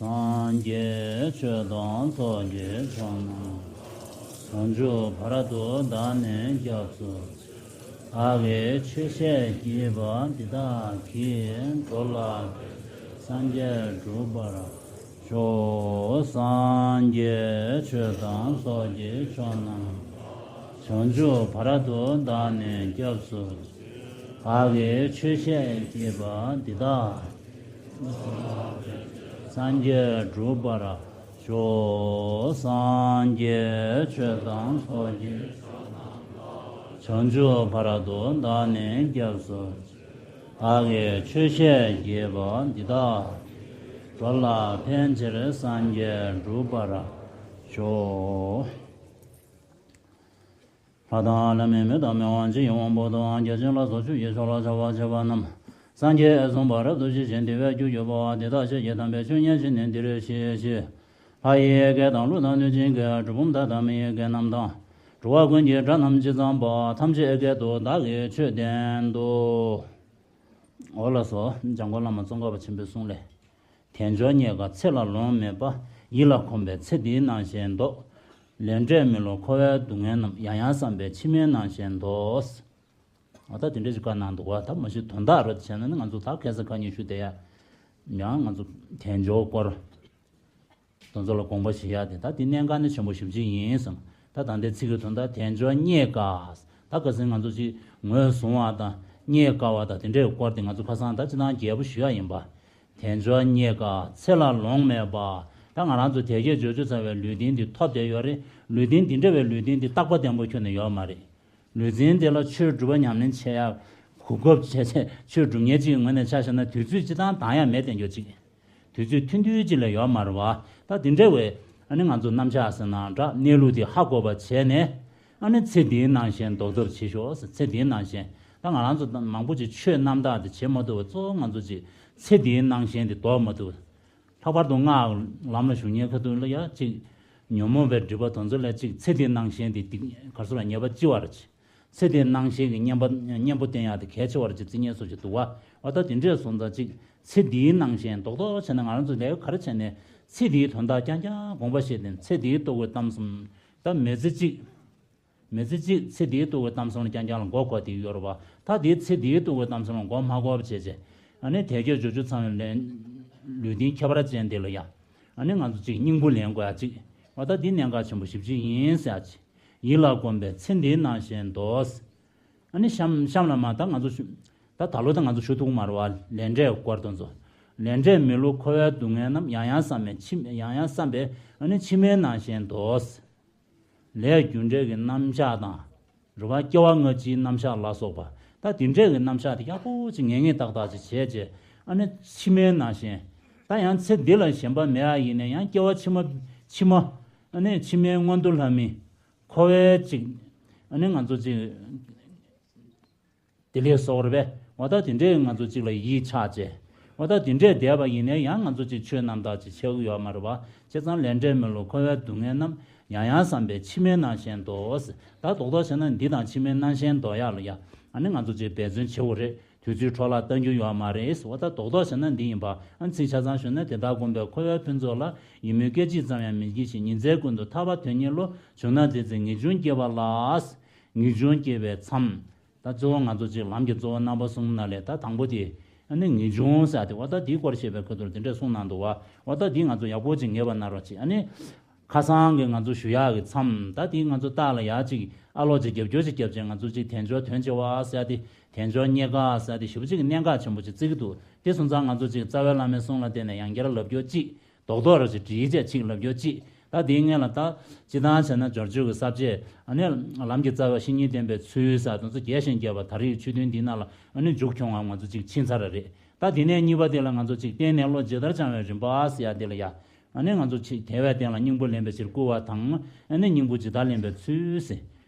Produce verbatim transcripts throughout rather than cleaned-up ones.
སངས་རྒྱས་ཆོས་དང་ཚོགས་ཀྱི་མཆོག་རྣམས། བྱང་ཆུབ་བར་དུ་བདག་ནི་སྐྱབས་སུ། བདག་གིས་ཆོས་བཤད་བགྱིས་པ་འདི་དག་གིས། འགྲོ་ལ་ཕན་ཕྱིར་སངས་རྒྱས་འགྲུབ་པར་ཤོག། སངས་རྒྱས་ཆོས་དང་ཚོགས་ཀྱི་མཆོག་རྣམས། བྱང་ཆུབ་བར་དུ་བདག་ནི་སྐྱབས་སུ། བདག་གིས་ཆོས་བཤད་བགྱིས་པ་འདི་དག། སངས་རྒྱས་འགྲུབ་པར་ཤོག། སངས་རྒྱས་ཆོས་དང་ཚོགས་ཀྱི། བྱང་ཆུབ་བར་དུ་བདག་ནི་སྐྱབས་སུ། བདག་གིས་ཆོས་བཤད་བགྱིས་པ་འདི་དག། འགྲོ་ལ་ཕན་ཕྱིར་སངས་རྒྱས་འགྲུབ་པར་ཤོག། ལྷ་དང་ལྷ་མིན་མི་དང་མི་དབང་ཇི་ཡི་དབང་པོ་དང་། བརྒྱ་བྱིན་ལ་སོགས་ཆོས་ཀྱི་མཆོག་ལ་ཕྱག་འཚལ་བ་ཆེ་བ་རྣམས། སངས་རྒྱས་གསུངས་པ་རབ་ཏུ་ཞི་ཞིང་བདེ་བའི་རྒྱུར་གྱུར་པ། དེ་དག་ཆོས་ཀྱི་དམ་པའི་ཆོས་ཉན་བཞིན་ནི་འདིར་གཤེགས་ཤིག། ལྷ་ཡི་སྐད་དང་ཀླུ་དང་གནོད་སྦྱིན་སྐད། གྲུལ་བུམ་དག་དང་མི་ཡི་སྐད་རྣམས་དང་། འགྲོ་བ་ཀུན་གྱི་སྒྲ་རྣམས་ཇི་ཙམ་པ། ཐམས་ཅད་སྐད་དུ་བདག་གིས་ཆོས་བསྟན་ཏོ། འོ་ལགས་སོ། འཇམ་མགོན་བླ་མ་ཙོང་ཁ་པ་ཆེན་པོའི་གསུང་ལས། དལ་འབྱོར་རྙེད་དཀའ་ཚེ་ལ་ལོང་མེད་པ། ཡིད་ལ་གོམས་པས་ཚེ་འདིའི་སྣང་ཞེན་ལྡོག། ལས་འབྲས་མི་བསླུ་འཁོར་བའི་སྡུག་བསྔལ་རྣམས། ཡང་ཡང་བསམ་པས་ཕྱི་མའི་སྣང་ཞེན་ལྡོག། ཨ་ད་དེ་འདྲ་ཞིག་བཀའ་གནང་འདུག་བ། ད་མ་གཞི་དོན་དག་རེད་བྱས་ན་ནི་ང་ཚོ་ད་ཁ་སང་ཁ་ཉིན་ཞུ་བསྡད་ཡ། ཡང་ང་ཚོ་དལ་འབྱོར་སྐོར། དེ་ཚོ་ལ་དགོངས་པ་བཞེས་ཡ་དེ་ད་དེ་གནད་འགག་ནི་ཆེན་པོ་ཞེ་པོ་ཅིག་ཡིན་བསམ། ད་ད་ལྟའི་ཚིག་གི་དོན་དག་དལ་འབྱོར་རྙེད་དཀའ། ད་ཁ་སང་ང་ཚོ་ཅིག་ངོས་བཟུང་བ་དང་རྙེད་དཀའ་བ་དང་དེ་འདྲའི་སྐོར་དེ་ང་ཚོ་ཁ་སང་ད་སྤྱིར་བཏང་རྒྱས་པོ་ཞུ་ཡ་ཡིན་པ། དལ་འབྱོར་རྙེད་དཀའ་ཚེ་ལ་ལོང་མེད་པ། ད་ང་རང་ཚོ་དལ་བརྒྱད་འབྱོར་བཅུ་ཚང་བའི་ལུས་རྟེན་འདི་ཐོབ་བསྡད་ཡོད་རེད། ལུས་རྟེན་འདི་འདྲ་བའི་ལུས་རྟེན་འདི་རྟག་པ་བརྟན་པོ་ཁྱོན་ནས་ཡོད་མ་རེད། ལུས་རྟེན་འདི་ལ་ཆོས་སྒྲུབ་པ་ཉམས་ལེན་བྱེད་ཡ། གོ་སྐབས་བྱས་བྱས་ཆོས་སྒྲུབ་མཁན་གཅིག་གི་ངོས་ནས་ཆ་བཞག་ན་དུས་ཚོད་སྤྱིར་བཏང་འདང་ཡ་མེད་བསྡད་རྒྱུ་གཅིག། དུས་ཚོད་ཐུང་ཐུང་ཅིག་ལས་ཡོད་མ་རེད་བ། ད་དེ་འདྲ་བའི་ཨ་ནི་ང་ཚོ་རྣམ་གཞག་ཟེར་ན་འདྲ་གནས་ལུགས་དེ་ཧ་གོ་བ་བྱས་ནས། ཨ་ནི་ཚེ་འདིའི་སྣང་ཞེན་ལྡོག་ཐབས་བྱེད་ཤོག་ཟེར། ཚེ་འདིའི་སྣང་ཞེན། ད་ང་རང་ཚོ་མང་པོ་ཅིག་ཆོས་རྣམ་དག་དེ་བྱེད་མ་ཐུབ་པ། གཙོ་བོ་ང་ཚོ་ཅིག་ཚེ་འདིའི་སྣང་ཞེན་དེ་ལྡོག་མ་ཐུབ། ལྷག་པར་དུ་སྔགས་ལམ་ལ་ཞུགས་མཁན་ཁ་ཐུག་ལ་ཡ་ཅིག་ཉོན་མོངས་པའི་སྒྲིབ་པ་དེ་ཚོ་ལ་ཅིག་ཚེ་འདིའི་སྣང་ཞེན་དེ་ག་རེ་ཟེར་ལ་ངེས་པ་ལྕི་བ་རེད། ཚེ་འདིའི་སྣང་ཞེན་གྱི་གཉེན་པོ་གཉེན་པོ་བསྟེན་ཡག་དེ་གལ་ཆེ་བ་རེད་ཅེས་བརྩི་མཁན་སོགས་ཀྱི་འདུག་བ། འོ་ད་དེ་འདྲས་སོང་ཙང་ཅིག་ཚེ་འདིའི་སྣང་ཞེན་རྡོག་རྡོག་བྱས་ནས་ང་རང་ཚོ་ལས་ག་རེ་བྱས་ནས་ཚེ་འདིའི་དོན་དག་རྐྱང་རྐྱང་དགོངས་པ་བཞེས་ཏེ། ཚེ་འདིའི་ལྟོ་གོས་གཏམ་གསུམ། ད་མི་ཚེ་གཅིག་མི་ཚེ་གཅིག་ཚེ་འདིའི་ལྟོ་གོས་གཏམ་གསུམ་ལ་རྐྱང་རྐྱང་ལ་མགོ་འཁོར་བསྡད་ཡོད་རེད་བ། ད་དེའི་ཚེ་འདིའི་ལྟོ་གོས་གཏམ་གསུམ་ལ་མགོ་མ་འཁོར་བ་བྱས་བྱས། ཨ་ནི་དལ་བརྒྱད་འབྱོར་བཅུ་ཚང་བའི་ལས་ལུས་རྟེན་ཁྱད་པར་ཅན་དེ་ལ་ཡ། ཨ་ནི་ང་ཚོ་གཅིག་སྙིང་པོ་ལེན་དགོས་ཡ་གཅིག་འོ་ད་འདི་གནད་འགག་ཆེན་པོ་ཞེ་པོ་ཅིག་ཡིན་ཟེར་ཡ་གཅིག་ཡིད་ལ་གོམས་པས་ཚེ་འདིའི་སྣང་ཞེན་ལྡོག། ཨ་ནི་གཤམ་གཤམ་ལ་མ་ད་ང་ཚོ་ཞུ། ད་ད་ལོ་ད་ང་ཚོ་ཞུ་ཐུབ་ཀྱི་མ་རེད་བ། ལས་འབྲས་སྐོར་དེ་ཚོ། ལས་འབྲས་མི་བསླུ་འཁོར་བའི་སྡུག་བསྔལ་རྣམས། ཡང་ཡང་བསམ་པས་ཕྱི་ཡང་ཡང་བསམ་པས་ཨ་ནི་ཕྱི་མའི་སྣང་ཞེན་ལྡོག། ལས་རྒྱུ་འབྲས་ཀྱི་རྣམ་གཞག་དང་། རེད་བ། སྐྱེ་བ་སྔ་ཕྱིའི་རྣམ་གཞག་ལ་སོགས་པ། ད་དེ་འདྲས་ཀྱི་རྣམ་གཞག་དེ་ཡག་པོ་ཅིག་ངེས་ངེས་ཏག་ཏག་ཅིག་བྱས་རྗེས། ཨ་ནི་ཕྱི་མའི་སྣང་ཞེན། ད་ཡང་ཚེ་འདི་ལ་ཞེན་པ་མེད་པ་ཡིན་ནའི་ཡང་སྐྱེ་བ་ཕྱི་མ། ཕྱི་མ། ཨ་ནི་ཕྱི་མའི་མངོན་མཐོ་ལྷ་མིའི་འཁོར་བའི་ཅིག་ཨ་ནི་ང་ཚོ་ཅིག་བདེ་ལེགས་སོགས་རེད་པས། འོ་ད་དེ་འདྲས་ང་ཚོ་གཅིག་ལ་ཡིད་ཆགས་བྱས། འོ་ད་དེ་འདྲས་བསྡད་པ་ཡིན་ནའི་ཡང་ང་ཚོ་གཅིག་ཆོས་རྣམ་དག་ཅིག་ཆགས་ཀྱི་ཡོད་མ་རེད་པ། བྱས་ཙང་ལས་འབྲས་མི་བསླུ་འཁོར་བའི་སྡུག་བསྔལ་རྣམས། ཡང་ཡང་བསམ་པས་ཕྱི་མའི་སྣང་ཞེན་ལྡོག་ཟེར། ད་རྡོག་རྡོག་བྱས་ན་འདི་དང་ཕྱི་མའི་སྣང་ཞེན་ལྡོག་ཡག་ལ་ཡ། ཨ་ནི་ང་ཚོ་གཅིག་འབད་བརྩོན་བྱེད་དགོས་རེད། དུས་ཚོད་འཕྲོ་བརླག་གཏང་རྒྱུ་ཡོད་མ་རེད། འོ་ད་རྡོག་རྡོག་བྱས་ན་འདི་ཡིན་པ། ཨ་ཚིག་ཆ་ཚང་ཞུས་ན། དེ་དག་བསྒོམས་པས་འཁོར་བའི་ཕུན་ཚོགས་ལ། ཡིད་སྨོན་སྐད་ཅིག་ཙམ་ཡང་མི་བགྱིད་ཅིང་། ཉིན་མཚན་ཀུན་ཏུ་ཐར་པ་དོན་གཉེར་བློ། བྱུང་ན་དེ་ཚེ་ངེས་འབྱུང་སྐྱེ་བ་ལ། ངེས་འབྱུང་སྐྱེ་བའི་མཚམས། ད་གཙོ་བོ་ང་ཚོ་གཅིག་ལམ་གྱི་གཙོ་བོ་རྣམ་པ་གསུམ་ནང་ལས་ད་དང་པོ་དེ། ཨ་ནི་ངེས་འབྱུང་ཟེར་ཡ་དེ། འོ་ད་དེའི་སྐོར་བཤད་པའི་ཁ་ཐུག་ལ་དེ་འདྲས་གསུངས་གནང་འདུག་བ། འོ་ད་དེ་ང་ཚོ་ཡག་པོ་ཅིག་ངེས་པ་གནང་རོགས་གྱིས། ཨ་ནི་ཁ་སང་གི་ང་ཚོ་ཞུ་ཡག་གི་མཚམས། ད་དེ་ང་ཚོ་རྟགས་ལ་ཡག་ཅིག་ཨ་ལོག་ཅིག་རྒྱབ་སྐྱོར་ཅིག་རྒྱབ་བྱས། ང་ཚོ་གཅིག་དལ་འབྱོར་དོན་ཆེ་བ་ཟེར་ཡ་དེ། དལ་འབྱོར་རྙེད་དཀའ་ཟེར་ཡ་དེ་ཞེ་པོ་ཅིག་གནད་འགག་ཆེན་པོ་ཅིག་བརྩི་གི་འདུག་དེ་སོང་ཙང་ང་ཚོ་གཅིག་རྩ་བའི་བླ་མའི་གསུང་ལ་བརྟེན་ནས་ཡང་བསྐྱར་ལབ་སྐྱོར་གཅིག་རྡོག་རྡོག་རེ་ཞིག་བྲིས་བྱས་ཅིག་ལབ་རྒྱུ་གཅིག་ད་དེའི་སྔོན་ལ་ད་སྤྱིར་བཏང་བྱས་ན་སྦྱོར་བཅོས་ཀྱི་ས་བཅད། ཨ་ནི་ལམ་གྱི་རྩ་བ་བཤེས་གཉེན་བསྟེན་པའི་ཚུལ་ཟེར་དེ་ཚོ་རྒྱས་ཤིང་རྒྱས་པ་ད་རེས་ཆོས་ཐུན་འདི་ནང་ལ་ཨ་ནི་མཇུག་ཁྱོང་བ་ང་ཚོ་གཅིག་ཕྱིན་ཚར་བ་རེད། ད་དེ་ནས་གཉིས་པ་དེ་ལ་ང་ཚོ་གཅིག་བརྟེན་ནས་བློ་ཇི་ལྟར་བྱང་བའི་རིམ་པ་ཟེར་ཡ་དེ་ལ་ཡ། ཨ་ནི་ང་ཚོ་གཅིག་དལ་བའི་སྟེང་ལ་སྙིང་པོ་ལེན་པའི་ཕྱིར་བསྐུལ་བ་དང་། ཨ་ནི་སྙིང་པོ་ཇི་ལྟར་ལེན་པའི་ཚུལ་ཟེར།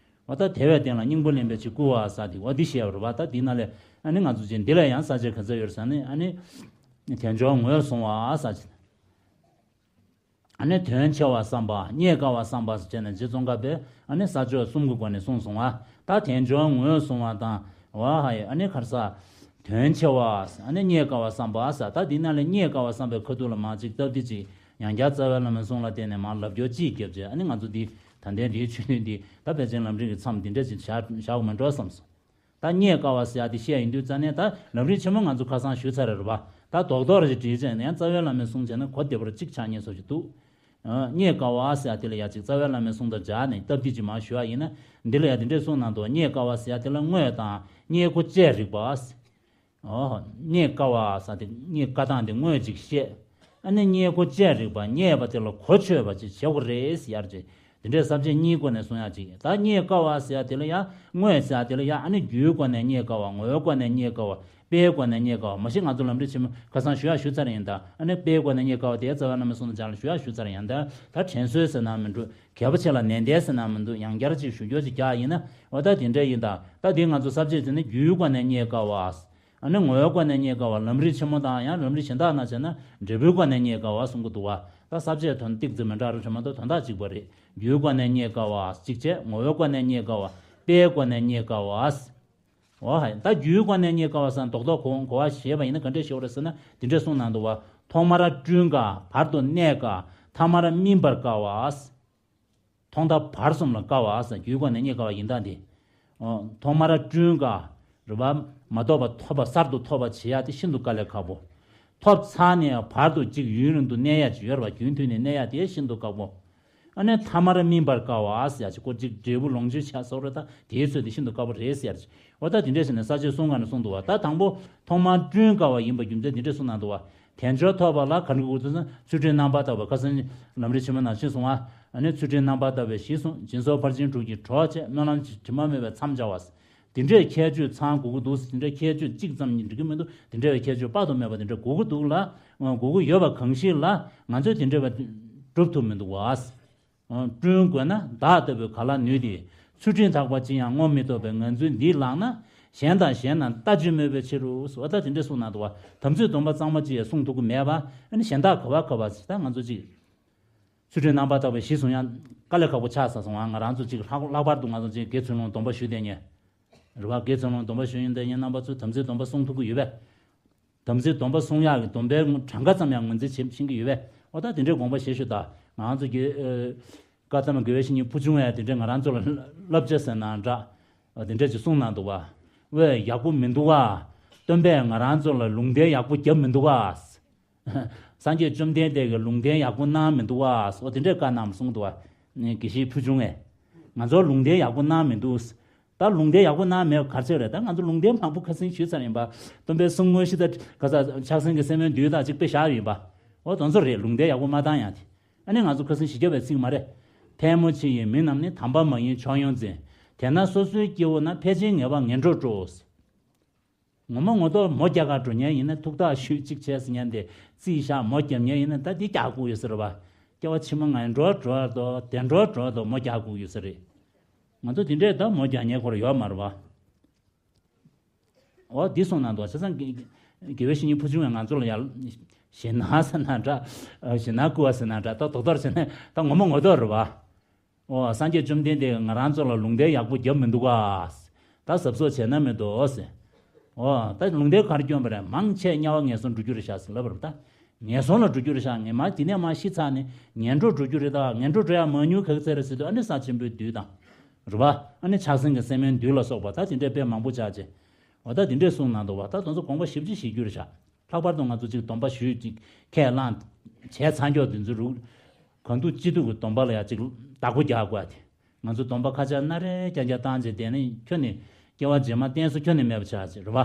འོ་ད་དལ་བའི་སྟེང་ལ་སྙིང་པོ་ལེན་པའི་ཕྱིར་བསྐུལ་བ་ཟེར་དེ། འོ་འདི་བཤད་པ་རེད་བ། ད་འདི་ནང་ལས་ཨ་ནི་ང་ཚོ་གཅིག་འདི་ལ་ཡང་ས་བཅད་ག་ཚོད་ཡོད་ཟེར་ན། ཨ་ནི་དལ་འབྱོར་ངོས་བཟུང་བ་ཟེར་གྱི། ཨ་ནི་དོན་ཆེ་བ་བསམ་པ། རྙེད་དཀའ་བ་བསམ་པ་ཟེར་བྱས་ནས་རྗེ་ཙོང་ཁ་པས་ཨ་ནི་ས་བཅད་གསུམ་གྱི་སྒོ་ནས་གསུངས་སོང་བ། ད་དལ་འབྱོར་ངོས་བཟུང་བ་དང་། ཝ་ཧ་ཡི། ཨ་ནི་ཁར་ས། དོན་ཆེ་བ། ཨ་ནི་རྙེད་དཀའ་བ་བསམ་པ་ཟེར། ད་འདི་ནང་ལས་རྙེད་དཀའ་བ་བསམ་པའི་ཁ་ཐུག་ལ་མར་ཅིག་སྟབས་བདེ་ཅིག་ ཡང་བསྐྱར་རྩ་བའི་བླ་མའི་གསུང་ལ་བརྟེན་ནས་མར་ལབ་སྐྱོར་གཅིག་བརྒྱབ་རྗེས། ཨ་ནི་ང་ཚོ་འདི་ད་ལྟའི་འདིའི་ཆོས་ཐུན་འདི་ད་ཕལ་ཆེར་ལམ་རིམ་གྱི་མཚམས་འདི་འདྲ་ཅིག་བཞག་བཞག་དགོས་མེད་འགྲོ་བསམ་སོང་། ད་རྙེད་དཀའ་བ་ཟེར་ཡ་དེ་བཤད་ཡིན་དུས་ཙ་ནས། ད་ལམ་རིམ་ཆེན་མོ་ང་ཚོ་ཁ་སང་ཞུས་ཚར་རེད་པ། ད་རྡོག་རྡོག་རེ་བྲིས་བྱས་ནས་ཡང་རྩ་བའི་བླ་མའི་གསུང་བྱས་ན་གོ་བདེ་པོར་གཅིག་ཆགས་ཉེན་སོགས་ཀྱི་འདུག། ཨ། རྙེད་དཀའ་བ་ཟེར་ཡ་དེ་ལ་ཡ་གཅིག་རྩ་བའི་བླ་མའི་གསུང་དང་སྦྱར་ནས་སྟབས་བདེ་ཅིག་མར་ཞུ་བ་ཡིན་ན། འདི་ལ་ཡ་འདི་འདྲས་གསུངས་གནང་འདུག། རྙེད་དཀའ་བ་ཟེར་ཡ་དེ་ལ་དངོས་དང་རྙེད་དགོས་བཅས་རིག་པ། ཨོ། རྙེད་དཀའ་བ་ཟེར་དེ་རྙེད་དཀའ་སྟངས་དེ་དངོས་གཅིག་བཤད། ཨ་ནི་རྙེད་དགོས་བཅས་རིག་པ། རྙེད་པ་དེ་ལ་གོ་ཆོད་པ་ཅིག་བྱེད་དགོས་རེད་ཟེར་ཡ་ཅིག། དེ་འདྲའི་ས་བཅད་གཉིས་སྒོ་ནས་གསུང་ཡ་ཅིག། ད་རྙེད་དཀའ་བ་ཟེར་ཡ་དེ་ལ་ཡ། དངོས་ཟེར་ཡ་དེ་ལ་ཡ། ཨ་ནི་རྒྱུའི་སྒོ་ནས་རྙེད་དཀའ་བ། ངོ་བོའི་སྒོ་ནས་རྙེད་དཀའ་བ། དཔེའི་སྒོ་ནས་རྙེད་དཀའ་བ། མ་གཞི་ང་ཚོ་ལམ་རིམ་ཆེན་མོ་ཁ་སང་ཞུ་ཡ་ཞུ་ཚར་ཡིན་ད། ཨ་ནི་དཔེའི་སྒོ་ནས་རྙེད་དཀའ་བ་དེ་རྩ་བའི་བླ་མའི་གསུང་དང་སྦྱར་ལ་ཞུ་ཡ་ཞུ་ཚར་ཡིན་ད། ད་དྲན་གསོ་ཟེར་ན་མི་འགྲོ། གལ་པོ་ཆེ་ལ་ནན་ཏན་ཟེར་ན་མི་འདུག། ཡང་བསྐྱར་ཅིག་ཞུ་རྒྱུ་ཅིག་རྒྱག་ཡིན་ན། འོ་ད་དེ་འདྲ་ཡིན་ད། ད་དེ་ང་ཚོ་ས་བཅད་དེ་ནི་རྒྱུའི་སྒོ་ནས་རྙེད་དཀའ་བ། ཨ་ནི་ངོ་བོའི་སྒོ་ནས་རྙེད་དཀའ་བ། ལམ་རིམ་ཆེན་མོ་དང་ཡང་ལམ་རིམ་གཞན་དག་ནང་བྱས་ན་འབྲས་བུའི་སྒོ་ནས་རྙེད་དཀའ་བ་གསུང་གི་འདུག་བ། ད་ས་བཅད་དོན་ཏིག་ཙམ་མི་འདྲ་རུ་བྱུང་མ་གཏོགས་དོན་དག་གཅིག་པ་རེད། རྒྱུའི་སྒོ་ནས་རྙེད་དཀའ་བ་གཅིག་བྱས། ངོ་བོའི་སྒོ་ནས་རྙེད་དཀའ་བ། དཔེའི་སྒོ་ནས་རྙེད་དཀའ་བ། འོ་ཧ། ད་རྒྱུའི་སྒོ་ནས་རྙེད་དཀའ་བ་ཟེར་ན་རྡོག་རྡོག་གོ་གོ་བ་བྱས་པ་ཡིན་ན་ག་འདྲས་ཤོག་རེད་ཟེར་ན། འདི་འདྲས་གསུངས་གནང་འདུག་བ། ཐོག་མར་བསྐྲུན་དཀའ། བར་དུ་གནས་དཀའ། ཐ་མར་སྨིན་པར་དཀའ་བ། ཐོག་མཐའ་བར་གསུམ་ལ་དཀའ་བ་ཟེར། རྒྱུའི་སྒོ་ནས་རྙེད་དཀའ་བ་ཡིན་ད་འདི། ཨོ། ཐོག་མར་བསྐྲུན་དཀའ། རེད་བ། མ་ཐོབ་པ་ཐོབ་པ། གསར་དུ་ཐོབ་པ་བྱེད་ཡ་དེ་ཤིན་ཏུ་དཀའ་ལས་ཁག་པོ། ཐོབ་ཚར་ནས་བར་དུ་གཅིག་ཡུན་རིང་དུ་གནས་ཡ་ཅིག་ཡོད་རེད་བ། རྒྱུན་མཐུད་ནས་གནས་ཡ་དེ་ཤིན་ཏུ་དཀའ་པོ། ཨ་ནི་ཐ་མར་སྨིན་པར་དཀའ་བ་ཟེར་ཡ་ཅིག། ཁོ་གཅིག་འབྲས་བུ་ལོངས་སྤྱོད་བྱ་སོགས་རེད་ད། དེའི་ཚོད་དེ་ཤིན་ཏུ་དཀའ་པོ་རེད་ཟེར་ཡ་ཅིག། འོ་ད་དེ་འདྲས་ཟེར་ནས་ས་བཅད་གསུམ་སྒང་ནས་གསུངས་འདུག་བ། ད་དང་པོ་ཐོག་མར་བསྐྲུན་དཀའ་བ་ཡིན་པ་རྒྱུ་མཚན་དེ་འདྲས་གསུངས་གནང་འདུག་བ། དལ་འབྱོར་ཐོབ་པ་ལ་ག་རེ་དགོས་འདུག་ཟེར་ན། ཚུལ་ཁྲིམས་རྣམ་པར་དག་པའི། ཁ་སང་ལམ་རིམ་ཆེན་མོ་ནང་བཞིན་གསུངས་པ། ཨ་ནི་ཚུལ་ཁྲིམས་རྣམ་པར་དག་པའི་གཞི་བཟུང་། སྦྱིན་སོགས་ཕར་ཕྱིན་དྲུག་གི་གྲོགས་བྱས། སྨོན་ལམ་དྲི་མ་མེད་པའི་མཚམས་སྦྱར་བ། དེ་འདྲའི་ཁྱད་ཆོས་ཚང་དགོས་ཀྱི་འདུག། དེ་འདྲའི་ཁྱད་ཆོས་གཅིག་ཙམ་གྱིས་འགྲིག་གི་མི་འདུག། དེ་འདྲ་བའི་ཁྱད་ཆོས་དཔག་ཏུ་མེད་པ་དེ་འདྲ་དགོས་ཀྱི་འདུག་ལ། དགོས་ཀྱི་ཡོད་པ་གང་ཞིག་ལ། ང་ཚོས་དེ་འདྲ་བ་སྒྲུབ་ཐུབ་མི་འདུག་བ། བསྐྲུན་དགོས་ན་བདག་ལྟ་བུས་ག་ལ་ནུས་ཏེ། ཚུལ་ཁྲིམས་དག་པ་ཅི་ཡང་བསྔོ་མི་ཐུབ་པའི་ངང་ཚུལ་འདི་ལགས་ན། གཞན་དང་གཞན་རྣམས་ལྟ་ཅི་སྨོས་པའི་ཕྱིར་རོ། འོ་ད་དེ་འདྲ་གསུངས་གནང་འདུག་བ། དམ་ཚིག་སྡོམ་པ་གཙང་མ་ཅི་ཡང་བསྲུང་ཐུབ་ཀྱི་མེད་པ། ཨ་ནི་གཞན་དག་ག་བ་ག་བ་ཞིག། ད་ང་ཚོ་ཅིག་ཚུལ་ཁྲིམས་རྣམ་པར་དག་པའི་གཞི་བཟུང་ཡང་དཀའ་ལས་ཁག་པོ་ཆགས་ཚར་སོང་ང་། ང་རང་ཚོ་ཅིག་ལྷག་ལྷག་པར་དུ་ང་ཚོ་ཅིག་དགེ་ཚུལ་སློང་སྡོམ་པ་ཞུས་བསྡད་མཁན་རེད་བ། དགེ་ཚུལ་སློང་སྡོམ་པ་ཞུས་ཡོང་བསྡད་མཁན་རྣམ་པ་ཚོས་དམ་ཚིག་སྡོམ་པ་བསྲུང་ཐུབ་ཀྱི་ཡོད་པས། དམ་ཚིག་སྡོམ་པ་བསྲུང་ཡག་གི་སྡོམ་པའི་གྲངས་ཀ་ཙམ་ཡང་ངོས་འཛིན་བྱེད་ཤེས་ཀྱི་ཡོད་པས། འོ་ད་དེ་འདྲའི་དགོངས་པ་བཞེས་ཤོག་ད། ང་ཚོ་གི་ཨ། བཀའ་གདམས་དགེ་བའི་བཤེས་གཉེན་ཕུལ་བྱུང་བས་དེ་འདྲའི་ང་རང་ཚོ་ལ་བསླབ་བྱ་ཟེར་ན་འདྲ། དེ་འདྲ་ཅིག་གསུངས་གནང་འདུག་བ། ཝེ་ཡག་པོ་མི་འདུག་བ། སྟོན་པས་ང་རང་ཚོ་ལ་ལུང་བསྟན་ཡག་པོ་བརྒྱབ་མི་འདུག་བ། སངས་རྒྱས་བཅོམ་ལྡན་འདས་ཀྱིས་ལུང་བསྟན་ཡག་པོ་གནང་མི་འདུག་བ། འོ་དེ་འདྲའི་བཀའ་གནང་གསུངས་འདུག་བ། དགེ་བཤེས་ཕུལ་བྱུང་བས། ང་ཚོར་ལུང་བསྟན་ཡག་པོ་གནང་མི་འདུག། ད་ལུང་བསྟན་ཡག་པོ་གནང་མེད་ག་རེ་བྱས་རེད། ད་ང་ཚོ་ལུང་བསྟན་མང་པོ་ཁ་སང་ཞུས་ཚར་ཡིན་པ། སྟོན་པའི་གསུང་དངོས་གཞི་དང་ག་ས་ཕྱག་སེང་གི་སེམས་དཔའི་འདུས་དང་གཅིག་དཔེ་བཞག་ཡིན་པ། འོ་དེ་ཚོ་རེད། ལུང་བསྟན་ཡག་པོ་མ་བཏང་ཡང་དེ། ཨ་ནི་ང་ཚོ་ཁ་སང་ཞིག་རྒྱབ་པའི་ཚིག་མ་རེད། ཕལ་མོ་ཆེ་ཡི་མི་རྣམས་ནི། དམ་པ་མ་ཡིན་ཕྱོགས་ཡོངས་འཛིན། དེས་ན་སོ་སོའི་སྐྱེ་བོ་རྣམས། ཕལ་ཆེར་ངེས་པར་ངན་འགྲོར་འགྲོ། ངོ་མ་ངོ་ཐོག་མོ་རྒྱག་གར་འགྲོ་མཁན་ཡིན་ན། ཐུགས་ཐག་ཆོད་ཅིག་བྱས་ཟེར་མཁན་དེ་རྩིས་བཞག་མོ་རྒྱབ་མཁན་ཡིན་ན། ད་འདི་རྒྱག་དགོས་ཡོད་ས་རེད་བ། སྐྱེ་བ་ཕྱི་མ་ངན་འགྲོར་འགྲོ་ཡ་དང་བདེ་འགྲོར་འགྲོ་ཡ་དང་མོ་རྒྱག་དགོས་ཡོད་ས་རེད། ང་ཚོ་འདི་འདྲས་ད་མོ་རྒྱག་མཁན་ཁོ་རང་ཡོད་མ་རེད་བ། འོ་འདི་གསུངས་གནང་འདུག། བྱས་ཙང་དགེ་དགེ་བའི་བཤེས་གཉེན་ཕུལ་བྱུང་བས་ང་ཚོ་ལ་ཡར་ཞེད་སྣང་ཟེར་ན་འདྲ། ཞེད་སྣང་སྐུལ་བ་ཟེར་ན་འདྲ། ད་རྡོག་རྡོག་བྱས་ན་ད་ངོ་མ་ངོ་ཐོག་རེད་བ། འོ་སངས་རྒྱས་བཅོམ་ལྡན་འདས་ཀྱིས་ང་རང་ཚོ་ལ་ལུང་བསྟན་ཡག་པོ་བརྒྱབ་མི་འདུག་ག། ད་གཟབ་གཟབ་བྱས་ན་མི་འདུག་ཟེར། འོ་ད་ལུང་བསྟན་ག་རེ་བསྐྱོན་པ་རེད། མང་ཆེ་དམྱལ་བ་ངན་སོང་འགྲོ་རྒྱུ་རེད་ཤག་ཟེར་ལབ་པ་རེད། ད་ངན་སོང་ལ་འགྲོ་རྒྱུ་རེད་ཤག། ངས་མ་འདི་ནས་མ་ཤི་ཚར་ནས་ངན་འགྲོར་འགྲོ་རྒྱུ་རེད། ད་ངན་འགྲོར་འགྲོ་ཡ་མང་ཉུང་ག་གི་ཚད་རེད་ཟེར་དུས། ཨ་ནི་ས་ཆེན་པོའི་བདུད་དང་། རེད་བ། ཨ་ནི་ཕྱག་སེང་གི་སྲེ་མོའི་བདུད་ལ་སོགས་པ། ད་དེ་འདྲའི་དཔེ་མང་པོ་ཆགས་བྱས། འོ་ད་དེ་འདྲས་གསུངས་གནང་འདུག་བ། ད་དེ་ཚོ་དགོངས་པ་ཞེ་པོ་ཅིག་བཞེས་རྒྱུ་རེད་ཤག། ལྷག་པར་དུ་ང་ཚོ་ཅིག་སྡོམ་པ་ཞུས་ཅིག་ཁས་བླངས་བྱས་ཚར་མགྱོགས་དེ་ཚོ་རུ། གང་ཐུབ་ཅི་ཐུབ་ཀྱི་སྡོམ་པ་ལ་ཡ་ཅིག་བདག་པོ་རྒྱག་དགོས་ཏེ། ང་ཚོ་སྡོམ་པ་ཁ་ཆག་སྣ་རལ་རྐྱང་རྐྱང་བཏང་བྱས་དེ་ནི་ཁྱོན་ནས་སྐྱེ་བ་རྗེས་མ་བརྟེན་ས་ཁྱོན་ནས་མེད་པ་ཆགས་ཅིག་རེད་བ།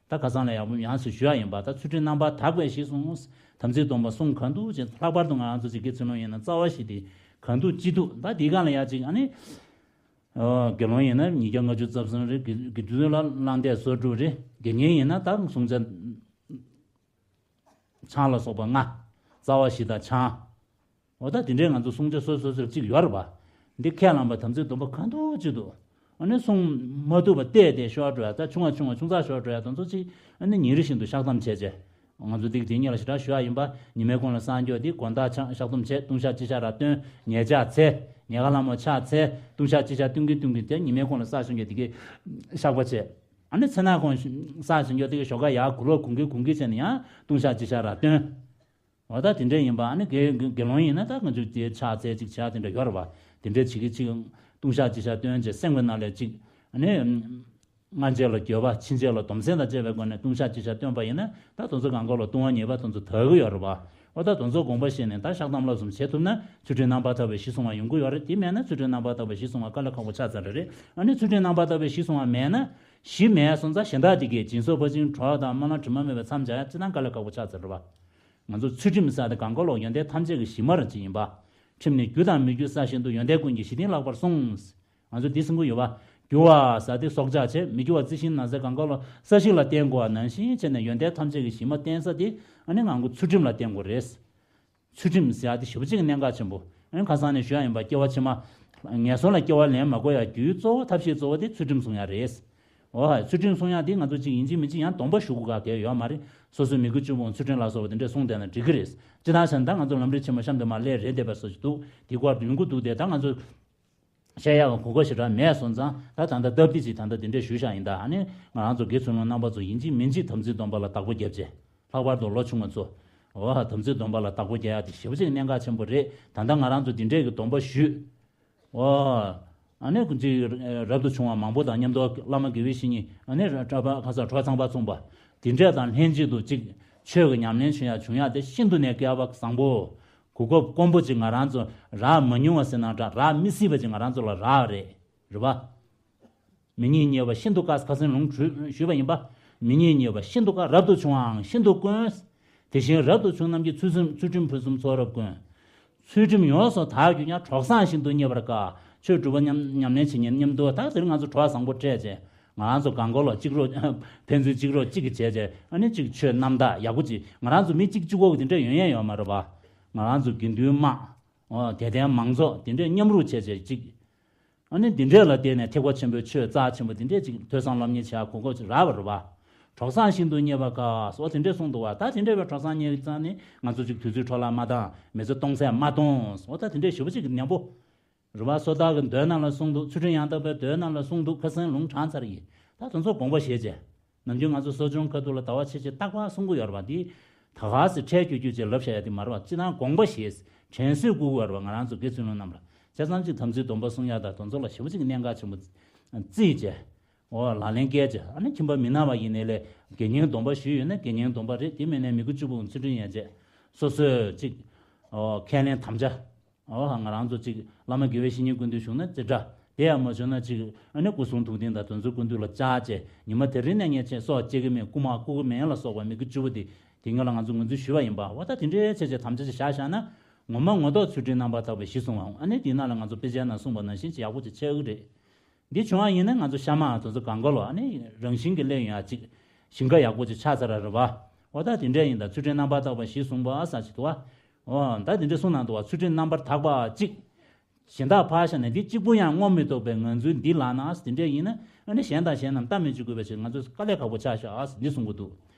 ད་ཁ་སང་ལ་ཡང་ཡང་སེ་ཞུ་ཡ་ཡིན་པ། ད་ཚུལ་ཁྲིམས་རྣམ་པར་དག་པའི་གཞི་བཟུང་། དམ་ཚིག་སྡོམ་པ་བསྲུང་གང་ཐུབ་བྱས། ལྷག་པར་དུ་ང་རང་ཚོ་ཅིག་དགེ་ཚུལ་སློང་ཡིན་ན་རྩ་བ་ཞིག་དེ་གང་ཐུབ་ཅི་ཐུབ། ད་དེའི་སྒང་ལ་ཡ་ཅིག་ཨ་ནི། ཨོ། དགེ་སློང་ཡིན་ན་ཉིས་བརྒྱ་ལྔ་བཅུ་རྩ་གསུམ་རེད། དགེ་དགེ་འདུན་ལ་བླང་དད་སོར་དྲུག་རེད། དགེ་བསྙེན་ཡིན་ན་ད་བསྲུང་བྱ་ཆང་ལ་སོགས་པ་ལྔ། རྩ་བ་བཞི་དང་ཆང་། འོ་ད་དེ་འདྲའི་ང་ཚོ་བསྲུང་བྱ་སོ་སོ་སོར་གཅིག་ཡོད་རེད་པ། འདི་ཁས་བླངས་པ་དམ་ཚིག་སྡོམ་པ་གང་ཐུབ་ཅི་ཐུབ། ཨ་ནི་བསྲུང་མ་ཐུབ་པ་བལྟས་ཏེ་ཤོར་འགྲོ་ཡ། ད་ཆུང་བ་ཆུང་བ་ཆུང་ཙག་ཤོར་འགྲོ་ཡ་དེ་ཚོ་ཅིག་ཨ་ནི་ཉིན་རེ་བཞིན་དུ་བཤགས་སྡོམ་བྱས་བྱས། ང་ཚོ་འདི་དེ་གཉིས་ལ་ཞེ་དྲག་ཞུ་ཡ་ཡིན་པ། ཉི་མའི་གུང་ལ་སངས་རྒྱས་དེ་དགོང་དག་ཆང་བཤགས་སྡོམ་བྱས། ལྟུང་བཤགས་སྤྱི་བཤགས་ར་བཏོན། ཉལ་ཆགས་ཚེ། ཉལ་ཁ་ལྷ་མོ་ཆགས་ཚེ། ལྟུང་བཤགས་སྤྱི་བཤགས་བཏོན་གིན་བཏོན་གིན་དེ་ཉི་མའི་གུང་ལ་ས་ཞིང་རྒྱས་དེ་གི་བཤགས་པ་བྱས། ཨ་ནི་མཚན་ནག་གུང་ས་ཞིང་རྒྱས་དེ་གི་ཞོགས་ཀ་ཡར་གུ་ལོག་གུང་གི་གུང་གི་བྱས་ནས་ཡང་ལྟུང་བཤགས་སྤྱི་བཤགས་ར་བཏོན། འོ་ད་དེ་འདྲ་ཡིན་པ། ཨ་ནི་དགེ་དགེ་སློང་ཡིན་ན་ད་ང་ཚོས་དེ་ཕྱག་འཚལ་ཅིག་བྱ་དེ་འདྲ་ཡོད་རེད་བ། དེ་འདྲ་བྱེད་ཀྱི་ཅིག་ལྟུང་བཤགས་ཅིག་བྱ་སྟོན་བྱས་སེམས་ཀྱི་ནང་ལ་ཅིག་ཨ་ནི་སྔ་རྗེས་ལ་འགྱོད་པ་ཕྱིན་ཆད་ལ་སྡོམ་སེམས་དང་བཅས་པའི་སྒོ་ནས་ལྟུང་བཤགས་ཅིག་བྱ་སྟོན་པ་ཡིན་ན། ད་དེ་ཚོ་གང་ག་ལ་ལྟུང་བ་ཉེས་པ་དེ་ཚོ་དག་གི་ཡོད་རེད་བ། འོ་ད་དེ་ཚོ་དགོངས་པ་བཞེས་ནས་ད་བཤགས་དམ་ལ་སོགས་བྱེད་ཐུབ་ན་ཚུལ་ཁྲིམས་རྣམ་པར་དག་པའི་གཞི་བཟུང་བ་ཡོང་གི་ཡོད་རེད། དེ་མེད་ན་ཚུལ་ཁྲིམས་རྣམ་པར་དག་པའི་གཞི་བཟུང་བ་དཀའ་ལས་ཁག་པོ་ཆགས་ཚར་རེད། ཨ་ནི་ཚུལ་ཁྲིམས་རྣམ་པར་དག་པའི་གཞི་བཟུང་བ་མེད་ན། གཞི་མེད་སོང་ཙང་གཞན་དག་དེ་གས་སྦྱིན་སོགས་ཕར་ཕྱིན་གྲོགས་དང་སྨོན་ལམ་དྲི་མ་མེད་པའི་མཚམས་སྦྱར་ཡ་ཅི་ཐང་དཀའ་ལས་ཁག་པོ་ཆགས་ཚར་རེད་བ། ང་ཚོ་ཚུལ་ཁྲིམས་ཟེར་དེ་གང་ག་ལོག་ཡོན་ཏན་ཐམས་ཅད་ཀྱི་གཞི་མ་རང་ཅིག་ཡིན་པ། ཁྲིམས་ནི་རྒྱུ་དང་མི་རྒྱུ་གསལ་བཞིན་དུ། ཡོན་ཏན་ཀུན་གྱི་གཞི་རྟེན་ལྷག་པར་གསུངས། ང་ཚོ་འདི་གསུང་གི་ཡོད་པ། རྒྱུ་བ་ཟེར་དེ་སྲོག་ཆགས་བྱས། མི་རྒྱུ་བ་རྩི་ཤིང་ན་ཟེར་གང་ག་ལོག་ས་གཞི་ལ་བརྟེན་དགོས་པ་ནང་བཞིན་བྱས་ནས་ཡོན་ཏན་ཐམས་ཅད་ཀྱི་གཞི་མ་བརྟེན་ས་དེ་ཨ་ནི་ང་ཚོ་ཚུལ་ཁྲིམས་ལ་བརྟེན་དགོས་རེད། ཚུལ་ཁྲིམས་ཟེར་ཡ་དེ་ཞེ་པོ་ཅིག་གནད་འགག་ཆེན་པོ། ཨ་ནི་ཁ་སང་ནས་ཞུ་ཡ་ཡིན་པ། སྐྱེ་བ་ཕྱི་མ་ངན་སོང་ལ་སྐྱེ་བ་ལེན་མ་དགོས་ཡ་རྒྱུའི་གཙོ་བོ་ཐབས་ཤེས་གཙོ་བོ་དེ་ཚུལ་ཁྲིམས་སྲུང་ཡ་རེད། འོ་ཧ། ཚུལ་ཁྲིམས་སྲུང་ཡ་དེ་ང་ཚོ་ཅིག་ཡིན་གཅིག་མིན་གཅིག་ཡང་སྡོམ་པ་ཞུ་དགོས་ག་གལ་ཡོད་མ་རེད། སོ་སོའི་མི་དགེ་བཅུ་སྤོང་ཚུལ་ཁྲིམས་ལ་སོགས་པ་དེ་འདྲས་སྲུང་བསྡད་ན་འགྲིག་གི་རེད། སྤྱིར་བཏང་བྱས་ན་ད་ང་ཚོ་ལམ་རིམ་ཆེན་མོ་གཤམ་དུ་མར་སླེབས་རེད་བསྡད་པ་བཟོ་ཞིག་འདུག་དེ་སྐོར་དུ་ཡོང་གི་འདུག་དེ་ད་ང་ཚོ་བཤད་ཡག་གི་གོ་སྐབས་ཞེ་དྲག་མེད་སོང་ཙང་། ད་ད་ལྟ་སྟབས་བདེ་ཅིག་ད་ལྟ་དེ་འདྲས་ཞུས་བཞག་ཡིན། ད་ཨ་ནི་ང་རང་ཚོ་དགེ་ཚུལ་སློང་རྣམ་པ་ཚོ་ཡིན་གཅིག་མིན་གཅིག་དམ་ཚིག་སྡོམ་པ་ལ་བདག་པོ་རྒྱབ་བྱས། ལྷག་པར་དུ་ལོ་ཆུང་བ་ཚོ། འོ་ཧ། དམ་ཚིག་སྡོམ་པ་ལ་བདག་པོ་རྒྱག་ཡག་དེ་ཞེ་པོ་ཅིག་གནད་འགག་ཆེན་པོ་རེད། ད་ལྟ་ང་རང་ཚོ་དེ་འདྲས་ཀྱི་སྡོམ་པ་ཞུས། འོ། ཨ་ནི་ཅིག་རབ་ཏུ་བྱུང་བ་མང་པོ་དང་མཉམ་དུ་བླ་མ་དགེ་བའི་བཤེས་གཉེན། ཨ་ནི་གྲྭ་པ་ཁ་སང་གྲོགས་ཚངས་པ་མཚུངས་པ། དེ་འདྲས་དང་ལྷན་ཅིག་ཏུ་ཅིག་ཆོས་ཀྱི་ཉམས་ལེན་བྱུང་ཡ་བྱུང་ཡ་དེ་ཤིན་ཏུ་ནས་སྐལ་བ་བཟང་པོ། གོ་སྐབས་དཀོན་པོ་ཅིག་ང་རང་ཚོ་རག་མ་མྱོང་བ་ཟེར་ན་འདྲ། རག་མི་སྲིད་པ་ཅིག་ང་རང་ཚོ་ལ་རག་རེད། རེད་པ། མི་ཉིད་དམྱལ་བ་ཤིན་ཏུ་དཀར། ཁ་སང་ལུང་ཞུ་ཞུས་པ་ཡིན་པ། མི་ཉིད་དམྱལ་བ་ཤིན་ཏུ་དཀར། རབ་ཏུ་བྱུང་བའང་ཤིན་ཏུ་དཀོན། དེ་བཞིན་རབ་ཏུ་བྱུང་རྣམས་ཀྱིས། ཚུལ་ཁྲིམས་ཚུལ་ཁྲིམས་ཕུན་སུམ་ཚོགས་རབ་བཀོད། ཚུལ་ཁྲིམས་ཡོངས་སུ་དག་གྱུར་ཀྱང་། གྲོགས་བཟང་ཤིན་ཏུ་རྙེད་པར་དཀའ། ཆོས་སྒྲུབ་པ་མཉམ་ཉམས་ལེན་བྱེད་མཁན་མཉམ་དུ། ད་དེར་ང་ཚོ་གྲོགས་བཟང་པོ་སྤྲད་བྱས། ང་རང་ཚོ་གང་གོ་ལ་གཅིག་རོགས་ཕན་ཚུན་གཅིག་རོགས་གཅིག་གིས་བྱས་བྱས། ཨ་ནི་གཅིག་ཆོས་རྣམ་དག་ཡག་པོ་ཅིག་ང་རང་ཚོ་མི་གཅིག་གཅིག་པོ་གི་དེ་འདྲ་ཡོང་ཡས་ཡོད་མ་རེད་པ། ང་རང་ཚོ་དགེ་འདུན་དམངས། འོ། དད་ལྡན་མང་ཚོགས་དེ་འདྲས་མཉམ་རུབ་བྱས་བྱས་གཅིག་ཨ་ནི་འདི་འདྲས་ལ་བརྟེན་ནས་ཐེག་པ་ཆེན་པོའི་ཆོས་རྩ་ཆེན་པོ་འདི་འདྲས་ཅིག་ཐོས་བསམ་སློབ་གཉེར་བྱེད་ཡག་གོ་སྐབས་ཅིག་རག་པ་རེད་པ། གྲོགས་བཟང་ཤིན་ཏུ་རྙེད་པར་དཀའ་སོགས་དེ་འདྲས་གསུངས་འདུག་པ། ད་དེ་འདྲས་པའི་གྲོགས་བཟང་རྙེད་ཙང་ནི་ང་ཚོ་ཅིག་དུས་ཚོད་འཕྲོ་བརླག་མ་བཏང་། མི་ཚེ་སྟོང་ཟད་མ་གཏོང་སོགས། ད་དེ་འདྲས་ཞེ་པོ་ཅིག་ཉམ་པོ་རེད་པ། བསོད་བདག་གི་མདོའི་ནང་ལ་གསུངས་འདུག་ཚུལ་ཁྲིམས་ཡང་དག་པའི་མདོའི་ནང་ལ་གསུངས་འདུག་ཁ་སང་ལུང་དྲངས་ཚར་ཡིན། ད་དེ་ཚོ་དགོངས་པ་བཞེས་བྱས། ནམ་རྒྱུན་ང་ཚོ་གསོ་སྦྱོང་ཁ་ཐུག་ལ་ཟླ་བ་ཕྱེད་ཕྱེད་རྟག་པར་གསུང་གི་ཡོད་རེད་པ། འདི་ད་ག་སེ་ཁྲལ་རྒྱུ་རྒྱུ་ཅེས་ལབ་བྱ་ཡ་དེ་མ་རེད་པ། སྤྱིར་བཏང་དགོངས་པ་བཞེས། དྲན་གསོས་བསྐུལ་དགོས་རེད་པ། ང་རང་ཚོ་དགེ་ཚུལ་སློང་རྣམས་ལ། བྱས་ཙང་ཅིག་དམ་ཚིག་སྡོམ་པ་སྲུང་ཡ་དང་དེ་ཚོ་ལ་ཞེ་པོ་ཅིག་གནད་འགག་ཆེན་པོ་བརྩིས་བྱས། འོ། ལག་ལེན་བཀལ་བྱས། ཨ་ནི་ཁྱིམ་པ་མི་ན་བ་ཡིན་ནའི་ལས་དགེ་བསྙེན་སྡོམ་པ་ཞུས་ཡོད་ན་དགེ་བསྙེན་སྡོམ་པ་རེད། དེ་མིན་ནའི་མི་དགེ་བཅུ་སྤོང་ཚུལ་ཁྲིམས་ཡན་ཆད། སོ་སོས་ཅིག་འོ། ཁས་ལེན་དམ་བཅའ། འོ། ང་རང་ཚོ་ཅིག་བླ་མ་དགེ་བའི་བཤེས་གཉེན་སྐུ་མདུན་བཞུགས་ན་རྩེ་གྲ། དེ་ཡང་མ་བྱུང་ན་ཅིག་ཨ་ནི་སྐུ་གསུང་ཐུགས་རྟེན་དང་དེ་ཚོ་སྐུ་མདུན་ལ་བཅར་བྱས། ཉི་མ་དེ་རིང་ནས་ངས་ཆེད་སྲོག་བཅད་ཀྱི་མེད། རྐུ་མ་རྐུ་གི་མེད་ལ་སོགས་པ་མི་དགེ་བཅུ་པོ་དེ་དེ་སྔོན་ལ་ང་ཚོ་ངོས་འཛིན་ཞུས་པ་ཡིན་པ། འོ། ད་དེ་འདྲའི་བྱས་བྱས་དམ་བཅའ་ཅིག་བཞག་བཞག་ན། ངོ་མ་ངོ་ཐོག་ཚུལ་ཁྲིམས་རྣམ་པར་དག་པའི་གཞི་བཟུང་བའམ། ཨ་ནི་དེའི་ནང་ལ་ང་ཚོ་དཔེ་ཆའི་ནང་གསུངས་པ་ནང་བཞིན་ཅིག་ཡག་པོ་ཅིག་ཆགས་ཀྱི་རེད། འདི་བྱུང་བ་ཡིན་ན་ང་ཚོ་གཤའ་མ་དེ་ཚོ་གང་ག་ལོ་ཨ་ནི་རང་བཞིན་གྱིས་སླེབས་ཡོང་ཡ་ཅིག་ཞིང་ཁ་ཡག་པོ་ཅིག་ཆགས་ཚར་ར་རེད་པ། འོ། ད་དེ་འདྲ་ཡིན་ད། ཚུལ་ཁྲིམས་རྣམ་པར་དག་པ་གཞི་བཟུང་བ་ཟེར་ཅིག་འདུག་པ། འོ། ད་དེ་འདྲ་གསུངས་གནང་འདུག་པ། ཚུལ་ཁྲིམས་རྣམ་པར་དག་པ་གཅིག་གཞན་དག་ཕར་བཞག་ནས་འདི་གཅིག་པུ་ཡང་བསྔོ་མི་ཐུབ་པའི་ངང་ཚུལ་འདི་ལགས་ན། དེ་འདྲ་ཡིན་ན་ཨ་ནི་གཞན་དང་གཞན་རྣམས་ལྟ་སྨོས་ཅི་དགོས་པའི་ཕྱིར་ང་ཚོས་དཀའ་ལས་ཁག་པོ་ཆགས་ཤག་འདི་གསུང་གི་འདུག་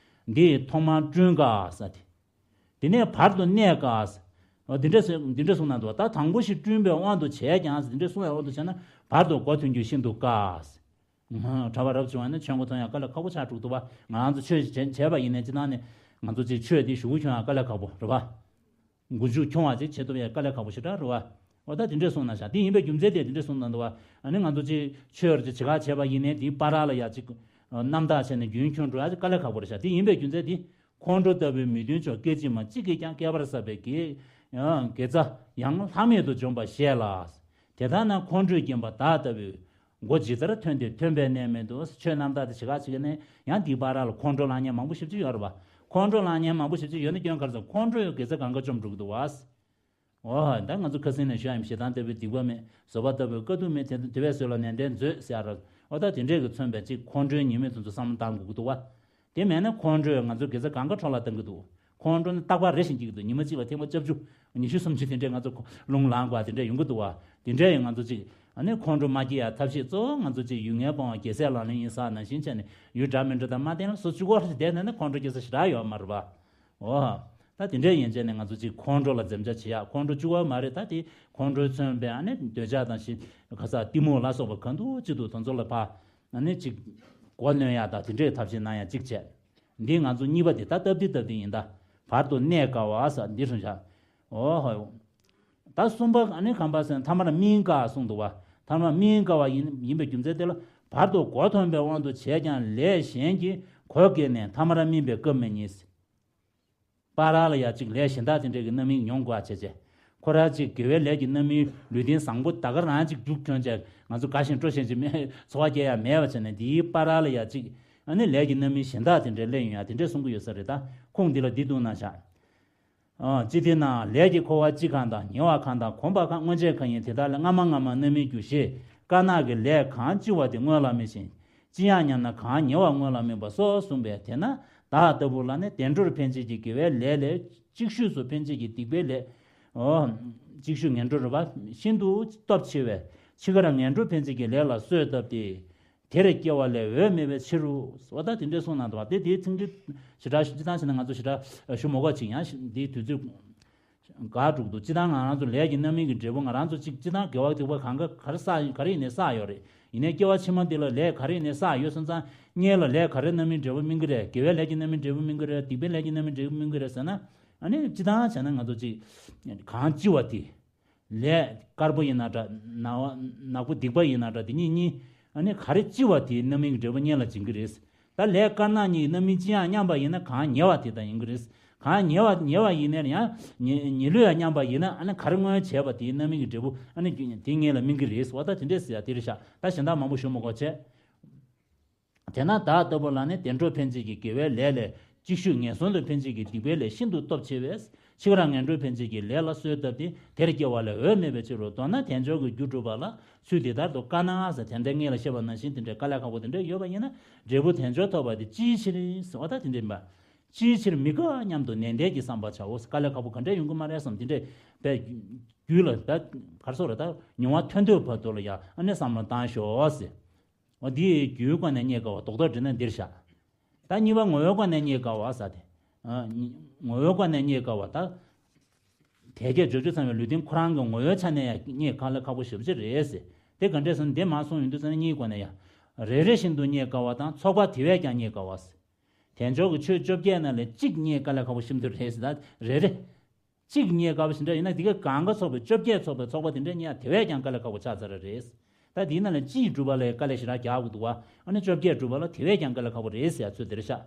འདི་ཐོག་མར་བསྐྲུན་དཀའ་ཟེར་ཏེ། དེ་ནས་བར་དུ་གནས་དཀའ་ཟེར། འོ། འདི་འདྲ་ཟེར། འདི་འདྲ་གསུངས་གནང་འདུག་ད་དང་པོ་ཞིག་བསྐྲུན་པའི་དབང་དུ་བྱས་ཀྱང་ཟེར། འདི་འདྲ་གསུང་བའི་དབང་དུ་བྱས་ན་བར་དུ་འགོ་ཐོན་རྒྱུ་ཤིན་ཏུ་དཀའ་ཟེར། གྲྭ་པ་རབ་བྱུང་བ་ནི་ཆོས་འགོ་ཐོན་ཡང་དཀའ་ལས་ཁག་པོ་ཆགས་འགྲོ་གི་འདུག་པ། ང་རང་ཚོ་ཆོས་བྱས་བྱས་པ་ཡིན་ནའི་སྤྱིར་བཏང་ནས་ང་ཚོ་ཅིག་ཆོས་འདི་ཞུ་གུ་ཁྱོན་ཡང་དཀའ་ལས་ཁག་པོ་རེད་པ། མགོ་མཇུག་འཁྱོངས་པ་ཅིག་བྱེད་ཐུབ་ཡ་དཀའ་ལས་ཁག་པོ་ཞེ་དྲག་རེད་པ། འོ། ད་དེ་འདྲས་གསུངས་གནང་ཤག་འདི་ཡིན་པའི་རྒྱུ་མཚན་དེ་དེ་འདྲས་གསུངས་གནང་འདུག་པ། ཨ་ནི་ང་ཚོ་ཅིག་ཆོས་རེ་ཅིག་བྱེད་ཁ་བྱས་པ་ཡིན་ནའི་དེའི་བར་ལ་ཡ་ཅིག་རྣམ་དག་བྱས་ནས་རྒྱུན་འཁྱོངས་འགྲོ་ཡ་ཅིག་དཀའ་ལས་ཁག་པོ་རེད་ཤག་འདི་ཡིན་པའི་རྒྱུ་མཚན་དེ། ཁོང་ཁྲོ་ལྟ་བུའི་མི་མཐུན་ཕྱོགས་སྐད་ཅིག་མ་གཅིག་གིས་ཀྱང་བསྐལ་པར་བསགས་པའི་དགེ་ཡང་དགེ་རྩ་ཡང་ལྷག་མེད་དུ་འཇོམས་པར་བཤད་ལ། དེ་ལྟར་ན་ཁོང་ཁྲོས་བརྒྱན་པ་བདག་ལྟ་བུའི། མགོ་ཇི་ལྟར་ཐོན་ཏེ་ཐོན་པའི་གནས་མེད་དུ། ཆོས་རྣམ་དག་དེ་བྱེད་ཁ་བྱེད་ཀྱི་ནས་ཡང་དེའི་བར་ལ་ཁོང་ཁྲོ་ལངས་མཁན་མང་པོ་ཞེ་པོ་ཅིག་ཡོད་རེད་པ། ཁོང་ཁྲོ་ལངས་མཁན་མང་པོ་ཞེ་པོ་ཅིག་ཡོད་ན་སྐྱོན་ག་རེ་ཟེར། ཁོང་ཁྲོས་དགེ་རྩ་གང་ག་བཅོམ་འགྲོ་གི་འདུག་པ། འོ། ད་ང་ཚོ་ཁ་སང་ནས་ཞུ་ཡ་ཡིན། ཞེ་སྡང་ལྟ་བུའི་སྡིག་པ་མེད། བཟོད་པ་ལྟ་བུའི་དཀའ་སྡུག་མེད། དེ་དེ་བས་བཟོད་ལ་ནན་ཏན་མཛོད་ཟེར་ཡ་ར། འོ། ད་དེ་འདྲས་ཀྱི་མཚོན་པའི་ཅིག་ཁོང་ཁྲོའི་ཉེས་དམིགས་དེ་ཚོ་བསམ་བློ་བཏང་དགོས་ཀྱི་འདུག་པ། དེ་མེད་ན་ཁོང་ཁྲོས་ང་ཚོ་དགེ་རྩ་གང་ག་འཕྲོ་བརླག་གཏང་གི་འདུག་ཁོང་ཁྲོ་ནི་རྟག་པར་རེ་བཞིན་སྐྱེ་གི་འདུག་ཉི་མ་གཅིག་ལ་ཐེངས་མ་བཅུ་བཅུ། ཉི་ཤུ་སུམ་ཅུ་དེ་འདྲས་ང་ཚོ་རླུང་ལངས་དགོས་པ་དེ་འདྲས་ཡོང་གི་འདུག་པ། དེ་འདྲས་ཡིན་ང་ཚོ་ཅིག་ཨ་ནི་ཁོང་ཁྲོ་མ་སྐྱེ་ཡ་ཐབས་ཤེས་གཙོ་བོ་ང་ཚོ་ཅིག་ཡུལ་ངན་སྤོང་བ་རྒྱལ་སྲས་ལག་ལེན་ཡིན་ཟེར་ནང་བཞིན་བྱས་ནས་ཡུལ་འདྲ་མི་འདྲ་དང་མ་བསྟེན་ལ་སོ་བཅུ་སྐོར་ཞིག་བསྡད་ན་ནི་ཁོང་ཁྲོ་སྐྱེ་ས་ཞེ་དྲག་ཡོད་མ་རེད་པ། འོ། ད་དེ་འདྲས་ཡིན་བྱས་ནས་ང་ཚོ་ཅིག་ཁོང་ཁྲོ་ལ་འཛེམ་བྱ་བྱེད་ཡ། ཁོང་ཁྲོ་བཅུ་པ་མ་རེད། ད་དེ་ཁོང་ཁྲོས་མཚོན་པའི་ཨ་ནི་འདོད་ཆགས་དང་ཞི་ཁ་ས་གཏི་མུག་ལ་སོགས་པ་གང་དུ་ཅི་འདུག་དེ་ཚོ་ལ་ཕར་ཨ་ནི་ཅིག་མགོ་གནོན་ཡ་དང་དེ་འདྲས་ཐབས་ཤེས་གནང་ཡ་གཅིག་བྱས། འདི་ང་ཚོ་གཉིས་པ་དེ་ད་སྟབས་བདེ་སྟབས་བདེ་ཡིན་ད། བར་དུ་གནས་དཀའ་བ་ཟེར་འདི་གསུངས་བཞག། འོ་ཧོ། ད་གསུམ་པ་ཨ་ནི་གང་པ་ཟེར་ན་ཐ་མར་སྨིན་དཀའ་གསུངས་འདུག་བ། ཐ་མར་སྨིན་དཀའ་བ་ཡིན་ཡིན་པའི་རྒྱུ་མཚན་དེ་ལ་བར་དུ་མགོ་འཐོམས་པའི་དབང་དུ་བྱས་ཀྱང་ལས་གཞན་གྱིས་གོ་བཀལ་ནས་ཐ་མར་སྨིན་པའི་སྐབས་མི་རྙེད། བར་ལ་ཡ་གཅིག་ལས་གཞན་དག་དེ་འདྲའི་གི་རྣམ་སྨིན་མྱོང་དགོས་བྱས་བྱས། ཁོ་རང་གཅིག་དགེ་བའི་ལས་ཀྱི་རྣམ་སྨིན་ལུས་རྟེན་བཟང་པོ་ད་ག་རང་གཅིག་རྒྱུག་གྱོན་བྱས་ང་ཚོ་དགའ་ཞིང་སྤྲོ་ཞིང་གཅིག་མེད་འཚོ་བ་སྐྱེལ་ཡ་མེད་པ་བྱས་ནས་འདིའི་བར་ལ་ཡ་གཅིག་ཨ་ནི་ལས་ཀྱི་རྣམ་སྨིན་གཞན་དག་དེ་འདྲའི་སླེབས་ཡོང་ཡ་དེ་འདྲའི་གསུང་གི་ཡོད་ས་རེད། ད་ཁུངས་འདི་ལ་འདི་འདུག་ན་བཞག། ཨ་ཅི་སྟེ་ན་ལས་ཀྱི་འཁོར་བ་ལྕི་ཁ་དང་ཉེ་བ་ཁ་དང་གོམས་པ་ཁ་མངོན་རྗེས་ཁ་ཡིན་དེ་དག་ལས་སྔ་མ་སྔ་མ་རྣམ་སྨིན་རྒྱུ་ཞེས་དཀར་ནག་གི་ལས་གང་ལྕི་བ་དེ་སྔོན་ལ་སྨིན་ཞིང་ལྕི་ཡང་སྙམ་ན་གང་ཉེ་བ་སྔོན་ལ་སྨིན་པ་སོགས་གསུངས་པས། དེས་ན་བདག་ལྟ་བུ་ལ་ནི་བདེ་འགྲོར་ཕན་བྱེད་ཀྱི་དགེ་བའི་ལས་ལས་ཅིག་ཤོས་སུ་ཕན་བྱེད་ཀྱི་སྡིག་པའི་ལས། ཨོ། ཅིག་ཤོས་ངན་འགྲོར་བ་ཤིན་ཏུ་སྟོབས་ཆེ་བས་འཆི་ཁར་ངན་འགྲོར་ཕན་བྱེད་ཀྱི་ལས་ལ་གསོས་བཏབ་སྟེ། དེར་སྐྱེ་བ་ལས་འོས་མེད་པའི་ཕྱིར་རོ། འོ་ད་དེ་འདྲའི་གསུངས་གནང་འདུག་བ། དེ་དེའི་ཚིག་འགྲེལ་ཞེ་དྲག་ཅི་ལྟར་བྱས་ན་ང་ཚོ་ཞེ་དྲག་ཞུ་མ་དགོས་ཅིག་ཡང་འདིའི་དུས་ཚོད་འགག་འགྲོ་གི་འདུག་ཅི་ལྟར་ང་རང་ཚོ་ལས་ཀྱི་རྣམ་སྨིན་གྱི་འབྲས་བུ་ང་རང་ཚོ་ཅིག་ཅི་ལྟར་དགེ་བ་སྡིག་པ་གང་ག་ག་རེ་བསགས་ག་རེ་ཡིན་ནའི་བསགས་ཡོད་རེད། ཡིན་ནའི་སྐྱེ་བ་ཕྱི་མ་འདི་ལ་ལས་ག་རེ་ཡིན་ནའི་བསགས་ཡོད་སོང་ཙང་སྔོན་ལ་ལས་ག་རེ་རྣམ་སྨིན་འབྲས་བུ་སྨིན་གྱི་རེད། དགེ་བའི་ལས་ཀྱི་རྣམ་སྨིན་འབྲས་བུ་སྨིན་གྱི་རེད། སྡིག་པའི་ལས་ཀྱི་རྣམ་སྨིན་འབྲས་བུ་སྨིན་གྱི་རེད་ཟེར་ན་ཨ་ནི་ཅི་ལྟར་བྱས་ན་ང་ཚོ་ཅིག་གང་ལྕི་བ་དེ། ལས་དཀར་པོ་ཡིན་ན་འདྲ། ནག་པོ་ནག་པོ་སྡིག་པ་ཡིན་ན་འདྲ། དེ་གཉིས་གཉིས་ཨ་ནི་ག་རེ་ལྕི་བ་དེའི་རྣམ་སྨིན་གྱི་འབྲས་བུ་སྔོན་ལ་འབྱིན་གྱི་རེད། ད་ལས་དཀར་ནག་གཉིས་རྣམ་སྨིན་ལྕི་ཡང་མཉམ་པ་ཡིན་ན་གང་ཉེ་བ་དེ་དང་ཡིན་གྱི་རེད། གང་ཉེ་བ་ཉེ་བ་ཡིན་ན་ཡང་ཉེ་ཉེ་ལུས་ཡང་མཉམ་པ་ཡིན་ན་ཨ་ནི་ག་རེ་སྔོན་བྱས་པ་དེའི་རྣམ་སྨིན་གྱི་འབྲས་བུ་ཨ་ནི་དེ་སྔོན་ལ་སྨིན་གྱི་རེད། འོ་ད་དེ་འདྲས་ཟེར་ཡ་དེ་རེད་ཤག། ད་གཞན་དག་མང་པོ་ཞུ་མ་དགོས་བྱས། དེས་ན་བདག་ལྟ་བུ་ལ་ནི་བདེ་འགྲོར་ཕན་བྱེད་ཀྱི་དགེ་བའི་ལས་ལས་ཅིག་ཤོས་ངན་སོང་དུ་ཕན་བྱེད་ཀྱི་སྡིག་པའི་ལས་ཤིན་ཏུ་སྟོབས་ཆེ་བས་འཆི་ཁར་ངན་འགྲོར་ཕན་བྱེད་ཀྱི་ལས་ལ་གསོས་བཏབ་སྟེ་དེར་སྐྱེ་བ་ལས་འོས་མེད་པའི་ཕྱིར་རོ། མདོར་ན་དལ་འབྱོར་གྱི་རྒྱུ་སྒྲུབ་པ་ལ་ཚུལ་འདི་ལྟར་དུ་དཀར་ནག་ཟེར་དེ་འདྲའི་སྔོན་ལ་བཤད་པ་ནང་བཞིན་དེ་འདྲའི་དཀའ་ལས་ཁག་པོ་དེ་འདྲ་ཡོད་པ་ཡིན་ན་འབྲས་བུ་དལ་འབྱོར་ཐོབ་པ་དེ་ཅིའི་ཕྱིར་ཟེར་བ་ད་དེ་འདྲ་ཡིན་པ། ཅིའི་ཕྱིར་མི་དགའ་སྙམ་དུ་ནན་ཏན་གྱིས་བསམ་པར་བྱའོ། དཀའ་ལས་ཁག་པོ་ག་འདྲ་ཡོང་གི་མ་རེད་བསམ་དེ་འདྲའི་བས་རྒྱུད་ལ་ད་གར་སོགས་རེད། ད་མྱོང་བ་ཐོན་ཐོས་བར་དུ་ལ་ཡང་ཨ་ནི་བསམ་བློ་བཏང་ཤོག་ཟེར། འོ་འདི་རྒྱུའི་སྒོ་ནས་རྙེད་དཀའ་བ་རྡོག་རྡོག་འདྲི་ན་འདིར་བཞག། ད་གཉིས་པ་ངོ་བོའི་སྒོ་ནས་རྙེད་དཀའ་བ་ཟེར་ཏེ། ཨ་ངོ་བོའི་སྒོ་ནས་རྙེད་དཀའ་བ་ད། དལ་བརྒྱད་འབྱོར་བཅུ་ཚང་བའི་ལུས་རྟེན་ཁོ་རང་གི་ངོ་བོའི་ཆ་ནས་ཡང་རྙེད་དཀའ་ལས་ཁག་པོ་ཞེ་པོ་ཅིག་རེད་ཟེར། དེ་ག་འདྲས་ཟེར་ན་འདི་མ་གསུངས་ཡོང་དུས་ཟེར་ན་གཉིས་སྒོ་ནས་ཡང་། རེ་རེ་བཞིན་དུ་རྙེད་དཀའ་བ་དང་ཚོགས་པ་དེ་བས་ཀྱང་རྙེད་དཀའ་བ་ཟེར། དལ་འབྱོར་གྱི་ཆོས་བཅོ་བརྒྱད་ནང་ལས་གཅིག་རྙེད་དཀའ་ལས་ཁག་པོ་ཞེ་པོ་ཅིག་རེད་ཟེར། ད་རེ་རེ། གཅིག་རྙེད་དཀའ་བ་ཞེ་འདྲ་ཡིན་ན་དེ་གའི་གང་ག་ཚོགས་པའི་བཅོ་བརྒྱད་ཚོགས་པའི་ཚོགས་པ་དེ་འདྲ་རྙེད་ཡ་དེ་བས་ཀྱང་དཀའ་ལས་ཁག་པོ་ཆགས་ཚར་ར་རེད། ད་དེའི་ནང་ལ་སྤྱིའི་སྒྲུབ་པ་ལ་དཀའ་ལས་ཞེ་དྲག་རྒྱག་དགོས་འདུག་བ། ཨ་ནི་བཅོ་བརྒྱད་སྒྲུབ་པ་ལ་དེ་བས་ཀྱང་དཀའ་ལས་ཁག་པོ་རེད་ཟེར་ཡ་ཚོད་དེ་རེད་ཤག།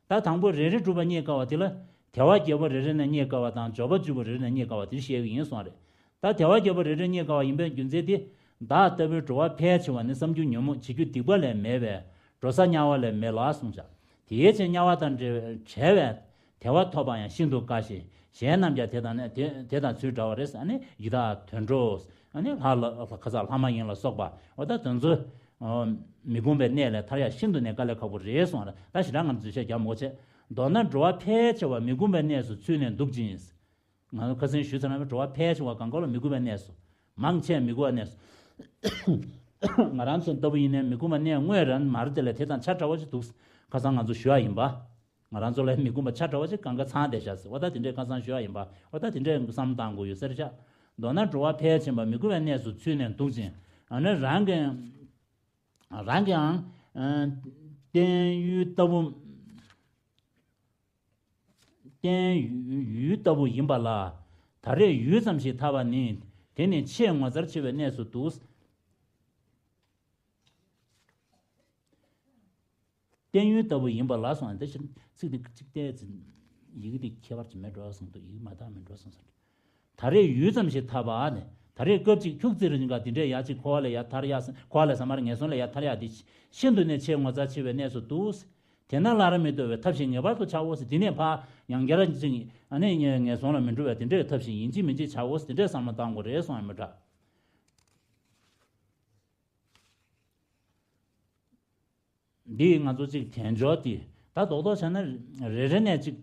ད་དང་པོ་རེ་རེ་སྒྲུབ་པ་རྙེད་དཀའ་བ་དེ་ལ་དལ་བ་བརྒྱད་པོ་རེ་རེ་ནས་རྙེད་དཀའ་བ་དང་འབྱོར་པ་བཅུ་པོ་རེ་རེ་ནས་རྙེད་དཀའ་བ་དེ་བཤད་གི་ཡིན་གསུངས་རེད། ད་དལ་བ་བརྒྱད་པོ་རེ་རེ་རྙེད་དཀའ་བ་ཡིན་པའི་རྒྱུ་མཚན་དེ། བདག་ལྟ་བུའི་འགྲོ་བ་ཕལ་ཆེ་བ་ནི་བསམ་རྒྱུ་ཉོན་མོངས་བྱེད་རྒྱུ་སྡིག་པ་ལས་མེད་པས་འགྲོ་ས་དམྱལ་བ་ལས་མེད་ལ་གསུངས་ཤག། དེའི་ཕྱིར་དམྱལ་བ་དང་བྲལ་བའི་དལ་བ་ཐོབ་པ་ཡང་ཤིན་ཏུ་དཀའ་ཞིང་གཞན་རྣམས་ཀྱང་དེ་དང་ནི་དེ་དེ་དང་ཚུལ་འདྲ་བ་རེད། ཨ་ནི་ཡི་དྭགས་དུད་འགྲོ། ཨ་ནི་ལྷ་ལ་ཁ་ས་ལྷ་མ་ཡིན་ལ་སོགས་པ་འོ་ད་དེ་ཚོ་མི་ཁོམ་པའི་གནས་ལས་ཐར་ཡག་ཤིན་ཏུ་ནས་དཀའ་ལས་ཁག་པོ་རེད་གསུངས་རེད། ད་ཞེ་དྲག་ང་ཚོས་བཤད་རྒྱག་མི་དགོས་བྱས། མདོར་ན་འགྲོ་བ་ཕལ་ཆེ་བ་མི་ཁོམ་པའི་གནས་སུ་ཚུད་ནས་འདུག་ཅིང་། ང་ཚོ་ཁ་སང་ཞུས་ཚར་ན་འགྲོ་བ་ཕལ་ཆེ་བ་གང་ག་ལ་མི་ཁོམ་པའི་གནས་སུ། མང་ཆེ་མི་ཁོམ་པའི་གནས་སུ། ང་རང་ཚོ་ལྟ་བུ་ཡིན་ནའི་མི་ཁོམ་པའི་གནས་དངོས་རང་མ་རེད། དེ་ལས་དེ་དང་ཆ་འདྲ་བ་ཞིག་འདུག། ཁ་སང་ང་ཚོ་ཞུ་ཡ་ཡིན་པ། ང་རང་ཚོ་ལ་མི་ཁོམ་པ་ཆ་འདྲ་བ་ཞིག་གང་ག་ཚང་བསྡད་ཤག་ཟེར་བ་ད་དེ་འདྲའི་ཁ་སང་ཞུ་ཡ་ཡིན་པ་འོ་ད་དེ་འདྲའི་བསམ་བློ་བཏང་དགོས་ཡོད་ཟེར་ཤག། མདོར་ན་འགྲོ་བ་ཕལ་ཆེན་པ་མི་ཁོམ་པའི་གནས་སུ་ཚུད་ནས་འདུག་ཅིང་། ཨ་ནི་རང་གི་རང་གི་ཨང་། བརྟན་ཡུལ་ལྟ་བུ། བརྟན་ཡུལ་ལྟ་བུ་ཡིན་པ་ལ། ད་རེས་ཡུད་ཙམ་ཞིག་ཐར་བ་ནི་དེ་ནི་ཆེས་ངོ་མཚར་ཆེ་བའི་གནས་སུ་འདུག། བརྟན་ཡུལ་ལྟ་བུ་ཡིན་པ་ལ་སོང་། དེ་ཕྱིར་ཚིག་འདི་གཅིག་བལྟས་ཚེ་ཡི་གེ་འདི་ཁྱད་པར་ཅིག་མེད་འགྲོ་གསུངས་འདུག། ཡི་གེ་མ་དག་མེད་འགྲོ་གསུངས་སོང་། ད་རེས་ཡུད་ཙམ་ཞིག་ཐར་བ་ནི་ད་རེས་སྐབས་གཅིག་ཁྱུག་ཙེ་རིང་ག་འདི་འདྲའི་ཡ་གཅིག་འཁོར་བ་ལས་ཡ་ཐར་ཡ། འཁོར་བ་ལས་ས་མར་ངན་སོང་ལས་ཡ་ཐར་ཡ་འདི་ཤིན་ཏུ་ནས་ཆེས་ངོ་མཚར་ཆེ་བའི་གནས་སུ་འདུག། དེ་ན་སླར་མི་ལྟོགས་པའི་ཐབས་ཤིག་ངེས་པར་དུ་བྱའོ་ཟེར། འདི་ནས་ཕར་ཡང་བསྐྱར་ཅིག་ཨ་ནི་ངན་སོང་ལ་མི་འགྲོ་བའི་དེ་འདྲའི་ཐབས་ཤིག་ཡིན་གཅིག་མིན་གཅིག་བྱའོ་ཟེར། དེ་འདྲའི་བསམ་བློ་བཏང་དགོས་རེད་གསུངས་ཡ་མི་འདྲ། འདི་ང་ཚོ་གཅིག་དལ་འབྱོར་འདི་ད་རྡོག་རྡོག་བྱས་ན་རེ་རེ་ནས་གཅིག་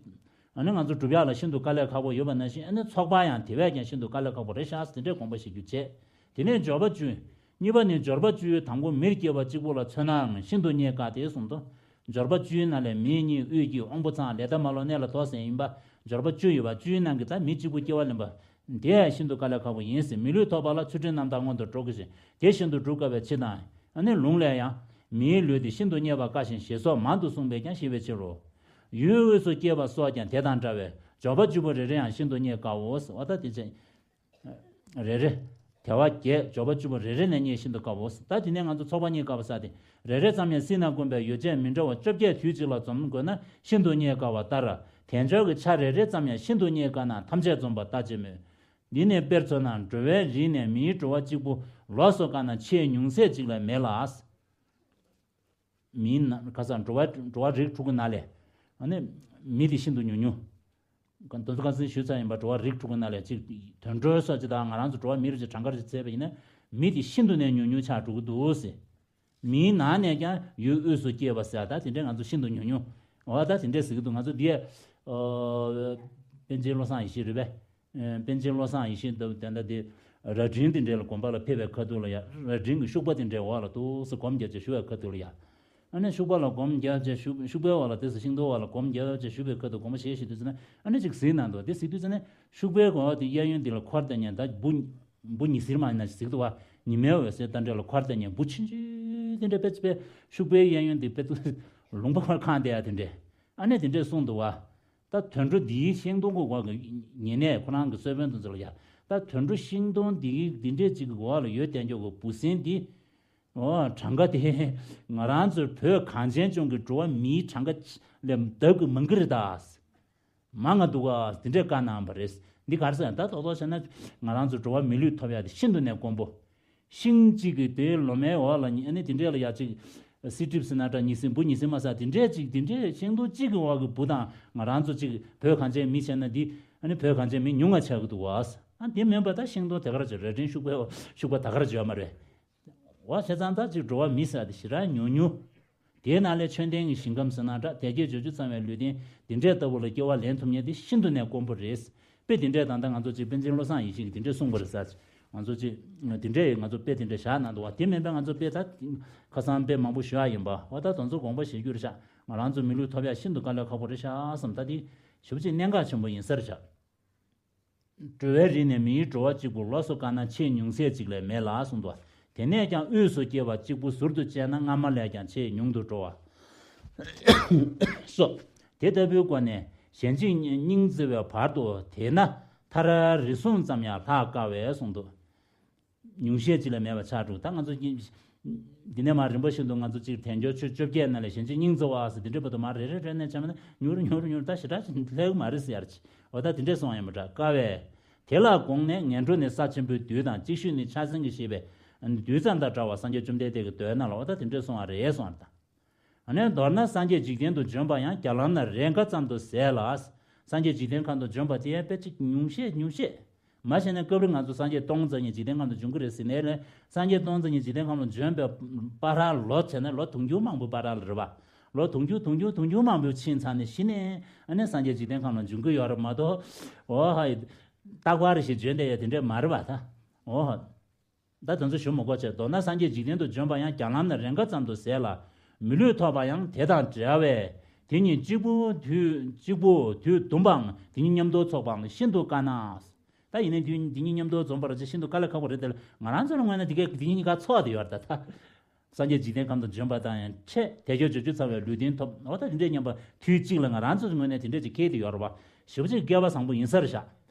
ཨ་ནི་ང་ཚོ་སྒྲུབ་ཡག་ལ་ཤིན་ཏུ་དཀའ་ལས་ཁག་པོ་ཡོད་པ་ནང་བཞིན་ཨ་ནི་ཚོགས་པ་ཡང་དེ་བས་ཀྱང་ཤིན་ཏུ་དཀའ་ལས་ཁག་པོ་རེད་ཤག་ཟེར་དེ་འདྲའི་དགོངས་པ་བཞེས་རྒྱུ་བྱས། དེ་ནས་འབྱོར་པ་བཅུ། གཉིས་པ་ནི་འབྱོར་པ་བཅུ་དང་པོ་མིར་སྐྱེ་བ་གཅིག་པུ་ལ་མཚོན་ནའང་ཤིན་ཏུ་རྙེད་དཀའ་སྟེ་གསུངས་ཏོ། འབྱོར་པ་བཅུའི་ནང་ལས་མིའི་གཉིས་དབུས་སྐྱིད་དབང་པོ་ཚང་ལས་ད་མ་ལོ་གནས་ལ་དོགས་ཟེར་ཡིན་པ། འབྱོར་པ་བཅུ་ཡོད་པ་བཅུའི་ནང་གི་ད་མི་གཅིག་པུ་སྐྱེ་བ་ལེན་པ། དེ་ཡང་ཤིན་ཏུ་དཀའ་ལས་ཁག་པོ་ཡིན་ཟེར། མི་ལུས་ཐོབ་པ་ལ་ཚུལ་ཁྲིམས་རྣམ་དག་སྔོན་དུ་འགྲོ་དགོས་ཤིང་དེ་བཞིན་དུ་སྒྲུབ་དཀའ་བའི་ཕྱིར་དང་། ཨ་ནི་ལུང་ལས་ཡང་། མིའི་ལུས་དེ་ཤིན་ཏུ་རྙེད་པ་དཀའ་ཞིང་ཞེས་སོགས་མང་དུ་གསུངས་པས་ཀྱང་ཞེས་པའི་ཕྱིར་རོ། ཡུལ་དབུས་སུ་སྐྱེས་པ་སོགས་ཀྱང་དེ་དང་འདྲ་བས་ འབྱོར་པ་བཅུ་པོ་རེ་རེ་ཡང་ཤིན་ཏུ་རྙེད་དཀའོ། འོ་ད་དེ་བྱས། རེ་རེ། དལ་བ་བརྒྱད། འབྱོར་པ་བཅུ་པོ་རེ་རེ་ནས་རྙེད་ཤིན་ཏུ་དཀའོ། ད་དེ་ནས་ང་ཚོ་ཚོགས་པ་རྙེད་དཀའ་བ་ས་དེ། རེ་རེ་ཙམ་ཡང་སྲིད་ན་བསྐོན་པའི་ཡོ་བྱད་མི་འདྲ་བ་བཅོ་བརྒྱད་དུས་གཅིག་ལ་འཛོམས་དགོས་ན་ཤིན་ཏུ་རྙེད་དཀའ་བ་ལྟར། དལ་འབྱོར་གྱི་ཆ་རེ་རེ་ཙམ་ཡང་ཤིན་ཏུ་རྙེད་དཀའ་ན་ཐམས་ཅད་འཛོམས་པ་ལྟ་ཅི་སྨོས། འདི་ནི་དཔེར་མཚོན་ན་འགྲོ་བའི་རིས་ནས་མིའི་འགྲོ་བ་གཅིག་པུ་ལོགས་སུ་དཀའ་ན་ཆེས་ཉུང་ཟད་གཅིག་ལས་མེད་ལ། མིའི་ནང་ཁ་སང་འགྲོ་བ་འགྲོ་བ་རིགས་དྲུག་གི་ནང་ལས། ཨ་ནི། མི་དེ་ཤིན་ཏུ་ཉུང་ཉུང་། ག་དོན་ཚོ་ག་ཚོད་ཞུས་ཚར་ཡིན་པ་འགྲོ་བ་རིགས་དྲུག་གི་ནང་ལས་གཅིག་དུད་འགྲོ་སོགས་ཅིག་དང་ང་རང་ཚོ་འགྲོ་བ་མི་རིགས་ཀྱི་གྲངས་ཀ་རེ་བཙལ་བ་ཡིན་ན། མི་དེ་ཤིན་ཏུ་ནས་ཉུང་ཉུང་ཆགས་འགྲོ་གི་འདུག་ཟེར། མིའི་ནང་ནས་ཀྱང་ཡུལ་དབུས་སུ་སྐྱེས་པ་ཟེར་ད་དེ་འདྲས་ང་ཚོ་ཤིན་ཏུ་ཉུང་ཉུང་། འོ་ད་དེ་འདྲས་ཟེར་གི་འདུག་ང་ཚོ་འདི། ཨ། པཎ་ཆེན་བློ་བཟང་ཡེ་ཤེས་རེད་པས། ཨ། པཎ་ཆེན་བློ་བཟང་ཡེ་ཤེས་འདི་དེ་འདྲ་དེ། རྭ་སྒྲེང་དེ་འདྲས་ལ་དགོན་པ་ལ་ཕེབས་པའི་ཁ་ཐུག་ལ་ཡ། རྭ་སྒྲེང་གི་ཤུག་པ་དེ་འདྲས་འོག་ལ་འདུག་སེ་སྒོམ་རྒྱབ་བྱས་བཞུགས་པའི་ཁ་ཐུག་ལ་ཡ། ཨ་ནི་ཤུག་པ་ལ་སྒོམ་རྒྱབ་བྱས་བཞུགས་ཤུག་པའི་འོག་ལ་དེ་སེ་ཤིང་སྡོང་འོག་ལ་སྒོམ་རྒྱབ་བྱས་བཞུགས་པའི་ཁ་ཐུག་སྒོམ་པ་བྱས་བཞུགས་དུས་ཙམ་ན་ཨ་ནི་ཅིག་གཟིགས་གནང་འདུག་དེ་གཟིགས་དུས་ཙམ་ན་ཤུག་པའི་འོག་དེ་གཡས་གཡོན་དེ་ལ་འཁོར་བསྡད་མཁན་ད་འབུ། འབུ་ཉི་ཟེར་མ་ཡིན་ན་ཅིག་གཟིགས་འདུག་བ། ཉི་མའི་འོད་ཟེར་དང་འདྲ་ལ་འཁོར་བསྡད་མཁན་འབུ་ཆུང་ཆུང་དེ་འདྲ་དཔེ་དཔེ་ཤུག་པའི་གཡས་གཡོན་དེ་དཔེ་ལུང་པ་བར་ཁེངས་བསྡད་ཡ་དེ་འདྲས། ཨ་ནི་དེ་འདྲས་གསུངས་འདུག་བ། ད་དུད་འགྲོ་འདིའི་ཤིང་སྡོང་གི་འོག་གི་ཉེ་གནས་ཁོ་རང་གི་གསོལ་དཔོན་དུ་ཚོ་ལ་ཡ། ད་དུད་འགྲོ་ཤིང་སྡོང་འདིའི་འདི་འདྲས་ཅིག་གི་འོག་ལ་ཡོད་བསྡད་མཁན་གྱི་འབུ་སྲིན་འདི། ཨོ་གྲངས་ཀ་དེ་ང་རང་ཚོའི་བོད་གངས་ཅན་ལྗོངས་ཀྱི་འགྲོ་བ་མིའི་གྲངས་ཀ་ལས་ལྡབ་ཀྱིས་མང་གི་རེད་ད། མང་ང་འདུག་ག་དེ་འདྲས་བཀའ་གནང་བ་རེད། འདི་ག་རེ་ཟེར་ན་ད་ཏོག་ཏོག་བྱས་ན་ང་རང་ཚོ་འགྲོ་བ་མི་ལུས་ཐོབ་ཡ་དེ་ཤིན་ཏུ་ནས་དཀོན་པོ། ཤིང་གཅིག་གི་དེའི་ལོ་མའི་འོག་ལ་ཨ་ནི་དེ་འདྲས་ལ་ཡ་གཅིག་སི་ཏྲིབ་ཟེར་ན་འདྲ་ཉི་ཟེར་འབུ་ཉི་ཟེར་མ་ཟེར་དེ་འདྲས་གཅིག་དེ་འདྲས་ཤིང་སྡོང་གཅིག་གི་འོག་གི་འབུ་དང་ང་རང་ཚོ་གཅིག་བོད་གངས་ཅན་མི་བྱས་ན་འདི་ཨ་ནི་བོད་གངས་ཅན་མི་ཉུང་ང་ཆགས་ཀྱི་འདུག་བ། ཨ་དེ་མིན་པ་ད་ཤིང་སྡོང་དེ་ག་ར་ཅིག་རྭ་སྒྲེང་ཤུག་པའི་ཤུག་པ་ད་ག་ར་ཅིག་ཡོད་མ་རེད། འོ་བྱས་ཙང་ད་ཅིག་འགྲོ་བ་མི་ཟེར་དེ་ཞེ་དྲག་ཉུང་ཉུང་། དེའི་ནང་ལས་ཆོས་ལྡན་གྱི་ཞིང་ཁམས་ཟེར་ན་འདྲ་དལ་བརྒྱད་འབྱོར་བཅུ་ཚང་བའི་ལུས་རྟེན་འདི་འདྲས་ལྟ་བུ་ལ་སྐྱེ་བ་ལེན་ཐུབ་མཁན་དེ་ཤིན་ཏུ་ནས་དཀོན་པོ་རེད། དཔེ་འདི་འདྲས་ད་ལྟ་ང་ཚོ་ཅིག་པཎ་ཆེན་བློ་བཟང་ཡེ་ཤེས་ཀྱིས་འདི་འདྲས་གསུངས་པ་རེད་ཟེར། ང་ཚོ་ཅིག་འདི་འདྲས་ང་ཚོ་དཔེ་འདི་འདྲས་བཞག་གནང་འདུག་བ། དེ་མིན་པའི་ང་ཚོ་དཔེ་ད་ཁ་སང་དཔེ་མང་པོ་ཞུ་ཡ་ཡིན་པ། འོ་ད་དེ་ཚོ་དགོངས་པ་བཞེས་རྒྱུ་རེད་ཤག་ང་རང་ཚོ་མི་ལུས་ཐོབ་ཡ་ཤིན་ཏུ་དཀའ་ལས་ཁག་པོ་རེད་ཤག་བསམ། ད་དེ་ཞེ་པོ་ཅིག་གནད་འགག་ཆེན་པོ་ཡིན་ས་རེད་ཤག་འགྲོ་བའི་རིས་ནས་མིའི་འགྲོ་བ་གཅིག་པུ་ལོགས་སུ་དཀའ་ན་ཆེས་ཉུང་ཟད་ཅིག་ལས་མེད་ལ་གསུངས་འདུག་དེ་ནས་ཀྱང་དབུས་སུ་སྐྱེ་བ་གཅིག་པུ་ཟུར་དུ་བཅད་ན་སྔ་མ་ལས་ཀྱང་ཆེས་ཉུང་དུ་འགྲོ་བ། སོ། དེ་ལྟ་བུའི་སྒོ་ནས་གཞན་གཅེས་སྙིང་བརྩེ་བའི་བར་དུ་དེས་ན་མཐར་རིས་གསུམ་ཙམ་ཡང་ལྷག་དཀའ་བས་གསུངས་འདུག་ཉུང་ཤས་ཅིག་ལས་མེད་པ་ཆགས་འགྲོ། ད་ང་ཚོ་འདི་ནས་མར་རིམ་པ་བཞིན་དུ་ང་ཚོ་གཅིག་དལ་འབྱོར་ཆོས་བཅོ་བརྒྱད་ནང་ལས་གཞན་གཅེས་སྙིང་བརྩེ་བ་ཟེར་འདི་འདྲའི་བར་དུ་མར་རེ་རེ་རེ་ནས་བྱས་པ་ན་ཉུང་རུ་ཉུང་རུ་ཉུང་རུ་ད་ཞེ་དྲག་ཅིག་སླེབས་ཀྱི་མ་རེད་ཟེར་ཡ་རེད། འོ་ད་དེ་འདྲས་གསུངས་ཡ་མི་འདྲ་དཀའ་བས། དེ་ལ་དགོངས་ནས་ངན་འགྲོ་ནི་ས་ཆེན་པོའི་བདུད་དང་གཅིག་ཤོས་ནི་ཕྱག་འཚལ་གྱིས་བཞེས་པའི་བདུད་ཙམ་དང་འདྲ་བ་སངས་རྒྱས་བཅོམ་ལྡན་འདས་ཀྱི་མདོའི་ནང་ལ་འོ་ད་དེ་འདྲས་གསུངས་པ་རེད་གསུངས་པ་རེད་ད། ཨ་ནི་མདོར་ན་སངས་རྒྱས་འཇིག་རྟེན་དུ་བྱོན་པ་ཡང་བརྒྱ་ལམ་ན་རེས་འགའ་ཙམ་དུ་ཟད་ལ། སངས་རྒྱས་འཇིག་རྟེན་ཁམས་དུ་བྱོན་པ་དེ་ཡང་དཔེ་གཅིག་ཉུང་ཤས་ཉུང་ཤས། མ་བྱས་ན་སྐབས་རེ་ང་ཚོ་སངས་རྒྱས་སྟོང་རྩ་གཉིས་འཇིག་རྟེན་ཁམས་དུ་བྱོན་གྱི་རེད་ཟེར་ནའི་ལས་སངས་རྒྱས་སྟོང་རྩ་གཉིས་འཇིག་རྟེན་ཁམས་ལ་བྱོན་པའི་བར་ལ་ལོ་བྱས་ན་ལོ་དུང་ཕྱུར་མང་པོའི་བར་ལ་རེད་བ། ལོ་དུང་ཕྱུར་དུང་ཕྱུར་དུང་ཕྱུར་མང་པོ་ཕྱིན་ཚར་ནས་གཞི་ནས་ཨ་ནི་སངས་རྒྱས་འཇིག་རྟེན་ཁམས་ལ་བྱོན་གྱི་ཡོད་རེད་མ་གཏོགས། འོ་ཧ། རྟག་པར་ཞིག་བྱོན་བསྡད་ཡ་དེ་འདྲས་མ་རེད་བ་ད། འོ་ཧ། ད་དེ་ཚོ་ཞུ་མི་དགོས་ཆེ། མདོར་ན་སངས་རྒྱས་འཇིག་རྟེན་དུ་བྱོན་པ་ཡང་བརྒྱ་ལམ་ན་རེས་འགའ་ཙམ་དུ་ཟད་ལ། མི་ལུས་ཐོབ་པ་ཡང་དེ་དང་འདྲ་བས། དེ་ཉིད་གཅིག་པུ་དུས་གཅིག་པུ་དུས་བདུན་པའམ་དེ་ཉིད་མཉམ་དུ་ཚོགས་པའང་ཤིན་ཏུ་དཀའ་ན། ད་ཡིན་ནའི་དུས་དེ་ཉིད་མཉམ་དུ་འཛོམས་པར་བྱེད་ཤིན་ཏུ་དཀའ་ལས་ཁག་པོ་རེད་དེ། ང་རང་ཚོ་ལ་མངོན་ན་དེ་གས་དེ་ཉིད་གཉིས་ཀ་ཚོགས་བསྡད་ཡོད་རེད་ད། སངས་རྒྱས་འཇིག་རྟེན་ཁམས་དུ་བྱོན་པ་དང་ཡང་འཕྲད་དལ་འབྱོར་འབྱོར་བཅུ་ཚང་བའི་ལུས་རྟེན་ཐོབ། འོ་ད་དེ་འདྲས་མཉམ་པ་དུས་གཅིག་ལ་ང་རང་ཚོ་ལ་མངོན་ན་དེ་འདྲས་ཅིག་འཁེལ་བསྡད་ཡོད་རེད་བ། ཞེ་པོ་ཅིག་སྐལ་བ་བཟང་པོ་ཡིན་ས་རེད་ཤག་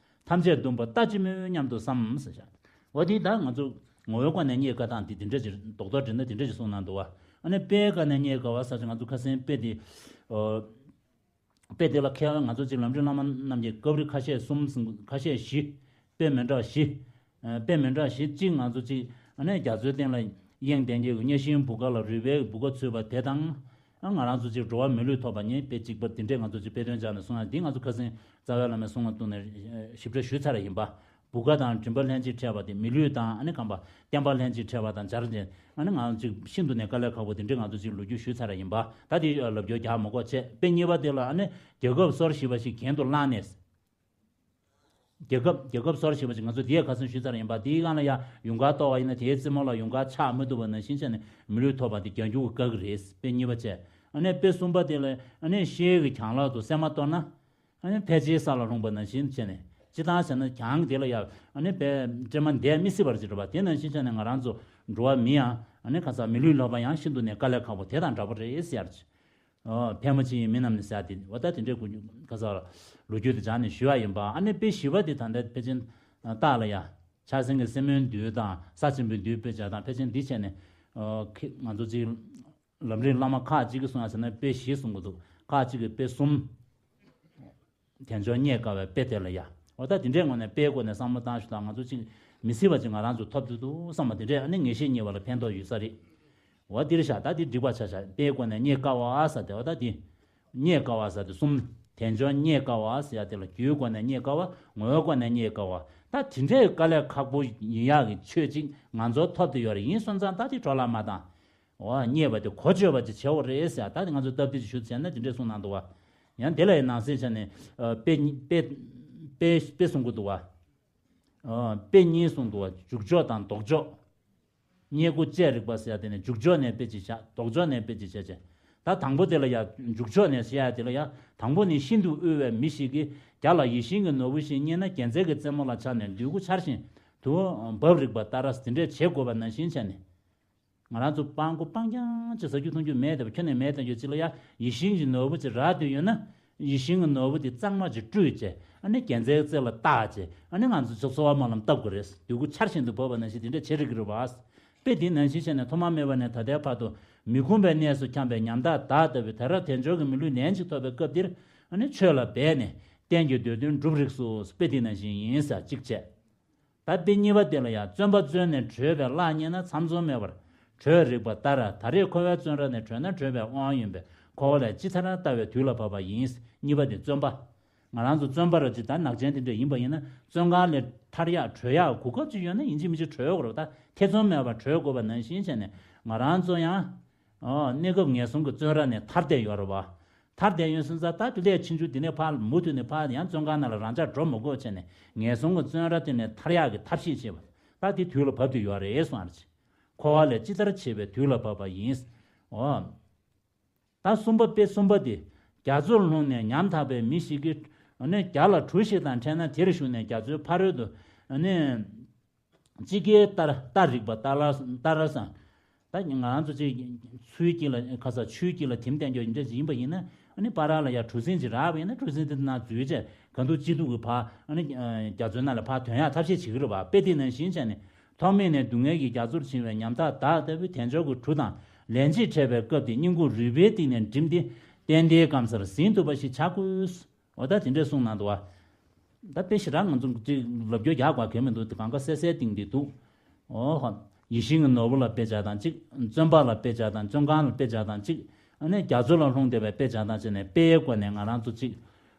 ཐམས་ཅད་འདུན་པ་ལྟ་ཅི་སྨོས་སྙམ་དུ་བསམ་ཟེར་བཞག་འོ་དེ་ད་ང་ཚོ་ངོ་བོའི་སྒོ་ནས་རྙེད་དཀའ་སྟངས་དེ་དེ་འདྲ་ཅིག་རྡོག་རྡོག་འདྲི་ན་དེ་འདྲ་ཅིག་གསུངས་གནང་འདུག་བ། ཨ་ནི་དཔེའི་སྒོ་ནས་རྙེད་དཀའ་བ་ས་ཅིག་ང་ཚོ་ཁ་སང་དཔེ་དེ། ཨོ། དཔེ་དེ་ལ་མཁས་པ་ང་ཚོ་ཅིག་ལམ་རིམ་བླ་མ་རྣམས་ཀྱིས་སྐབས་རེ་ཁ་ཤས་གསུམ་ཁ་ཤས་བཞི། དཔེ་མི་འདྲ་བ་བཞི། ཨ་དཔེ་མི་འདྲ་བ་བཞི་གཅིག་ང་ཚོ་ཅིག་ཨ་ནི་རྒྱ་མཚོའི་སྟེང་ལ་གཡེང་བསྡད་མཁན་གྱི་གཉའ་ཤིང་བུ་ག་ལ་རུས་སྦལ་བུ་ག་ཚུད་པ་དེ་དང་། ཨ་ང་རང་ཚོ་ཅིག་འགྲོ་བ་མི་ལུས་ཐོབ་པ་གཉིས་དཔེ་གཅིག་པ་འདི་འདྲས་ང་ཚོ་ཅིག་དཔེ་དོན་སྦྱར་ནས་གསུངས་ཡ་འདི་ང་ཚོ་ཁ་སང་རྩ་བའི་བླ་མའི་གསུང་ལ་བསྟུན་ནས་ཞིབ་ཕྲ་ཞུས་ཚར་ཡ་ཡིན་པ། བུ་ག་དང་མགྲིན་པ་ལྷན་ཅིག་འཕྲད་པ་དེ་མི་ལུས་དང་ཨ་ནི་གང་པ་བསྟན་པ་ལྷན་ཅིག་འཕྲད་པ་དང་སྦྱར་ཏེ་ཨ་ནི་ང་ཚོ་ཅིག་ཤིན་ཏུ་ནས་དཀའ་ལས་ཁག་པོ་དེ་འདྲས་ང་ཚོ་ཅིག་ལོ་རྒྱུས་ཞུས་ཚར་ཡ་ཡིན་པ། ད་དེ་ལབ་རྒྱུ་རྒྱག་མ་དགོས་བྱས། དཔེ་གཉིས་པ་དེ་ལ་ཨ་ནི་རྒྱལ་ཁབ་སོར་བཞི་པ་ཞིག་གྱེན་དུ་བླངས་ནས། རྒྱལ་ཁབ་རྒྱལ་ཁབ་སོར་བཞི་པ་ཞིག་ང་ཚོ་དེའི་ཁ་སང་ཞུས་ཚར་ཡིན་པ། དེའི་སྒང་ལ་ཡ་ཡུངས་ཀར་གཏོར་བ་ཡིན་ན་དེའི་རྩེ་མོ་ལ་ཡུངས་ཀར་ཆགས་མི་ཐུབ་པ་ནང་བཞིན་བྱས་ནས་མི་ལུས་ཐོབ་པ་དེ་རྒྱག་རྒྱུ་གི་དཀའ་གི་རེད། དཔེ་གཉིས་པ་བྱས། ཨ་ནི་དཔེ་གསུམ་པ་དེ་ལ་ཨ་ནི་ཤེལ་གྱི་གྱང་ལག་ཏུ་སྲན་མ་གཏོར་ན། ཨ་ནི་ཕལ་ཆེར་ས་ལ་ལྷུང་པ་ནང་བཞིན་བྱས་ནས་སྤྱིར་བཏང་བྱས་ན་གྱང་དེ་ལ་ཡ་ཨ་ནི་དཔེ་སྲན་མ་འདས་མི་སྲིད་པར་ཅིག་རེད་པ། དེ་ནང་བཞིན་བྱས་ནས་ང་རང་ཚོ་འགྲོ་བ་མི་ཡང་ཨ་ནི་ཁ་སང་མི་ལུས་ལོག་པ་ཡང་ཤིན་ཏུ་ནས་དཀའ་ལས་ཁག་པོ་དེ་དང་འདྲ་པོ་རེད་ཟེར་ཡ་རེད། ཨོ། ཕལ་མོ་ཆེ་ཡི་མི་རྣམས་ནི་ཟེར་ཡ་དེ་འོ་ད་དེ་འདྲའི་གོ་རྒྱུ་ཁ་སང་ལ། ལོ་རྒྱུས་དེ་སྦྱངས་ནས་ཞུ་བ་ཡིན་པ། ཨ་ནི་དཔེ་བཞི་པ་དེ་ད་ལྟ་ཕལ་ཆེར་རྟགས་ལ་ཡ། ཕྱག་སེང་གེ་སེ་མོའི་མདུད་དང་ས་ཆེན་པོའི་མདུད་དཔེ་བྱ་དང་ཕལ་ཆེར་འདི་བྱས་ནས། ཨ་ཁི་ང་ཚོ་ཅིག་ལམ་རིམ་བླ་མ་ཁག་ཅིག་གིས་གསུང་ཡ་ཟེར་ན་དཔེ་བཞི་གསུང་གི་འདུག་ཁག་ཅིག་གིས་དཔེ་གསུམ། དལ་འབྱོར་རྙེད་དཀའ་བའི་དཔེ་དེ་ལ་ཡ། འོ་ད་དེ་འདྲའི་ངོས་ནས་དཔེའི་སྒོ་ནས་བསམ་བློ་བཏང་ཞུ་དང་། ང་ཚོ་ཅིག་མི་སྲིད་པ་ཅིག་ང་རང་ཚོ་ཐོབ་ཐུབ་འདུག་བསམ་པ་དེ་འདྲས། ཨ་ནི་ངེས་ཤེས་རྙེད་པ་ལ་ཕན་ཐོགས་ཡོད་ས་རེད། འོ་འདིར་བཞག་ད་འདི་འགྲིག་པ་ཆ་བཞག་དཔེའི་སྒོ་ནས་རྙེད་དཀའ་བ་ཟེར་དེ། འོ་ད་འདི་རྙེད་དཀའ་བ་ཟེར་དེ་གསུམ། དལ་འབྱོར་རྙེད་དཀའ་བ་ཟེར་ཡ་དེ་ལ་རྒྱུའི་སྒོ་ནས་རྙེད་དཀའ་བ། ངོ་བོའི་སྒོ་ནས་རྙེད་དཀའ་བ། ད་དེ་འདྲའི་དཀའ་ལས་ཁག་པོ་ཡིན་ཡག་གི་ཆོས་ཅིག་ང་ཚོ་ཐོབ་བསྡད་ཡོད་རེད། ཡིན་སོང་ཙང་ད་དེ་འཕྲོ་བརླག་མ་བཏང་། འོ་རྙེད་པ་དེ་གོ་ཆོད་པ་ཅིག་བྱེད་དགོས་རེད་ཟེར། ད་དེ་ང་ཚོ་སྟབས་བདེ་ཅིག་ཞུ་བྱས་ན་དེ་འདྲས་གསུངས་གནང་འདུག་བ། ཡང་དེ་ལ་ཡང་ནང་གསེས་ཆ་ནས་ཨ་དཔེ་གཉིས་དཔེ་དཔེ་དཔེ་གསུང་གི་འདུག་བ། ཨ་དཔེ་གཉིས་གསུངས་འདུག་བ། འཇུག་ཕྱོགས་དང་ལྡོག་ཕྱོགས། རྙེད་བཀུར་བཅས་རིགས་པ་ཟེར་ཡ་དེ་ནས་འཇུག་ཕྱོགས་ནས་དཔེ་ཅིག་བཞག་ལྡོག་ཕྱོགས་ནས་དཔེ་ཅིག་བཞག་བྱས། ད་དང་པོ་དེ་ལ་ཡ་འཇུག་ཕྱོགས་ནས་བཤད་ཡ་དེ་ལ་ཡ། དང་པོ་ནི་ཤིན་ཏུ་དབུལ་བའི་མི་ཞིག་གིས་བརྒྱ་ལ་ཡིད་བཞིན་གྱི་ནོར་བུ་ཞིག་རྙེད་ན། རྒྱལ་མཚན་གྱི་རྩེ་མོ་ལ་ཆགས་ནས་འདོད་དགུ་ཆར་བཞིན་དུ་འབབ་རིགས་པ་ལྟར་དེ་འདྲས་བྱེད་དགོས་པ་ནང་བཞིན་བྱས་ནས། ང་རང་ཚོ་སྤྲང་པོ་སྤྲང་རྐྱང་ཅིག་ཟ་རྒྱུ་འཐུང་རྒྱུ་མེད་དེ། ཁྱོན་ནས་མེད་དང་ཡོད་ཅིག་ལ་ཡ་ཡིད་བཞིན་གྱི་ནོར་བུ་ཅིག་རག་བསྡད་ཡོད་ན། ཡིད་བཞིན་གྱི་ནོར་བུ་དེ་གཙང་མ་ཅིག་བཀྲུས་བྱས། ཨ་ནི་རྒྱལ་མཚན་རྩེ་ལ་བཏགས་བྱས། ཨ་ནི་ང་ཚོ་ཅིག་འཚོ་བ་སྨོན་ལམ་བཏབ་དགོས་རེད། འདོད་དགུ་ཆར་བཞིན་དུ་འབབ་པ་ནང་བཞིན་དེ་འདྲ་བྱེད་རིགས་རེད་བ། དཔེ་འདི་ནང་བཞིན་བྱས་ནས་ཐོག་མ་མེད་པ་ནས་ད་ལྟའི་བར་དུ་མི་ཁོམ་པའི་གནས་སུ་འཁྱམས་པའི་ཉམ་ཐག་བདག་ལྟ་བུས་ད་རེས་དལ་འབྱོར་གྱི་མི་ལུས་ལན་གཅིག་ཐོབ་པའི་སྐབས་འདིར། ཨ་ནི་ཆོས་ལ་འབད་ནས་གཏན་གྱི་འདོད་དོན་འགྲུབ་རིགས་སོ། དཔེ་འདི་ནང་བཞིན་ཡིན་ཟེར་གཅིག་བྱས། ད་དཔེ་གཉིས་པ་དེ་ལ་ཡང་བརྩོན་པ་བརྩོན་ནས་བགྲོད་པའི་གླགས་རྙེད་ན། མཚམས་འཛོམས་མེད་པར་བགྲོད་རིགས་པ་ལྟར། ད་རེས་འཁོར་བའི་བཙོན་ར་ནས་བགྲོད་ན། བགྲོད་པའི་དབང་ཡོན་པས་འཁོར་བ་ལས་ཅི་ཐར་ལྟ་བའི་དུས་ལ་བབ་པ་ཡིན། གཉིས་པ་དེ་བརྩོན་པ། ང་རང་ཚོ་བརྩོན་པ་ར་ཅིག་ད་ནག་ཅན་དེ་འདྲ་ཡིན་པ་ཡིན་ན། བཙོན་ཁང་ལས་ཐར་ཡག་བྲོས་ཡག་གོ་སྐབས་ཅིག་ཡོད་ན་ཡིན་གཅིག་མིན་གཅིག་བྲོས་དགོས་རེད་པ། ད་ཐེ་ཚོམ་མེད་པར་བྲོས་དགོས་པ་ནང་བཞིན་བྱས་ནས། ང་རང་ཚོ་ཡང་ཨོ་གནས་སྐབས་ངན་སོང་གི་བཙོན་ར་ནས་ཐར་བསྡད་ཡོད་རེད་པ། ཐར་བསྡད་ཡོད་སོང་ཙང་ད་དེ་ལས་ཕྱིན་ཆུ་འདི་ནས་ཕར་མུ་མཐུད་ནས་ཕར་ཡང་བཙོན་ཁང་ནང་ལ་རང་འཇགས་འགྲོ་མི་དགོས་བྱས་ནས། ངན་སོང་གི་བཙོན་ར་དེ་ནས་ཐར་ཡག་གི་ཐབས་ཤེས་བྱེད་པ། ད་དེ་དུས་ལ་བབ་བསྡད་ཡོད་རེད་གསུངས་པ་རེད། འཁོར་བ་ལས་ཅི་ཐར་བྱེད་པའི་དུས་ལ་བབ་པ་ཡིན། འོ། ད་གསུམ་པ། དཔེ་གསུམ་པ་དེ། རྒྱ་མཚོར་ལྷུང་ནས་ཉམ་ཐག་པའི་མི་ཞིག་གིས། ཨ་ནི་བརྒྱ་ལ་གྲུ་ཞིག་དང་འཕྲད་ན། དེར་ཞུགས་ནས་རྒྱ་མཚོའི་ཕ་རོལ་ཏུ། ཨ་ནི་ཅི་དགེ་ལྟར་ལྟར་རིགས་པ་ལྟར་ལ་ལྟར་སང་། ད་ང་རང་ཚོ་ཅིག་ཆུའི་དཀྱིལ་ལ་ཁ་ས་ཆུའི་དཀྱིལ་ལ་དེམ་བསྟན་རྒྱུ་འདྲ་ཅིག་ཡིན་པ་ཡིན་ན། ཨ་ནི་བར་ལ་ཡ་གྲུ་གཟིངས་ཅིག་རག་པ་ཡིན་ན། གྲུ་གཟིངས་དེ་ནང་འཛུལ་བྱས་གང་ཐུབ་ཅི་ཐུབ་ཀྱིས་ཕར། ཨ་ནི་རྒྱ་མཚོའི་ནང་ལ་ཕར་ཐོན་ཡག་ཐབས་ཤེས་བྱེད་ཀྱི་རེད་པ། དཔེ་དེ་ནང་བཞིན་བྱས་ནས། ཐོག་མེད་ནས་སྡུག་བསྔལ་གྱི་རྒྱ་མཚོར་བྱིང་བའི་ཉམ་ཐག་བདག་ལྟ་བུས་དལ་འབྱོར་གྱི་གྲུ་དང་ལན་གཅིག་འཕྲད་པའི་སྐབས་དེ་སྙིང་ཁུང་རུས་པའི་གཏིང་ནས་བསྒྲིམས་ཏེ། གཏན་བདེའི་སྐམ་སར་ཟིན་ཐུབ་པ་ཞིག་བྱ་དགོས། འོ་ད་དེ་འདྲས་གསུངས་གནང་འདུག་བ། ད་དཔེ་ཞེ་དྲག་ང་ཚོ་ཅིག་ལབ་རྒྱུ་རྒྱག་དགོས་གལ་མི་འདུག་དེ་གང་ག་གསལ་གསལ་སྟེང་འདི་འདུག་འོ་ཧོ། ཡིད་བཞིན་གྱི་ནོར་བུ་ལ་དཔེ་བྱ་དང་གཅིག་བཙོན་པ་ལ་དཔེ་བྱ་དང་། བཙོན་ཁང་ལ་དཔེ་བྱ་དང་གཅིག་ཨ་ནི་རྒྱ་མཚོ་ལ་ལྷུང་བསྡད་པའི་དཔེ་བྱ་དང་བྱས་ནས། དཔེའི་སྒོ་ནས་ང་རང་ཚོ་གཅིག་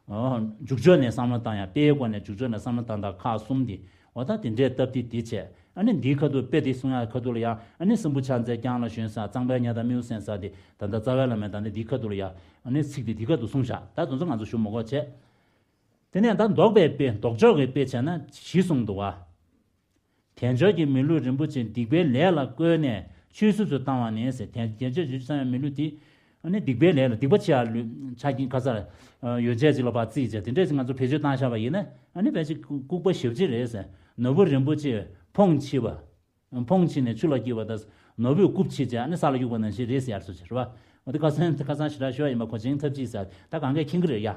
འོ། འཇུག་ཕྱོགས་ནས་བསམ་བློ་བཏང་ཡ། དཔེའི་སྒོ་ནས་འཇུག་ཕྱོགས་ནས་བསམ་བློ་བཏང་སྟངས་ཁག་གསུམ་དེ། འོ་ད་དེ་འདྲའི་སྟབས་བདེ་དེ་བྱས། ཨ་ནི་འདིའི་ཁ་ཐུག་དཔེ་དེ་གསུང་ཡ་ཁ་ཐུག་ལ་ཡ། ཨ་ནི་སྲིན་པོ་ཕྱག་འཚལ་རྐྱང་ལ་ཞོན་ས། གཙང་པའི་ཉ་དང་མིའུ་གསན་ས་དེ། ད་ལྟ་རྩ་བའི་བླ་མས་ད་ནི་འདིའི་ཁ་ཐུག་ལ་ཡ། ཨ་ནི་ཚིག་དེ་འདིའི་ཁ་ཐུག་གསུངས་བཞག་ད་དེ་ཚོ་ང་ཚོ་ཞུ་མི་དགོས་བྱས། དེ་ནས་ད་ལྡོག་པའི་དཔེ། ལྡོག་ཕྱོགས་ཀྱི་དཔེ་བྱས་ན་བཞི་གསུངས་འདུག་བ། དལ་འབྱོར་གྱི་མི་ལུས་རིན་པོ་ཆེ་སྡིག་པའི་ལས་ལ་བཀོལ་ནས་ཆོས་སུ་ཚུར་བཏང་བ་ནི་ཟེར། དལ་དལ་འབྱོར་བྱེད་ཆོས་ཚང་བའི་མི་ལུས་དེ། ཨ་ནི་སྡིག་པའི་ལས་ལ། སྡིག་པ་ཆེ་ཡ་ལུས་ཆ་རྐྱེན་ཁ་ཚར་ཡོ་བྱད་ཅིག་ལ་ཕར་བརྩིས་བྱས། དེ་འདྲས་ང་ཚོ་བེད་སྤྱོད་བཏང་བཞག་པ་ཡིན་ན། ཨ་ནི་ཕལ་ཆེར་ལྐུགས་པ་ཞེ་པོ་ཅིག་རེད་ཟེར། ནོར་བུ་རིན་པོ་ཆེ་ཕོངས་ཆེ་བ། ཕོངས་ཆེ་ནས་ཆུ་ལ་སྐྱིལ་བ་དང་། ནོར་བུས་རྐུབ་ཆེ་བྱས་ཨ་ནི་ས་ལ་གཡུགས་པ་ནང་བཞིན་རེད་ཟེར་ཡར་སོ་ཅིག་རེད་བ། འོ་དེ་ཁ་སང་ཁ་སང་ཞེ་དྲག་ཞུ་བ་ཡིན་པ། གོ་ཆེན་ཐབས་ཅིག་ཟེར། ད་གང་གས་མཁྱེན་གྱི་རེད་ཡ།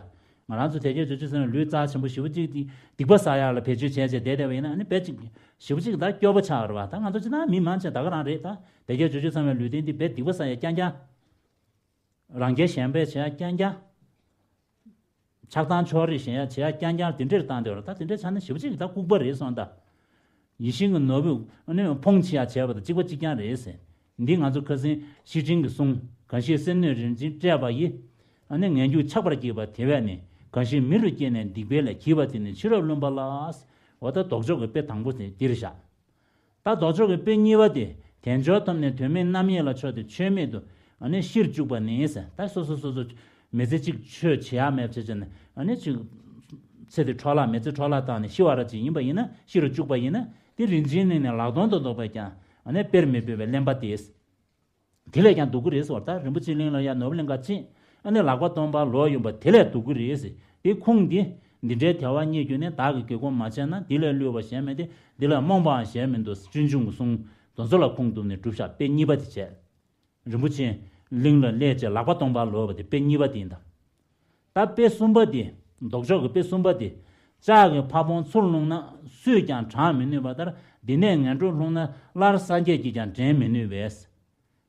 ང་རང་ཚོ་དལ་འབྱོར་བྱེད་ཆོས་ཚང་བའི་ལུས་རྩ་ཆེན་པོ་ཞེ་པོ་ཅིག་དེ་སྡིག་པ་བསགས་ཡག་ལ་བེད་སྤྱོད་བྱས་བྱས་བསྡད་བསྡད་པ་ཡིན་ན། ཨ་ནི་དཔེ་ཅིག་ཞེ་པོ་ཅིག་ད་སྐྱོ་པོ་ཆགས་རེད་བ། ད་ང་ཚོ་སྤྱིར་བཏང་མི་མང་ཆེ་ད་ག་རང་རེད། ད་དལ་འབྱོར་བྱེད་ཆོས་ཚང་བའི་ལུས་རྟེན་འདི་དཔེ་སྡིག་པ་བསགས་ཡག་རྐྱང་རྐྱང་། རང་རྒྱལ་ཞེན་པ་བྱེད་ཡག་རྐྱང་རྐྱང་། ཆགས་སྡང་ཕྱོགས་རིས་ཞེན་ཡག་བྱེད་ཡག་རྐྱང་རྐྱང་དེ་འདྲར་བཏང་སྡོད་རེད། ད་དེ་འདྲ་ཆགས་ན་ཞེ་པོ་ཅིག་ད་ལྐུགས་པ་རེད་སོང་ད། ཡིད་བཞིན་གྱི་ནོར་བུ་ཨ་ནི་ཕོངས་ཆེ་ཡག་བྱས་པ་དང་གཅིག་པ་གཅིག་རྐྱང་རེད་ཟེར། འདི་ང་ཚོ་ཁ་སང་བཤེས་སྤྲིང་གིས་གསུངས། གང་ཞིག་སེམས་གནོད་རིན་ཆེན་སྤྲས་པ་ཡིས། ཨ་ནི་ངན་སྐྱུགས་ཆགས་པར་བགྱིས་པ་དེ་བས་ནི། གང་ཞིག་མི་རུ་སྐྱེས་ནས་སྡིག་པའི་ལས་བགྱིས་པ་དེ་ནི། ཕྱི་རབས་བླུན་པ་ལགས། འོ་ད་ལྡོག་ཕྱོགས་ཀྱི་དཔེ་དང་པོ་དེ་འདིར་བཞག་ད་ལྡོག་ཕྱོགས་ཀྱི་དཔེ་གཉིས་པ་དེ། དལ་འབྱོར་ཐོབ་ནས་དོན་མེད་རྣམ་གཡེང་ལ་ཕྱོགས་ཏེ་ཆོས་མེད་དུ་ཨ་ནི་ཤི་རུ་བཅུག་པ་ནི་ཟེར། ད་སོ་སོ་སོ་སོ་མི་ཚེ་གཅིག་ཆོས་བྱེད་ཡག་མེད་བྱས་བྱས་ནས། ཨ་ནི་ཅིག་ཚེ་འདི་འཕྲོ་བརླག་མི་ཚེ་འཕྲོ་བརླག་བཏང་ནས་ཤི་བ་ར་ཅིག་ཡིན་པ་ཡིན་ན། ཤི་རུ་བཅུག་པ་ཡིན་ན། དེ་རིན་ཆེན་གླིང་ནས་ལག་སྟོང་དུ་བཟློག་པས་ཀྱང་ཨ་ནི་དཔེར་མི་ཕོད་པའི་གླེན་པ་སྟེ། དེ་ལས་ཀྱང་སྡུག་གི་རེད་ཟེར་བ། ད་རིན་པོ་ཆེ་གླིང་ལ་ཡར་ནོར་བུ་གླིང་ག་ཕྱིན། ཨ་ནི་ལག་པ་སྟོང་པར་ལོག་ཡོང་བ་དེ་ལས་སྡུག་གི་རེད་ཟེར། དེ་ཁུངས་འདི། འདི་འདྲའི་དལ་བ་རྙེད་གྱུར་ནས། བདག་གིས་དགེ་སྒོ་མ་བྱས་ན། འདི་ལས་བསླུས་པ་གཞན་མེད་དེ། འདི་ལས་རྨོངས་པའང་གཞན་མིན་འདུག་སྤྱོད་འཇུག་གི་གསུང་དེ་ཚོ་ལ་ཁུངས་གཏུགས་ནས་བསྒྲུབ་བཞག་དཔེ་གཉིས་པ་དེ་བྱས། རིན་པོ་ཆེ་གླིང་ལ་སླེབས་བྱས་ལག་པ་སྟོང་པར་ལོག་པ་དེ་དཔེ་གཉིས་པ་དེ་ཡིན་ད། ད་དཔེ་གསུམ་པ་དེ། ལྡོག་ཕྱོགས་ཀྱི་དཔེ་གསུམ་པ་དེ། ལྕགས་ཀྱི་ཕ་བོང་ཚུར་ལྷུང་ན་སུས་ཀྱང་དྲང་མི་ནུས་པ་ལྟར། འདི་ནས་ངན་འགྲོར་ལྷུང་ན་སླར་སངས་རྒྱས་ཀྱིས་ཀྱང་འདྲེན་མི་ནུས་པས།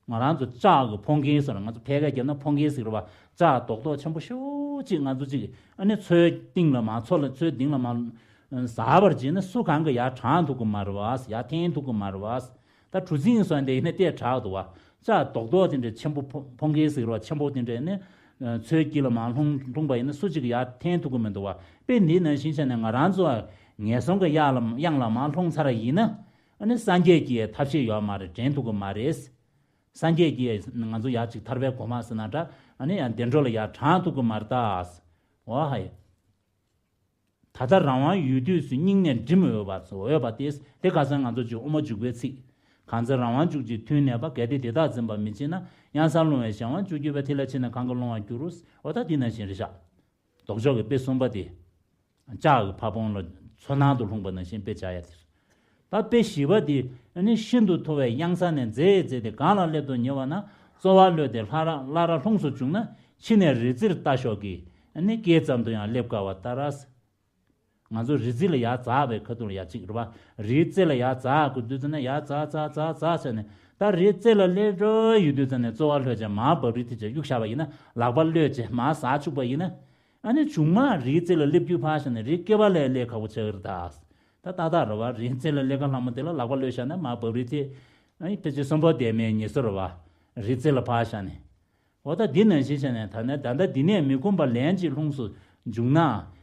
ང་རང་ཚོ་ལྕགས་ཀྱི་ཕོ་རྒན་ཟེར། ང་ཚོ་ཕལ་སྐད་རྒྱབ་ན་ཕོ་རྒན་ཟེར་གི་རེད་པ། ལྕགས་རྡོག་རྡོག་ཆེན་པོ་ཞེ་པོ་ཅིག་ང་ཚོ་ཅིག་ཨ་ནི་མཚོའི་གཏིང་ལ་མར་མཚོ་ལ་མཚོའི་གཏིང་ལ་མར་ཟགས་པར་བྱས་ན་སུ་གང་གིས་ཡར་དྲང་ཐུབ་ཀྱི་མ་རེད་པ། ཡར་འཐེན་ཐུབ་ཀྱི་མ་རེད་པ། ད་གྲུ་གཟིངས་སོགས་དེ་ཡིན་ན་ལྟས་དྲག་འདུག་པ། ལྕགས་རྡོག་རྡོག་དེ་འདྲ་ཆེན་པོ་ཕོ་ཕོ་རྒན་ཟེར་གི་རེད་པ། ཆེན་པོ་དེ་འདྲ་ནི་མཚོའི་དཀྱིལ་ལ་མར་ལྷུང་ལྷུང་པ་ཡིན་ན་སུ་གཅིག་གིས་ཡར་འཐེན་ཐུབ་ཀྱི་མི་འདུག་པ། དཔེ་འདི་ནང་བཞིན་བྱས་ནས་ང་རང་ཚོ་ངན་སོང་གི་གཡང་ལ་གཡང་ལ་མར་ལྷུང་ཚར་ཡིན་ན། ཨ་ནི་སངས་རྒྱས་ཀྱིས་ཐབས་ཤེས་ཡོད་མ་རེད། འདྲེན་ཐུབ་ཀྱི་མ་རེད། སངས་རྒྱས་ཀྱིས་ང་ཚོ་ཡར་ཅིག་ཐར་པའི་གོ་འཕང་ཟེར་ན་འདྲ། ཨ་ནི་ཡང་བདེ་འགྲོ་ལ་ཡར་དྲང་ཐུབ་ཀྱི་མ་རེད་ད། འོ་ཧའི། ད་ལྟ་རང་དབང་ཡོད་དུས་སུ་སྙིང་ནས་འདྲི་མི་འོས་པ་འོས་པ་སྟེ། དེ་ཁ་སང་ང་ཚོ་ཅིག་དབུ་མ་འཇུག་པའི་ཚིག། གང་ཚེ་རང་དབང་འཇུག་ཅིང་ཐུན་གནས་པ། གལ་ཏེ་དེ་དག་འཛིན་པར་མི་བྱེད་ན། གཡང་སར་ལྷུང་བའི་གཞན་དབང་བཅུ་གྱུར་པས། དེ་ལ་ཕྱིན་ན་གང་གིས་སློང་བར་འགྱུར། འོ་ད་འདི་ནང་བཞིན་རེད་ཤག། ལྡོག་ཕྱོགས་ཀྱི་དཔེ་གསུམ་པ་དེ། ལྕགས་ཀྱི་ཕ་བོང་ལ་མཚོ་ནང་དུ་ལྷུང་པ་ནང་བཞིན་དཔེ་བྱ་ཡ་དེ། ད་དཔེ་བཞི་པ་དེ་ནི་ཤིན་ཏུ་མཐོ་བའི་གཡང་ས་ནས་འཛེགས་འཛེགས་ཏེ་གང་ལ་སླེབས་དུ་ཉེ་བ་ན། རྩོལ་བ་ལྷོད་དེ་སླར་སླར་ལྷུང་སུ་བཅུག་ན། ཕྱི་ནས་རི་རྩེར་ལྟ་ཞོག་གིས། ནི་སྐེད་ཙམ་དུ་ཡང་སླེབས་དཀའ་བ་ལྟར། ང་ཚོ་རི་རྩེ་ལ་ཡར་འཛེགས་པའི་ཁ་ཐུག་ལ་ཡར་ཅིག་རེད་པ། རི་རྩེ་ལ་ཡར་འཛེགས་དགོས་དུས་ཙམ་ན་ཡར་འཛེགས་འཛེགས་འཛེགས་འཛེགས་བྱས་ནས། ད་རི་རྩེ་ལ་སླེབས་འགྲོ་ཡོད་དུས་ཙམ་ནས་རྩོལ་བ་ལྷོད་བྱས་མར་བབས་རི་དེ་ཅིག་གཡུག་བཞག་པ་ཡིན་ན། ལག་པ་གློད་བྱས་མར་ཟགས་བཅུག་པ་ཡིན་ན། ཨ་ནི་མཇུག་མ་རིའི་རྩེ་ལ་སླེབས་རྒྱུ་ཕར་བཞག་ནས་རིའི་སྐེད་པ་ལ་སླེབས་ཁག་པོ་ཆགས་ཀྱི་རེད་ད། ད་ཏག་ཏག་རེད་པ། རིའི་རྩེ་ལ་སླེབས་ཁ་ལྷག་མ་དེ་ལ་ལག་པ་གློད་བཞག་ན་མར་བབས་རི་དེ། ཨ་ནི་ཕལ་ཆེར་གསོན་པོ་ལྡན་མའི་ཉེ་སྲོལ་རེད་པ། རིའི་རྩེ་ལ་ཕར་བཞག་ནས། འོ་ད་འདི་ནང་བཞིན་བྱས་ནས་ད་ནི་ད་ལྟ་འདི་ནས་མི་ཁོམ་པ་ལན་གཅིག་ལྷུང་སུ་བཅུག་ན།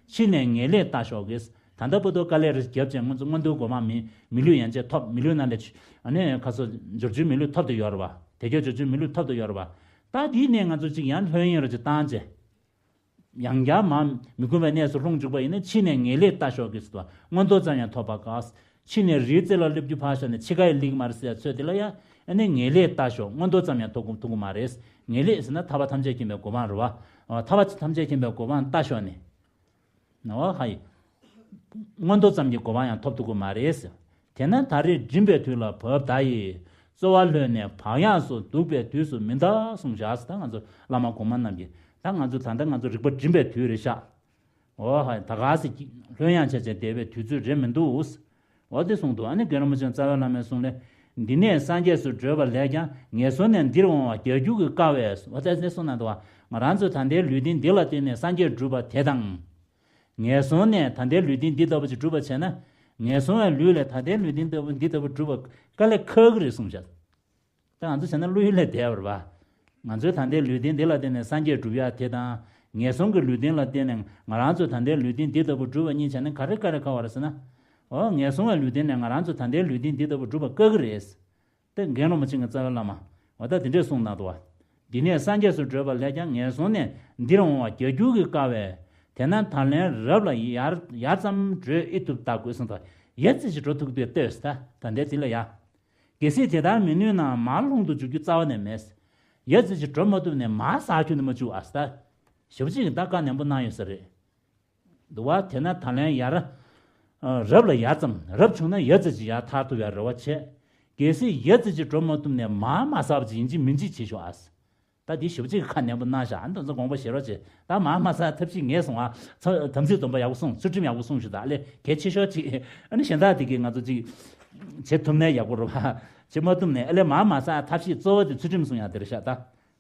ཕྱི་ནས་ངེས་ལེགས་ལྟ་ཞོག་གིས། ད་ལྟ་བར་དུ་དཀའ་ལས་རེ་བརྒྱབ་བྱས་སྔོན་ཚོ་མངོན་མཐོའི་གོ་འཕང་མི་མི་ལུས་ཡན་ཆད་ཐོབ། མི་ལུས་ནང་ལས་ཨ་ནི་ཁ་སོ་འབྱོར་བཅུའི་མི་ལུས་ཐོབ་བསྡད་ཡོད་རེད་པ། དལ་འབྱོར་འབྱོར་བཅུའི་མི་ལུས་ཐོབ་བསྡད་ཡོད་རེད་པ། ད་འདི་ནས་ང་ཚོ་གཅིག་ཡང་ལྷོད་གཡེང་རེ་གཅིག་བཏང་བྱས། ཡང་བསྐྱར་མར་མི་ཁོམ་པའི་གནས་སུ་ལྷུང་བཅུག་པ་ཡིན་ན། ཕྱི་ནས་ངེས་ལེགས་ལྟ་ཞོག་གིས་ཟེར་བ། མངོན་མཐོ་ཙམ་ཡང་ཐོབ་པ་དཀའ། ཕྱི་ནས་རིའི་རྩེ་ལ་སླེབས་རྒྱུ་ཕར་བཞག་ནས་ཕྱི་ཁ་ཡི་ལེགས་མ་རེད་ཟེར་ཡ་ཚོད་དེ་ལ་ཡ། ཨ་ནི་ངེས་ལེགས་ལྟ་ཞོག། མངོན་མཐོ་ཙམ་ཡང་ཐོབ་ཐུབ་ཀྱི་མ་རེད། ངེས་ལེགས་ཟེར་ན་ཐར་པ་ཐམས་ཅད་མཁྱེན་པའི་གོ་འཕང་རེད་པ། ཨ། ཐར་པ་ཐམས་ཅད་མཁྱེན་པའི་གོ་འཕང་ལྟ་ཞོག་ནས། ཨོ་ཧའི། མངོན་མཐོ་ཙམ་གྱི་གོ་འཕང་ཡང་ཐོབ་ཐུབ་ཀྱི་མ་རེད། དེས་ན་ད་རེས་འགྲིམ་པའི་དུས་ལ་བབ་ད་ཡི། རྩོལ་བ་ལྷོད་ནས་བག་ཡངས་སུ་འདུག་པའི་དུས་སུ་མིན་ད་གསུངས་བཞག་ཟེར། ད་ང་ཚོ་བླ་མ་གོང་མ་རྣམས་ཀྱིས། ད་ང་ཚོ་ད་ལྟ་ང་ཚོ་རིག་པ་འགྲིམ་པའི་དུས་རེད་ཤག། ཨོ་ཧའི། ད་ག་སེ་ལྷོད་ཡངས་བྱས་བྱས་བསྡད་པའི་དུས་ཚོད་རེད་མི་འདུག། འོ་དེ་གསུངས་འདུག། ཨ་ནི་རྒན་རིན་པོ་ཆེ་རྩ་བའི་བླ་མའི་གསུང་ལས། འདི་ནས་སངས་རྒྱས་སུ་བགྲོད་པ་ལས་ཀྱང་། ངན་སོང་ནས་འདིར་འོང་བ་རྒྱལ་འགྱུར་གྱིས་དཀའ་བས། འོ་ད་དེ་གསུངས་གནང་འདུག་པ། ང་རང་ཚོ་ད་ལྟའི་ལུས་རྟེན་འདི་ལ་བརྟེན་ནས་སངས་རྒྱས་འགྲུབ་པ་དེ་དང་། ངན་སོང་ནས་ད་ལྟའི་ལུས་རྟེན་འདི་ལྟ་བུ་ཅིག་སྒྲུབ་པ་བྱས་ན། ངན་སོང་བའི་ལུས་ལས་ད་ལྟའི་ལུས་རྟེན་ལྟ་བུ་འདི་ལྟ་བུ་སྒྲུབ་པ་དཀའ་ལས་ཁག་གི་རེད་གསུངས་བཞག། ད་ང་ཚོ་བྱས་ན་བློ་ཡུལ་ལས་འདས་པ་རེད་པ། ང་ཚོའི་ད་ལྟའི་ལུས་རྟེན་འདི་ལ་བརྟེན་ནས་སངས་རྒྱས་སྒྲུབ་ཡ་དེ་དང་། ངན་སོང་གི་ལུས་རྟེན་ལ་བརྟེན་ནས་ང་རང་ཚོ་ད་ལྟའི་ལུས་རྟེན་འདི་ལྟ་བུ་སྒྲུབ་པ་གཉིས་བྱས་ན་ག་རེ་དཀའ་ལས་ཁག་པ་རེད་ཟེར་ན། འོ་ངན་སོང་བའི་ལུས་རྟེན་ནས་ང་རང་ཚོ་ད་ལྟའི་ལུས་རྟེན་འདི་ལྟ་བུ་སྒྲུབ་པ་དཀའ་གི་རེད། དེ་རྒན་རིན་པོ་ཆེ་གི་རྩ་བའི་བླ་མ། འོ་ད་དེ་འདྲས་གསུངས་གནང་འདུག་པ། འདི་ནས་སངས་རྒྱས་སུ་བགྲོད་པ་ལས་ཀྱང་། ངན་སོང་ནས་འདིར་འོང་བ་རྒྱལ་འགྱུར་གྱིས་དཀའ་བས། དེས་ན་ད་ལན་རབ་ལ་ཡར་ཡར་ཙམ་བགྲོད་ཨེ་ཐུབ་ལྟ་དགོས་གསུངས་ད། ཡར་ཙམ་ཞིག་འགྲོ་ཐུབ་དུས་ལྟོས་ད། ད་ལྟའི་དེ་ལ་ཡ། གལ་སྲིད་དེ་ལྟར་མི་ནུས་ན་མར་ལྷུང་དུ་འཇུག་རྒྱུ་རྩ་བ་ནས་མེད། ཡར་ཙམ་ཞིག་འགྲོ་མ་ཐུབ་ནས་མར་ཟགས་ཁྱོན་ནས་མ་བཅུག་ཨ་ད། ཞེ་པོ་ཅིག་གིས་ད་བཀའ་ནན་པོ་གནང་ཡོད་ས་རེད། འདུག་པ། དེས་ན་ད་ལན་ཡར། ཨ། རབ་ལ་ཡར་ཙམ། རབ་བྱུང་ན་ཡར་ཙམ་ཞིག་ཡར་ཐར་ཐུབ་ཡ་རེ་བ་བྱེད། གལ་སྲིད་ཡར་ཙམ་ཞིག་འགྲོ་མ་ཐུབ་ནས་མར་མ་ཟགས་པ་ཅིག་ཡིན་གཅིག་མིན་གཅིག་བྱེད་ཤོག་ཨ། ད་འདི་ཞེ་པོ་ཅིག་གིས་ཁ་ནན་པོ་གནང་ཤག། ཨ་ནི་དེ་ཚོ་དགོངས་པ་བཞེས་རོགས་བྱེད། ད་མར་མ་ཟགས་ཐབས་ཤེས་ངེས་སོང་ཨ། ཚ། དམ་ཚིག་སྡོམ་པ་ཡག་པོ་སྲུང་། ཚུལ་ཁྲིམས་ཡག་པོ་སྲུང་ཞུ་ད། ཨ་ལས་གལ་ཆེ་ཤོས་ཅིག། ཨ་ནི་གཞན་དག་དེ་གིས་ང་ཚོ་ཅིག་བྱེད་ཐུབ་ནའི་ཡག་པོ་རེད་པ། བྱེད་མ་ཐུབ་ནའི་ཨ་ལས་མར་མ་ཟགས་ཐབས་ཤེས་གཙོ་བོ་དེ་ཚུལ་ཁྲིམས་སྲུང་ཡ་དེ་རེད་ཤག་ད།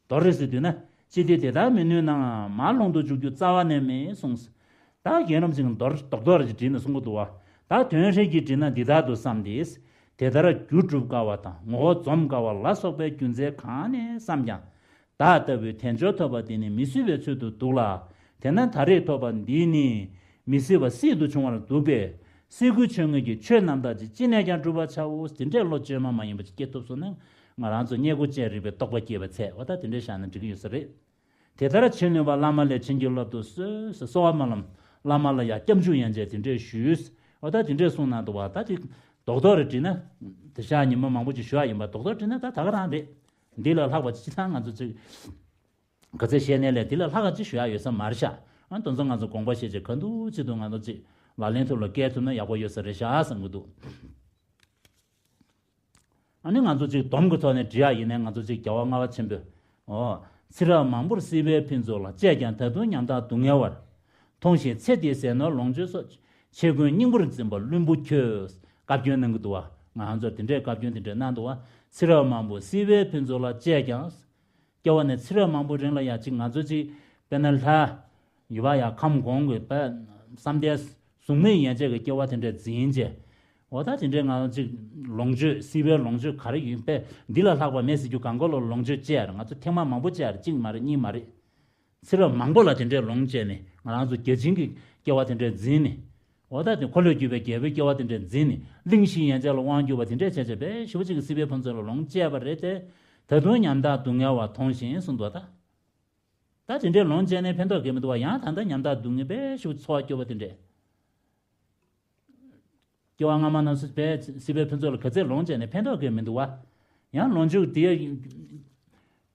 མདོར་རེ་ཟེར་དུས་ན། ཅི་སྟེ་དེ་ལྟར་མི་ནུས་ན། མར་ལྷུང་དུ་འཇུག་རྒྱུ་རྩ་བ་ནས་མེད་གསུངས། ད་རྒན་རིན་པོ་ཆེས་མདོར་རྡོག་རྡོག་རེ་བྲིས་ནས་གསུང་གི་འདུག་པ། ད་དོན་རེ་གིས་བྲིས་ན་འདི་ལྟར་དུ་བསམ་སྟེ། དེ་ལྟར་རྒྱུ་སྒྲུབ་དཀའ་བ་དང་ངོ་བོ་འཛོམས་དཀའ་བ་ལ་སོགས་པའི་རྒྱུ་མཚན་གང་ནས་བསམས་ཀྱང་། བདག་ལྟ་བུའི་དལ་འབྱོར་ཐོབ་པ་འདི་ནི་མི་སྲིད་པའི་ཚུལ་དུ་འདུག་ལ། དེས་ན་ད་རེས་ཐོབ་པ་འདི་ནི་མི་སྲིད་པ་སྲིད་དུ་བྱུང་བར་འདུག་པས། སྲིད་ཀུན་ཆོད་མངོན་གྱི་ཆོས་རྣམ་དག་ཅིག་ཅི་ནས་ཀྱང་སྒྲུབ་པར་བྱའོ། དེ་འདྲའི་བློ་བཅོས་མ་མ་ཡིན་པ་ཅིག་སྐྱེ་ཐུབ་སོང་ན། ང་རང་ཚོ་རྙེད་བཀུར་ཅན་རིག་པའི་རྟོགས་པ་སྐྱེས་པའི་ཚད། འོ་ད་དེ་འདྲའི་བཞག་ན་འགྲིག་གི་ཡོད་ས་རེད། དེ་ལྟར་བྱེད་ནུས་པ་བླ་མ་ལས་བྱིན་གྱིས་བརླབ་ཏུ་གསོལ་ཟེར། གསོལ་བ་སྨོན་ལམ། བླ་མ་ལ་ཡང་སྐྱབས་འཇུག་ཡན་ཆད་དེ་འདྲས་ཞུས། འོ་ད་དེ་འདྲས་གསུངས་གནང་འདུག་པ། ད་དེ་རྡོག་རྡོག་རེ་བྲིས་ན། དེ་ཤག་ཉི་མ་མང་པོ་ཅིག་ཞུ་ཡ་ཡིན་པ། རྡོག་རྡོག་བྲིས་ན་ད་ད་ག་རང་རེད། འདི་ལས་ལྷག་པ་ཅིག་ད་ང་ཚོ་ཅིག་ག་ཚད་བཤད་ནའི་ལས་འདི་ལས་ལྷག་ག་ཅིག་ཞུ་ཡ་ཡོད་ས་མ་རེད་ཤག། ཨ། དེ་ཚོ་ང་ཚོ་དགོངས་པ་བཞེས་བྱས་ག་འདུག་ཅི་འདུག་ང་ཚོ་ཅིག་ལག་ལེན་ཐོག་ལ་བཀལ་ཐུབ་ན་ཡག་པོ་ཡོད་ས་རེད་ཤག་བསམ་གྱི་འདུག། ཨ་ནི་ང་ཚོ་ཅིག་སྡོམ་གྱི་ཐོག་ནས་འབྲི་ཡག་ཡིན་ནའི། ང་ཚོ་ཅིག་རྒྱལ་བ་ལྔ་པ་ཆེན་པོས། འོ། ཚེ་རབས་མང་པོར་སྲིད་པའི་ཕུན་ཚོགས་ལ། སྤྱད་ཀྱང་ད་དུང་ཉམ་ཐག་སྡུག་བསྔལ་བར། མཐོང་ཞིང་ཚེ་འདིའི་ཟས་ནོར་ལོངས་སྤྱོད་སོགས། ཆེ་དགུན་སྙིང་པོར་འཛིན་པ་བླུན་པོ་ཁྱོད། བཀའ་བཀྱོན་གནང་གི་འདུག་བ། ང་ཚོར་དེ་འདྲའི་བཀའ་བཀྱོན་དེ་འདྲ་གནང་འདུག་བ། ཚེ་རབས་མང་པོ་སྲིད་པའི་ཕུན་ཚོགས་ལ་སྤྱད་ཀྱང་། སྐྱེ་བ་ནས་ཚེ་རབས་མང་པོ་རིང་ལ་ཡང་ཅིག་ང་ཚོ་ཅིག་དཔེར་ན་ལྷ། ཡུལ་བ་ཡང་ཁམས་གོང་གི་བསམ་གཏན་གཟུགས་མེད་ཡན་ཆད་ཀྱི་སྐྱེ་བ་དེ་འདྲ་འཛིན་བྱས། འོ་ད་དེ་འདྲའི་ང་ཚོ་ཅིག་ལོངས་སྤྱོད་སྲིད་པའི་ལོངས་སྤྱོད་ག་རེ་ཡིན་པས་འདི་ལ་ལྷག་པ་མེད་ཟེར་རྒྱུ་གང་ག་ལོ་ལོངས་སྤྱོད་སྤྱད་ཡ་རེད། ང་ཚོ་ཐེངས་མ་མང་པོ་སྤྱད་ཡ་རེད། གཅིག་མ་རེད། གཉིས་མ་རེད། ཚེ་རབས་མང་པོ་ལ་དེ་འདྲའི་ལོངས་སྤྱད་ནས་ང་རང་ཚོ་བརྒྱ་བྱིན་གྱི་སྐྱེ་བ་དེ་འདྲ་འཛིན་ནས། འོ་ད་དེ་འཁོར་ལོས་སྒྱུར་བའི་རྒྱལ་པོའི་སྐྱེ་བ་དེ་འདྲ་འཛིན་ནས་གླིང་བཞི་ཡན་ཆད་ལ་དབང་བསྒྱུར་བ་དེ་འདྲ་བྱས་བྱས་པས་ཞེ་པོ་ཅིག་གི་སྲིད་པའི་ཕུན་ཚོགས་ལ་ལོངས་སྤྱད་པ་རེད་དེ། ད་དུང་ཉམ་ཐག་སྡུག་བསྔལ་བ་མཐོང་ཞིང་གསུངས་འདུག་བ་ད། ད་དེ་འདྲའི་ལོངས་སྤྱད་ནས་ཕན་ཐོགས་གང་ཡང་མི་འདུག་བ། ཡང་ད་ལྟ་ཉམ་ཐག་སྡུག་བསྔལ་བས་ཞེ་པོ་འཚོ་བ་སྐྱོབ་པ་དེ་འདྲས། སྐྱེ་བ་སྔ་མ་རྣམས་སུ་བས་སྲིད་པའི་ཕུན་ཚོགས་ལ་ག་ཚད་ལོངས་སྤྱད་ནས་ཕན་ཐོགས་གང་ཡང་མི་འདུག་བ། ཡང་ལོངས་སྤྱོད་དེ་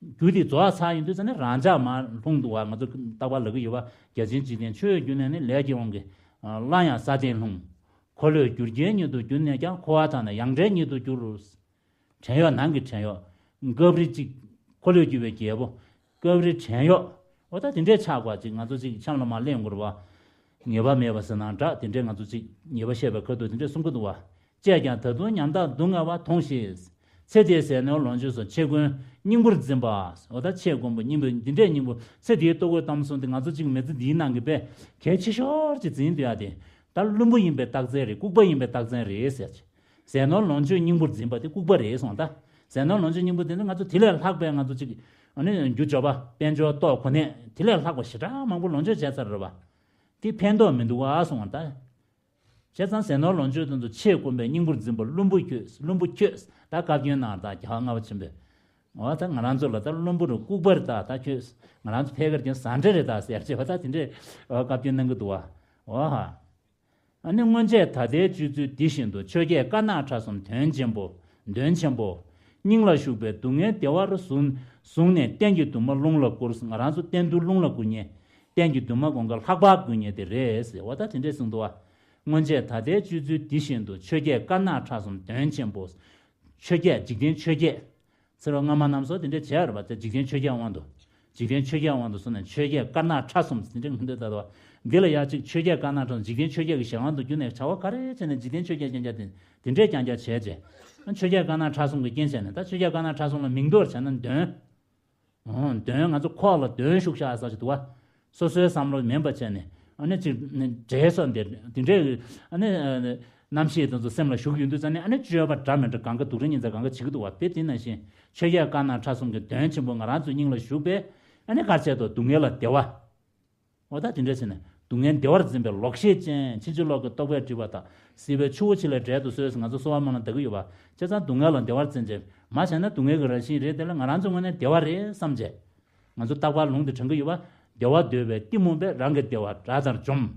རྒྱུ་དེ་རྫོགས་ཚར་ཡོང་དུས་ཙ་ནས་རང་འཇགས་མར་ལྷུང་འདུག་བ། ང་ཚོ་རྟག་པར་ལབ་ཀྱི་ཡོད་པ། བརྒྱ་བྱིན་འཇིག་རྟེན་མཆོད་འོས་གྱུར་ནས་ནི། ལས་ཀྱི་དབང་གིས་སླར་ཡང་ས་སྟེང་ལྷུང་། འཁོར་ལོས་སྒྱུར་རྒྱལ་ཉིད་དུ་གྱུར་ནས་ཀྱང་། འཁོར་བ་དག་ནི་ཡང་བྲལ་ཉིད་དུ་གྱུར། བྲན་གཡོག་ནང་གི་བྲན་གཡོག་སྐབས་རེ་གཅིག་འཁོར་ལོས་སྒྱུར་བའི་རྒྱལ་པོ། སྐབས་རེ་བྲན་གཡོག་འོ་ད་དེ་འདྲའི་ཆགས་པ་ཅིག་ང་ཚོ་ཅིག་འཆམ་ལ་མ་སླེབས་དགོས་རེད་བ། ངེས་པ་མེད་པ་ཟེར་ནའང་འདྲ། དེ་འདྲའི་ང་ཚོ་ཅིག་ཉེས་པ་བཤད་པའི་ཁ་ཐུག་དེ་འདྲའི་གསུང་གི་འདུག་བ། བཅས་ཀྱང་ད་དུང་ཉམ་ཐག་སྡུག་བསྔལ་བ་མཐོང་ཞིང་། ཚེ་འདིའི་ཟས་ནོར་ལོངས་སྤྱོད་སོགས། ཆེ་དགུན་སྙིང་པོར་འཛིན་པ། འོ་ད་ཆེ་དགུན་པོ་སྙིང་པོ་འདི་འདྲའི་སྙིང་པོ་ཚེ་འདིའི་ལྟོ་གོས་གཏམ་གསུམ་དེ་ང་ཚོ་ཅིག་མི་ཚེ་འདིའི་ནང་གི་དཔེ་གལ་ཆེ་ཤོས་ཅིག་འཛིན་སྡོད་ཡ་དེ། ད་བླུན་པོ་ཡིན་པའི་རྟགས་མཚན་རེད། ལྐུགས་པ་ཡིན་པའི་རྟགས་མཚན་རེད་ཟེར། ཟས་ནོར་ལོངས་སྤྱོད་སྙིང་པོར་འཛིན་པ་དེ་ལྐུགས་པ་རེད་གསུངས། ད་ཟས་ནོར་ལོངས་སྤྱོད་སྙིང་པོ་དེ་ནི་ང་ཚོ་དེ་ལས་ལྷག་པའི་ང་ཚོ་ཅིག་ཨ་ནི་རྒྱུ་འབྱོར་པ་དཔལ་འབྱོར་ལྟོ་གོས་གནས་དེ་ལས་ལྷག་པ་ཞེ་དྲག་མང་པོ་ལོངས་སྤྱོད་བྱས་ཚར་རེད་བ། དེ་ཕན་ཐོགས་མི་འདུག་བ་གསུངས་པ་ད། བྱས་ཙང་ཟས་ནོར་ལོངས་སྤྱོད་དེ་ཚོ་ཆེས་དཀོན་པའི་སྙིང་པོར་འཛིན་པ་བླུན་པོ་ཁྱོད། བླུན་པོ་ཁྱོད་ད་བཀའ་བཀྱོན་གནང་ད་རྒྱལ་བ་ལྔ་པ་ཆེན་པོས། འོ་ད་ང་རང་ཚོ་ལ་ད་བླུན་པོ་རུ་ལྐུགས་པར་ད་ད་ཁྱོད་ང་རང་ཚོ་ཕལ་སྐད་ཀྱི་ཟ་འདྲེ་རེད་ད་ཟེར་བྱས་པ་ད་དེ་འདྲས་བཀའ་བཀྱོན་གནང་གི་འདུག་བ། འོ་ཧ། ཨ་ནི་སྔོན་ཆད་ད་ལྟའི་སྤྱོད་ཚུལ་འདི་བཞིན་དུ། ཆོས་བརྒྱད་དཀར་ནག་ཁྲ་གསུམ་དོན་ཆེན་པོ། དོན་ཆེན་པོ། སྙིང་ལ་ཞུགས་པས་སྡུག་བསྔལ་བདེ་བར་བཟུང་བཟུང་ནས་གཏན་གྱི་འདུན་མ་རླུང་ལ་བསྐུར། ང་རང་ཚོ་གཏན་འདུན་རླུང་ལ་བསྐུར་མཁན། གཏན་གྱི་འདུན་མ་གང་ག་ལྷག་པར་བསྐུར་མཁན་དེ་རེད་ཟེར་བ་ད་དེ་འདྲས་གསུངས་འདུག་བ། སྔོན་ཆད་ད་ལྟའི་སྤྱོད་ཚུལ་འདི་བཞིན་དུ། ཆོས་བརྒྱད་དཀར་ནག་ཁྲ་གསུམ་དོན་ཆེན་པོ། ཆོས་བརྒྱད་འཇིག་རྟེན་ཆོས་བརྒྱད། ཚེ་རབས་སྔ་མ་རྣམས་སུ་དེ་འདྲ་བྱས་རེད་པ། དེ་འཇིག་རྟེན་ཆོས་བརྒྱད་དབང་དུ། འཇིག་རྟེན་ཆོས་བརྒྱད་དབང་དུ་སོང་ནས་ཆོས་བརྒྱད་དཀར་ནག་ཁྲ་གསུམ་དེ་འདྲ་མི་འདོད་ད་དོ། འདི་ལ་ཡ་གཅིག་ཆོས་བརྒྱད་དཀར་ནག་ཁྲ་གསུམ་འཇིག་རྟེན་ཆོས་བརྒྱད་ཀྱི་གཞན་དབང་དུ་གྱུར་ནས་བྱ་བ་ག་རེ་བྱས་ནས་འཇིག་རྟེན་ཆོས་བརྒྱད་རྐྱང་རྐྱང་དེ་དེ་འདྲས་རྐྱང་རྐྱང་བྱས་རྗེས། ཆོས་བརྒྱད་དཀར་ནག་ཁྲ་གསུམ་གྱི་རྐྱེན་བྱས་ནས་ད་ཆོས་བརྒྱད་དཀར་ནག་ཁྲ་གསུམ་ལ་མིང་འདོགས་བྱས་ན་འདོན། འོ་འདོན་ང་ཚོ་ཁོག་ལ་འདོན་ཤུགས་ཤ་ས་ཞིག་འདུག་བ། སོ་སོའི་བསམ་བློ་མིན་པ་བྱས་ནས་ཨ་ནི་ཅིག་འདྲེས་སོ་འདི་འདི་འདྲའི་ཨ་ནི་རྣམ་ཤེས་དེ་ཚོ་སེམས་ལ་ཞུགས་ཡོང་དུས་ཙ་ནས་ཨ་ནི་སྤྱོད་པ་འདྲ་མི་འདྲ་གང་ག་སྡུག་རུ་ཉིན་མཚན་གང་ག་བྱེད་ཀྱི་འདུག་བ། དཔེ་དེ་ནང་བཞིན་ཆོས་བརྒྱད་དཀར་ནག་ཁྲ་གསུམ་གྱི་དོན་ཆེན་པོ་ང་རང་ཚོའི་སྙིང་ལ་ཞུགས་པས་ཨ་ནི་ག་རེ་བྱས་འདུག་སྡུག་བསྔལ་ལ་བདེ་བ། འོ་ད་དེ་འདྲ་བྱས་ནས་སྡུག་བསྔལ་བདེ་བར་འཛིན་པའི་ལོག་ཤེས་ཅན་ཕྱིན་ཅི་ལོག་གི་རྟོག་པས་བསྒྲིབས་པ་དག་སྲིད་པའི་ཆུ་བོ་ཆེ་ལས་བསྒྲལ་དུ་གསོལ་ཟེར་ང་ཚོ་གསོལ་བ་སྨོན་ལམ་འདེབས་ཀྱི་ཡོད་པ། བྱས་ཙང་སྡུག་བསྔལ་ལ་བདེ་བར་འཛིན་བྱས་མ་བྱས་ན་སྡུག་བསྔལ་གྱི་རང་བཞིན་རེད། དེ་ལ་ང་རང་ཚོའི་ངོས་ནས་བདེ་བ་རེད་བསམ་བྱས། ང་ཚོ་རྟག་པར་ལུང་དེ་དྲན་གྱི་ཡོད་པ། བདེ་བ་འདོད་པས་གཏི་མུག་པས། རང་གི་བདེ་བ་དགྲ་ལྟར་འཇོམས།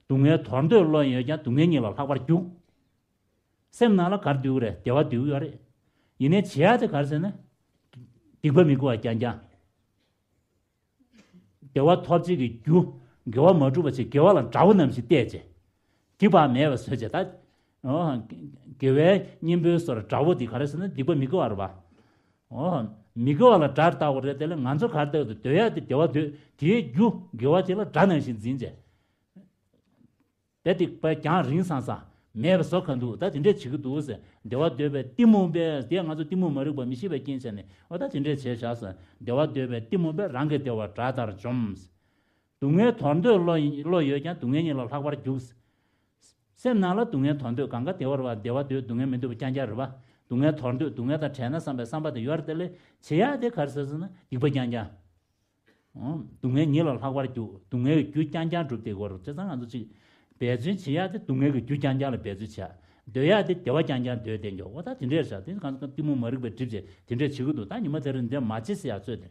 སྡུག་བསྔལ་དོར་འདོད་བློ་ཡོད་ཀྱང་། སྡུག་བསྔལ་ཉིད་ལ་ལྷག་པར་རྒྱུག་སེམས་ནང་ལ་ག་རེ་འདོད་ཀྱི་རེད། བདེ་བ་འདོད་ཀྱི་ཡོད་རེད། ཡིན་ནའི་བྱེད་ཡག་དེ་ག་རེ་ཟེར་ན། སྡིག་པ་མི་དགེ་བ་རྐྱང་རྐྱང་། བདེ་བ་ཐོབ་བྱེད་ཀྱི་རྒྱུ། དགེ་བ་མ་བསྒྲུབས་པ་བྱས་དགེ་བ་ལ་དགྲ་བོ་ནང་བཞིན་བལྟས་བྱས། སྡིག་པ་མེད་པ་བཟོས་བྱས་ད། འོ། དགེ་བའི་གཉེན་པོའི་སོར་དགྲ་བོ་འདི་ག་རེ་ཟེར་ན་སྡིག་པ་མི་དགེ་བ་རེད་པ། འོ། མི་དགེ་བ་ལ་དགྲར་ལྟ་བ་རེད། དེ་ལ་ང་ཚོ་ག་རེ་ལྟ་གི་འདུག་འདོད་ཡག་དེ་བདེ་བ་འདོད། དེའི་རྒྱུ་དགེ་བ་དེ་ལ་དགྲ་ནང་བཞིན་འཛིན་བྱས། དེ་སྡིག་པ་རྒྱང་རིང་སང་སང་མེད་པ་བཟོ་ག་འདུག་ད་དེ་འདྲས་བྱེད་ཀྱི་འདུག་ཟེར། བདེ་བ་འདོད་པས་གཏི་མུག་པས། དེ་ང་ཚོ་གཏི་མུག་མ་རིག་པ་མི་ཤེས་པའི་རྐྱེན་བྱས་ནས་འོ་ད་དེ་འདྲས་བྱས་བཞག་ཟེར། བདེ་བ་འདོད་པས་གཏི་མུག་པས། རང་གི་བདེ་བ་དགྲ་ལྟར་འཇོམས། སྡུག་བསྔལ་དོར་འདོད་བློ་བློ་ཡོད་ཀྱང་། སྡུག་བསྔལ་ཉིད་ལ་ལྷག་པར་རྒྱུག་སེམས་ནང་ལ་སྡུག་བསྔལ་དོར་འདོད་གང་ག་བདེ་བ་རེད་པ། བདེ་བ་འདོད་སྡུག་བསྔལ་མི་འདོད་པ་རྐྱང་རྐྱང་རེད་པ། སྡུག་བསྔལ་དོར་འདོད་སྡུག་བསྔལ་དང་བྲལ་ན་བསམ་པའི་བསམ་པ་དེ་ཡོད་རེད། དེ་ལས་བྱེད་ཡག་དེ་ག་རེ་ཟེར་ཟེར་ན་སྡིག་པ་རྐྱང་རྐྱང་། སྡུག་བསྔལ་ཉིད་ལ་ལྷག་པར་རྒྱུག་སྡུག་བསྔལ་གྱི་རྒྱུ་རྐྱང་རྐྱང་སྒྲུབ་བསྡད་དགོས་རེད། བྱས་ཙང་ང་ཚོ་གཅིག་འབད་བརྩོན་བྱེད་ཡག་དེ་སྡུག་བསྔལ་གྱི་རྒྱུ་རྐྱང་རྐྱང་ལ་འབད་བརྩོན་བྱེད་ཡག་འདོད་ཡག་དེ་བདེ་བ་རྐྱང་རྐྱང་འདོད་བསྡད་མགྱོགས། འོ་ད་དེ་འདྲས་བྱ། དེ་གང་ཚོ་གཏི་མུག་མ་རིག་པའི་སྒྲིབ་བྱས་དེ་འདྲས་བྱེད་ཀྱི་འདུག་ད་ཉི་མ་དེ་རིང་འདི་མ་བྱེད་ཟེར་ཡག་ཚོད་དེ།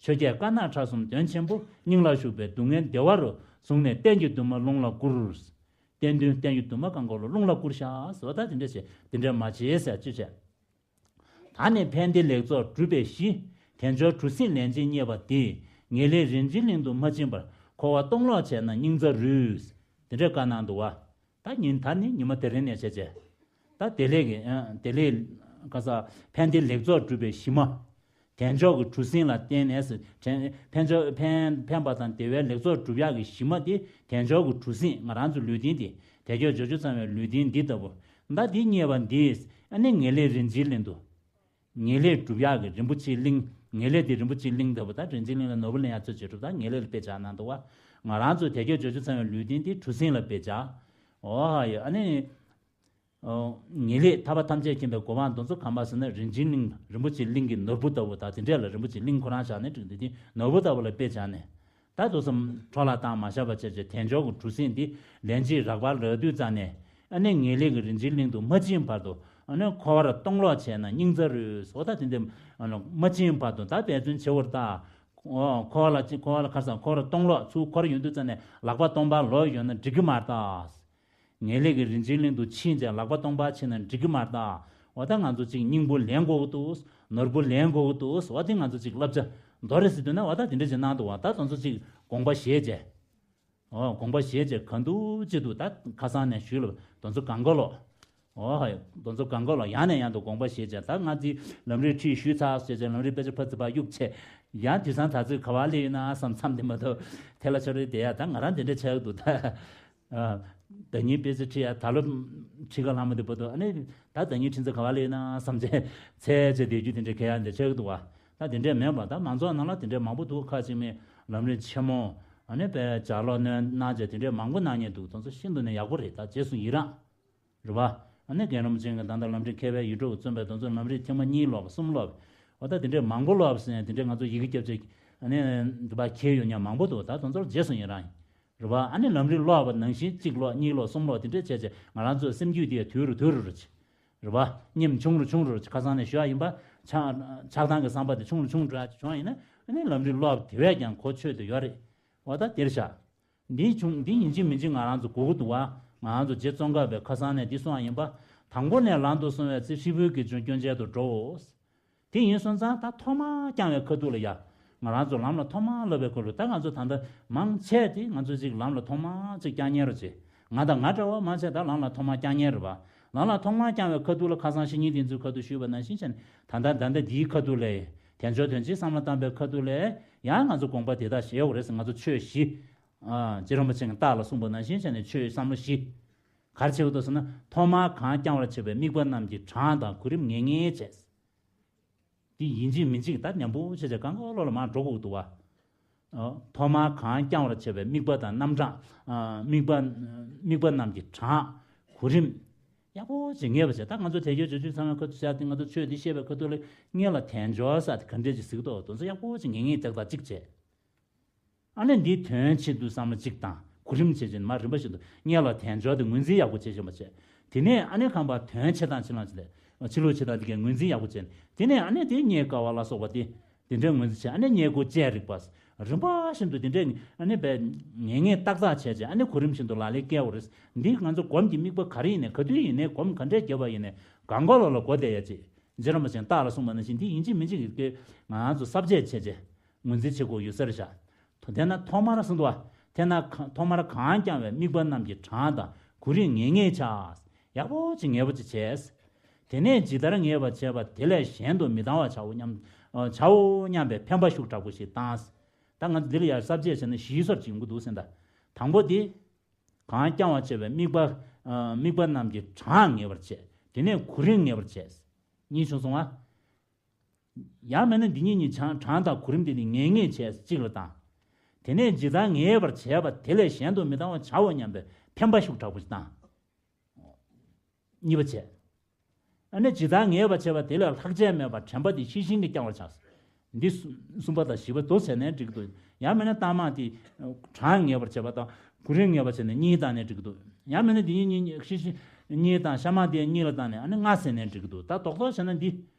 ཆོས་བརྒྱད་དཀར་ནག་ཁྲ་གསུམ་དོན་ཆེན་པོ། སྙིང་ལ་ཞུགས་པས་སྡུག་བསྔལ་བདེ་བ་རུ། བཟུང་ནས་གཏན་གྱི་འདུན་མ་རླུང་ལ་བསྐུར། གཏན་འདུན་གཏན་གྱི་འདུན་མ་གང་ག་ལ་རླུང་ལ་བསྐུར་བཞག་ཟེར་བ་ད་དེ་འདྲས་བྱས་དེ་འདྲས་མ་བྱེད་ཟེར་ཅི་བྱས། ད་ནི་ཕན་བདེ་ལེགས་ཚོགས་སྒྲུབ་པའི་གཞི། དལ་འབྱོར་གྲུ་གཟིངས་ལན་གཅིག་རྙེད་པ་འདི། ངེས་ལེགས་རིན་ཆེན་གླིང་དུ་མ་ཕྱིན་པར། འཁོར་བ་སྟོང་ལོག་བྱས་ན་སྙིང་རྩ་རུལ། དེ་འདྲས་བཀའ་གནང་འདུག་བ། ད་ཉིན་ད་ནི་ཉི་མ་དེ་རིང་ནས་བྱས་བྱས། ད་བདེ་ལེགས་ཀྱི་ཨ་བདེ་ལེགས་ག་ས་ཕན་བདེ་ལེགས་ཚོགས་སྒྲུབ་པའི་གཞི་མ། དལ་འབྱོར་གྱི་གྲུ་གཟིངས་ལ་བརྟེན་ནས་ཟེར། དྲན་ཕན་ཕན་པ་དང་བདེ་བའི་ལེགས་ཚོགས་སྒྲུབ་ཡག་གི་གཞི་མ་དེ་དལ་འབྱོར་གྱི་གྲུ་གཟིངས། ང་རང་ཚོ་ལུས་རྟེན་དེ་དལ་འབྱོར་འབྱོར་བཅུ་ཚང་བའི་ལུས་རྟེན་འདི་ལྟ་བུ། ད་འདི་རྙེད་པ་འདིས་ཨ་ནི་ངེས་ལེགས་རིན་ཆེན་གླིང་དུ། ངེས་ལེགས་སྒྲུབ་ཡག་གི་རིན་པོ་ཆེའི་གླིང་། ངེས་ལེགས་དེ་རིན་པོ་ཆེའི་གླིང་ལྟ་བུ། ད་རིན་ཆེན་གླིང་ལ་ནོར་བུ་ལེན་ཡག་ཚོད་བྱེད་གྲུབ། ད་ངེས་ལེགས་ལ་དཔེ་བྱ་གནང་འདུག་བ། ང་རང་ཚོ་དལ་འབྱོར་འབྱོར་བཅུ་ཚང་བའི་ལུས་རྟེན་དེ་གྲུ་གཟིངས་ལ་དཔེ་བྱ། འོ་ཧ་ཡོད། ཨ་ནི། ངེས་ལེགས་ཐར་པ་ཐམས་ཅད་མཁྱེན་པའི་གོ་འཕང་དེ་ཚོ་གང་པ་ཟེར་ན། རིན་ཆེན་གླིང་། རིན་པོ་ཆེའི་གླིང་གི་ནོར་བུ་ལྟ་བུ། ད་དེ་འདྲས་ལ་རིན་པོ་ཆེའི་གླིང་ཁོ་རང་བཞག་ནས་འགྲིག་འདུག་དེ་ནོར་བུ་ལྟ་བུ་ལ་དཔེ་བྱས་ནས། ད་དེ་ཚོ་འཕྲོ་བརླག་བཏང་མ་བཞག་པ་བྱས་བྱས། དལ་འབྱོར་གྱི་གྲུ་གཟིངས་འདི་ལན་གཅིག་རག་པ་རག་དུས་ཙ་ནས། ཨ་ནི་ངེས་ལེགས་ཀྱི་རིན་ཆེན་གླིང་དུ་མ་ཕྱིན་བར་དུ། ཨ་ནི་འཁོར་བར་སྟོང་ལོག་བྱས་ན་སྙིང་རྩ་རུལ་ཟེར་བ། ད་དེ་འདྲས་མ་ཕྱིན་བར་དུ་ད་འབད་བརྩོན་བྱེད་དགོས་རེད་ད། འཁོར་བ་ལ་ཅི། འཁོར་བ་ལ་ཁར་སང་འཁོར་བར་སྟོང་ལོག་ཚུར་འཁོར་ཡོང་དུས་ཙ་ནས་ལག་པ་སྟོང་པ་ལོག་ཡོང་ན་འགྲིག་གི་མ་རེད་ད། ངེས་ལེགས་ཀྱི་རིན་ཆེན་གླིང་དུ་ཕྱིན་བྱས་ལག་པ་སྟོང་པ་ཕྱིན་ན་འགྲིག་གི་མ་རེད་ད། འོ་ད་ང་ཚོ་གཅིག་སྙིང་པོ་ལེན་དགོས་ཀྱི་འདུག་ནོར་བུ་ལེན་དགོས་ཀྱི་འདུག་འོ་དེ་ང་ཚོ་གཅིག་བསླབ་བྱ་མདོ་རེད་ཟེར་དུས་ན། འོ་ད་དེ་འདྲ་ཅིག་གནང་འདུག་བ། ད་དེ་ཚོ་གཅིག་དགོངས་པ་བཞེས་བྱས། འོ་དགོངས་པ་བཞེས་བྱས་ག་འདུག་ཅི་འདུག་ད་ཁ་སང་ནས་ཞུས་ལ། དེ་ཚོ་གང་ག་ལོག་འོ་ཧ་ཡོད། དེ་ཚོ་གང་ག་ལོག་ཡང་ནས་ཡང་དུ་དགོངས་པ་བཞེས་བྱས། ད་ང་ཚོའི་ལམ་རིམ་ཁྲིད་ཞུས་ཚར་བྱས་བྱས། ལམ་རིམ་དཔེ་ཆ་ཕར་ཚུར་ཕར་གཡུག་བྱས། ཡང་དུས་སང་ད་ཚོད་ག་བ་སླེབས་ཡོད་ན་བསམ་བསམ་དེ་མ་གཏོགས་ཐལ་ལ་ཆོ་རེ་བསྡད་ཡ། ད་ང་རང་དེ་འདྲ་ཆགས་ཀྱི་འདུག་ད། ཨ། ཟླ་ཉིན་དཔེ་ཆ་ཁྲིད་ཡ། ད་ལོ་ཁྲིད་ག་ལྷག་མ་དེ་བར་དུ། ཨ་ནི་ད་ཟླ་ཉིན་ཁྲིད་ཚར་ག་བ་སླེབས་ན་བསམ་བྱས་ཚེ་ཆེ་བསྡད་རྒྱུ་དེ་འདྲ་ག་ཡ་འདྲ་ཆགས་ཀྱི་འདུག་བ། ད་དེ་འདྲས་མེད་པ། ད་མང་ཚོགས་ནང་ལ་དེ་འདྲས་མང་པོ་འདུག་ཁ་ཅིག་མི་ལམ་རིམ་ཆེན་མོ། ཨ་ནི་དཔེ་ལྗགས་ཀློག་གནང་བྱས་དེ་འདྲས་མང་པོ་གནང་མཁན་འདུག་དེ་ཚོ་ཤིན་ཏུ་ནས་ཡག་པོ་རེད། ད་རྗེས་སུ་ཡི་རང་། རེད་པ། ཨ་ནི་རྒན་རིན་པོ་ཆེ་གིས་ད་ལྟ་ལམ་རིམ་མཁས་པའི་ཡིད་འཕྲོག་གིས་རྩོམ་པའི་དེ་ཚོ་ལམ་རིམ་ཐེངས་མ་གཉིས་ཀློག་པ། གསུམ་ཀློག་པ། འོ་ད་དེ་འདྲས་མང་པོ་ཀློག་པ་ཟེར་ནས་དེ་འདྲས་ང་ཚོ་ཡི་གེ་རྒྱབ་བྱས། ཨ་ནི་འདི་པར་འཁྱེར་ཡོད་མཁན་མང་པོ་འདུག་ད་དེ་ཚོར་རྗེས་སུ་ཡི་རང་ཡིན། རེད་པ། ཨ་ནི་ལམ་རིམ་ཀློག་པ་ནང་བཞིན་གཅིག་ཀློག་གཉིས་ཀློག་གསུམ་ཀློག་དེ་འདྲས་བྱས་བྱས། ང་རང་ཚོའི་སེམས་རྒྱུད་དེ་དུད་རུ་དུད་རུ་རུ་བྱེད། རེད་པ། སྙེམས་ཆུང་རུ་ཆུང་རུ་རུ་བྱེད། ཁ་སང་ནས་ཞུ་ཡ་ཡིན་པ། ཆགས་ཆགས་སྡང་གི་བསམ་པ་དེ་ཆུང་རུ་ཆུང་རུ་འགྲོ་ཡ་ཅིག་བྱུང་བ་ཡིན་ན། ཨ་ནི་ལམ་རིམ་ཀློག་པ་དེ་བས་ཀྱང་གོ་ཆོད་དེ་ཡོད་རེད། འོ་ད་དེར་བཞག་འདི་བྱུང་། འདི་ཡིན་གཅིག་མིན་གཅིག་ང་རང་ཚོ་དགོས་ཀྱི་འདུག་བ། ང་རང་ཚོ་རྗེ་ཙོང་ཁ་པས་ཁ་སང་ནས་འདི་གསུངས་པ་ཡིན་པ། དང་པོ་ནས་ལམ་དུ་སོང་བའི་ཚེ། ཧྲིལ་པོའི་དགེ་སྦྱོར་སྐྱོན་ཅན་དུ་འགྲོའོ། དེ་ཡིན་སོང་ཙང་ད་ཐོག་མར་བསྐྱངས་པའི་ཁ་ཐུག་ལ་ཡ། ང་རང་ཚོ་ལམ་ལ་ཐོག་མར་སླེབས་པའི་ཁ་ཐུག་ད་ང་ཚོ་ད་ལྟ་མང་ཆེ་དེ་ང་ཚོ་ཅིག་ལམ་ལ་ཐོག་མར་ཅིག་བསྐྱངས་མཁན་རེད་བྱས། ང་དང་ང་འདྲ་བ་མང་ཆེ་ད་ལམ་ལ་ཐོག་མར་བསྐྱངས་མཁན་རེད་པ། ལམ་ལ་ཐོག་མར་བསྐྱངས་པའི་ཁ་ཐུག་ལ་ཁ་སང་བཤེས་གཉེན་དེ་ཚོའི་ཁ་ཐུག་ཞུས་པ་ནང་བཞིན་བྱས་ནས། ད་ལྟ་ད་ལྟ་འདིའི་ཁ་ཐུག་ལ། དལ་འབྱོར་དོན་ཆེན་བསམ་བློ་བཏང་པའི་ཁ་ཐུག་ལ་ཡང་ང་ཚོ་དགོངས་པ་དེ་དག་བཞེས་དགོས་རེད་ཟེར། ང་ཚོ་ཆོས་བཞི། ཨ། རྗེ་རིན་པོ་ཆེ་གིས་རྟགས་ལ་གསུངས་པ་ནང་བཞིན་བྱས་ནས་ཆོས་བསམ་བློ་བཞི། ག་རེ་བྱེད་དགོས་འདུག་ཟེར་ན། ཐོག་མར་གང་བསྐྱང་བར་བྱེད་པའི་དམིགས་པ་རྣམས་ཀྱི་གྲངས་དང་གོ་རིམ་ངེས་ངེས་བྱས། འདི་ཡིན་གཅིག་མིན་གཅིག་ད་མཉམ་པོ་བྱས་བྱས་གང་ག་ལོག་ལ་མར་འགྲོ་དགོས་འདུག་བ། ཨ། ཐོག་མར་གང་བསྐྱང་བར་བྱེད་པའི་དམིགས་པ་དང་རྣམ་གྲངས། ཨ། དམིགས་པ། དམིགས་པ་རྣམས་ཀྱི་གྲངས། གོ་རིམ། ཡག་པོ་ཅིག་ངེས་པ་བྱས། ད་ང་ཚོ་དལ་འབྱོར་འབྱོར་བཅུ་ཚང་བའི་ཁ་ཐུག་བྱས་ཏེ། ང་ཚོ་ཆོས་འདི་བཤད་པའི་ཁ་ཐུག་ལ་སྔོན་ལ་དལ་འབྱོར་ཟེར་དེ་ག་འདྲས་ཅིག་གཟིགས་འདུག་དེ་ཚོ་ཡག་པོ་ཅིག་ངེས་ངེས་ཏག་ཏག་ཅིག་བྱས། ཨ་ནི་འདིའི་དོན་ཆེད་དུ་བསམ་བློ་གཅིག་དང་། གོ་རིམ་བྱེད་བྱེད་མར་རིམ་པ་བཞིན་དུ། སྔོན་ལ་དལ་འབྱོར་དེ་ངོས་འཛིན་ཡག་པོ་བྱེད་བྱེད་པ་བྱས། དེ་ནས་ཨ་ནི་གང་པ་དོན་བྱེད་སྟངས་ཕྱི་ལོགས་བྱེད་ལས། ཕྱི་ལོགས་བྱེད་སྟངས་དེ་གའི་ངོས་འཛིན་ཡག་པོ་བྱས། དེ་ནས་ཨ་ནི་དེ་རྙེད་དཀའ་བ་ལ་སོགས་པ་དེ། དེ་འདྲའི་ངོས་འཛིན་བྱས། ཨ་ནི་རྙེད་དགོས་བཅས་རིག་པ། རིམ་པ་བཞིན་དུ་དེ་འདྲའི་ཨ་ནི་བས་ངེས་ངེས་ཏག་ཏག་བྱས་བྱས། ཨ་ནི་གོ་རིམ་བཞིན་དུ་ལག་ལེན་བཀལ་དགོས་རེད། འདི་ང་ཚོ་སྒོམ་གྱི་དམིགས་པ་ག་རེ་ཡིན་ནའི། ག་དུས་ཡིན་ནའི། སྒོམ་ག་འདྲས་བརྒྱབ་པ་ཡིན་ནའི། གང་ག་ལོག་ལ་གོ་བསྡད་ཡ་ཅིག་རྗེ་རིན་པོ་ཆེས་རྟགས་ལ་གསུངས་པ་ནང་བཞིན། འདི་ཡིན་གཅིག་མིན་གཅིག་གི་ང་རང་ཚོ་གསལ་བྱེད་བྱས་བྱས་ངོས་འཛིན་བྱེད་དགོས་ཡོད་ས་རེད་བཞག་དེས་ན་ཐོག་མར་གསུངས་འདུག་བ། དེས་ན་ག- ཐོག་མར་གང་བསྐྱང་བའི་དམིགས་པ་རྣམས་ཀྱི་གྲངས་དང་གོ་རིམ་ངེས་ངེས་བྱ། ཡག་པོ་ཅིག་ངེས་པོ་ཅིག་བྱས། དེ་ནས་ཇི་ལྟར་ངེས་པར་བྱས་པ་དེ་ལས་གཞན་དུ་མི་ལྡང་བར་བྱའོ་སྙམ། ཨ། བྱའོ་སྙམ་པའི་འཕེན་པ་ཤུགས་དྲག་པོ་ཞིག་བཏང་། ད་ང་ཚོ་འདི་ལ་ཡར་གསལ་བྱེད་བྱས་ན་ཞིབ་སོར་ཅིག་ཡོང་གི་འདུག་ཟེར་ད། དང་པོ་དེ། གང་བསྐྱང་བར་བྱེད་པའི་དམིགས་པ། ཨ། དམིགས་པ་རྣམས་ཀྱི་གྲངས་ངེས་པར་བྱས། དེ་ནས་གོ་རིམ་ངེས་པར་བྱས། གཉིས་བྱུང་སོང་ང་། ཡང་མིན་ན་འདི་གཉིས་གཉིས་གྲངས་གྲངས་དང་གོ་རིམ་དེ་ནི་ངེས་ངེས་བྱས་གཅིག་ལ་བཏང་། དེ་ནས་ཇི་ལྟར་ངེས་པར་བྱས་པ་དེ་ལས་གཞན་དུ་མི་ལྡང་བར་བྱའོ་སྙམ་པའི་འཕེན་པ་ཤུགས་དྲག་པོ་ཞིག་བཏང་། གཉིས་པ་བྱས། ཨ་ནི་ཇི་ལྟར་ངེས་པར་བྱས་པ་དེ་ལས་ལྷག་བཅས་མེད་པར་དྲན་པ་དེ་ཤེས་བཞིན་གྱིས་བསྐྱང་བར་བྱ། འདི་གསུམ་པ་དང་བཞི་པ་དེ་བྱས་ནའི་འགྲིག་གི་འདུག་ཡང་མིན་ན་ལྟག་མ་དེ་གྲངས་ངེས་པར་བྱས་པ་དང་གོ་རིམ་ངེས་པར་བྱས་ནས་གཉིས་བཏང་ནའི་འགྲིག་གི་འདུག་ཡང་མིན་ན་འདི་གཉིས་གཉིས་ཤེས་བཞིན་གཉིས་བཏང་། ཤ་མ་དེ་གཉིས་ལ་བཏང་ནས་ཨ་ནི་ལྔ་ཟེར་ནའི་འགྲིག་གི་འདུག་ད་རྡོག་རྡོག་བྱས་ན་འདི།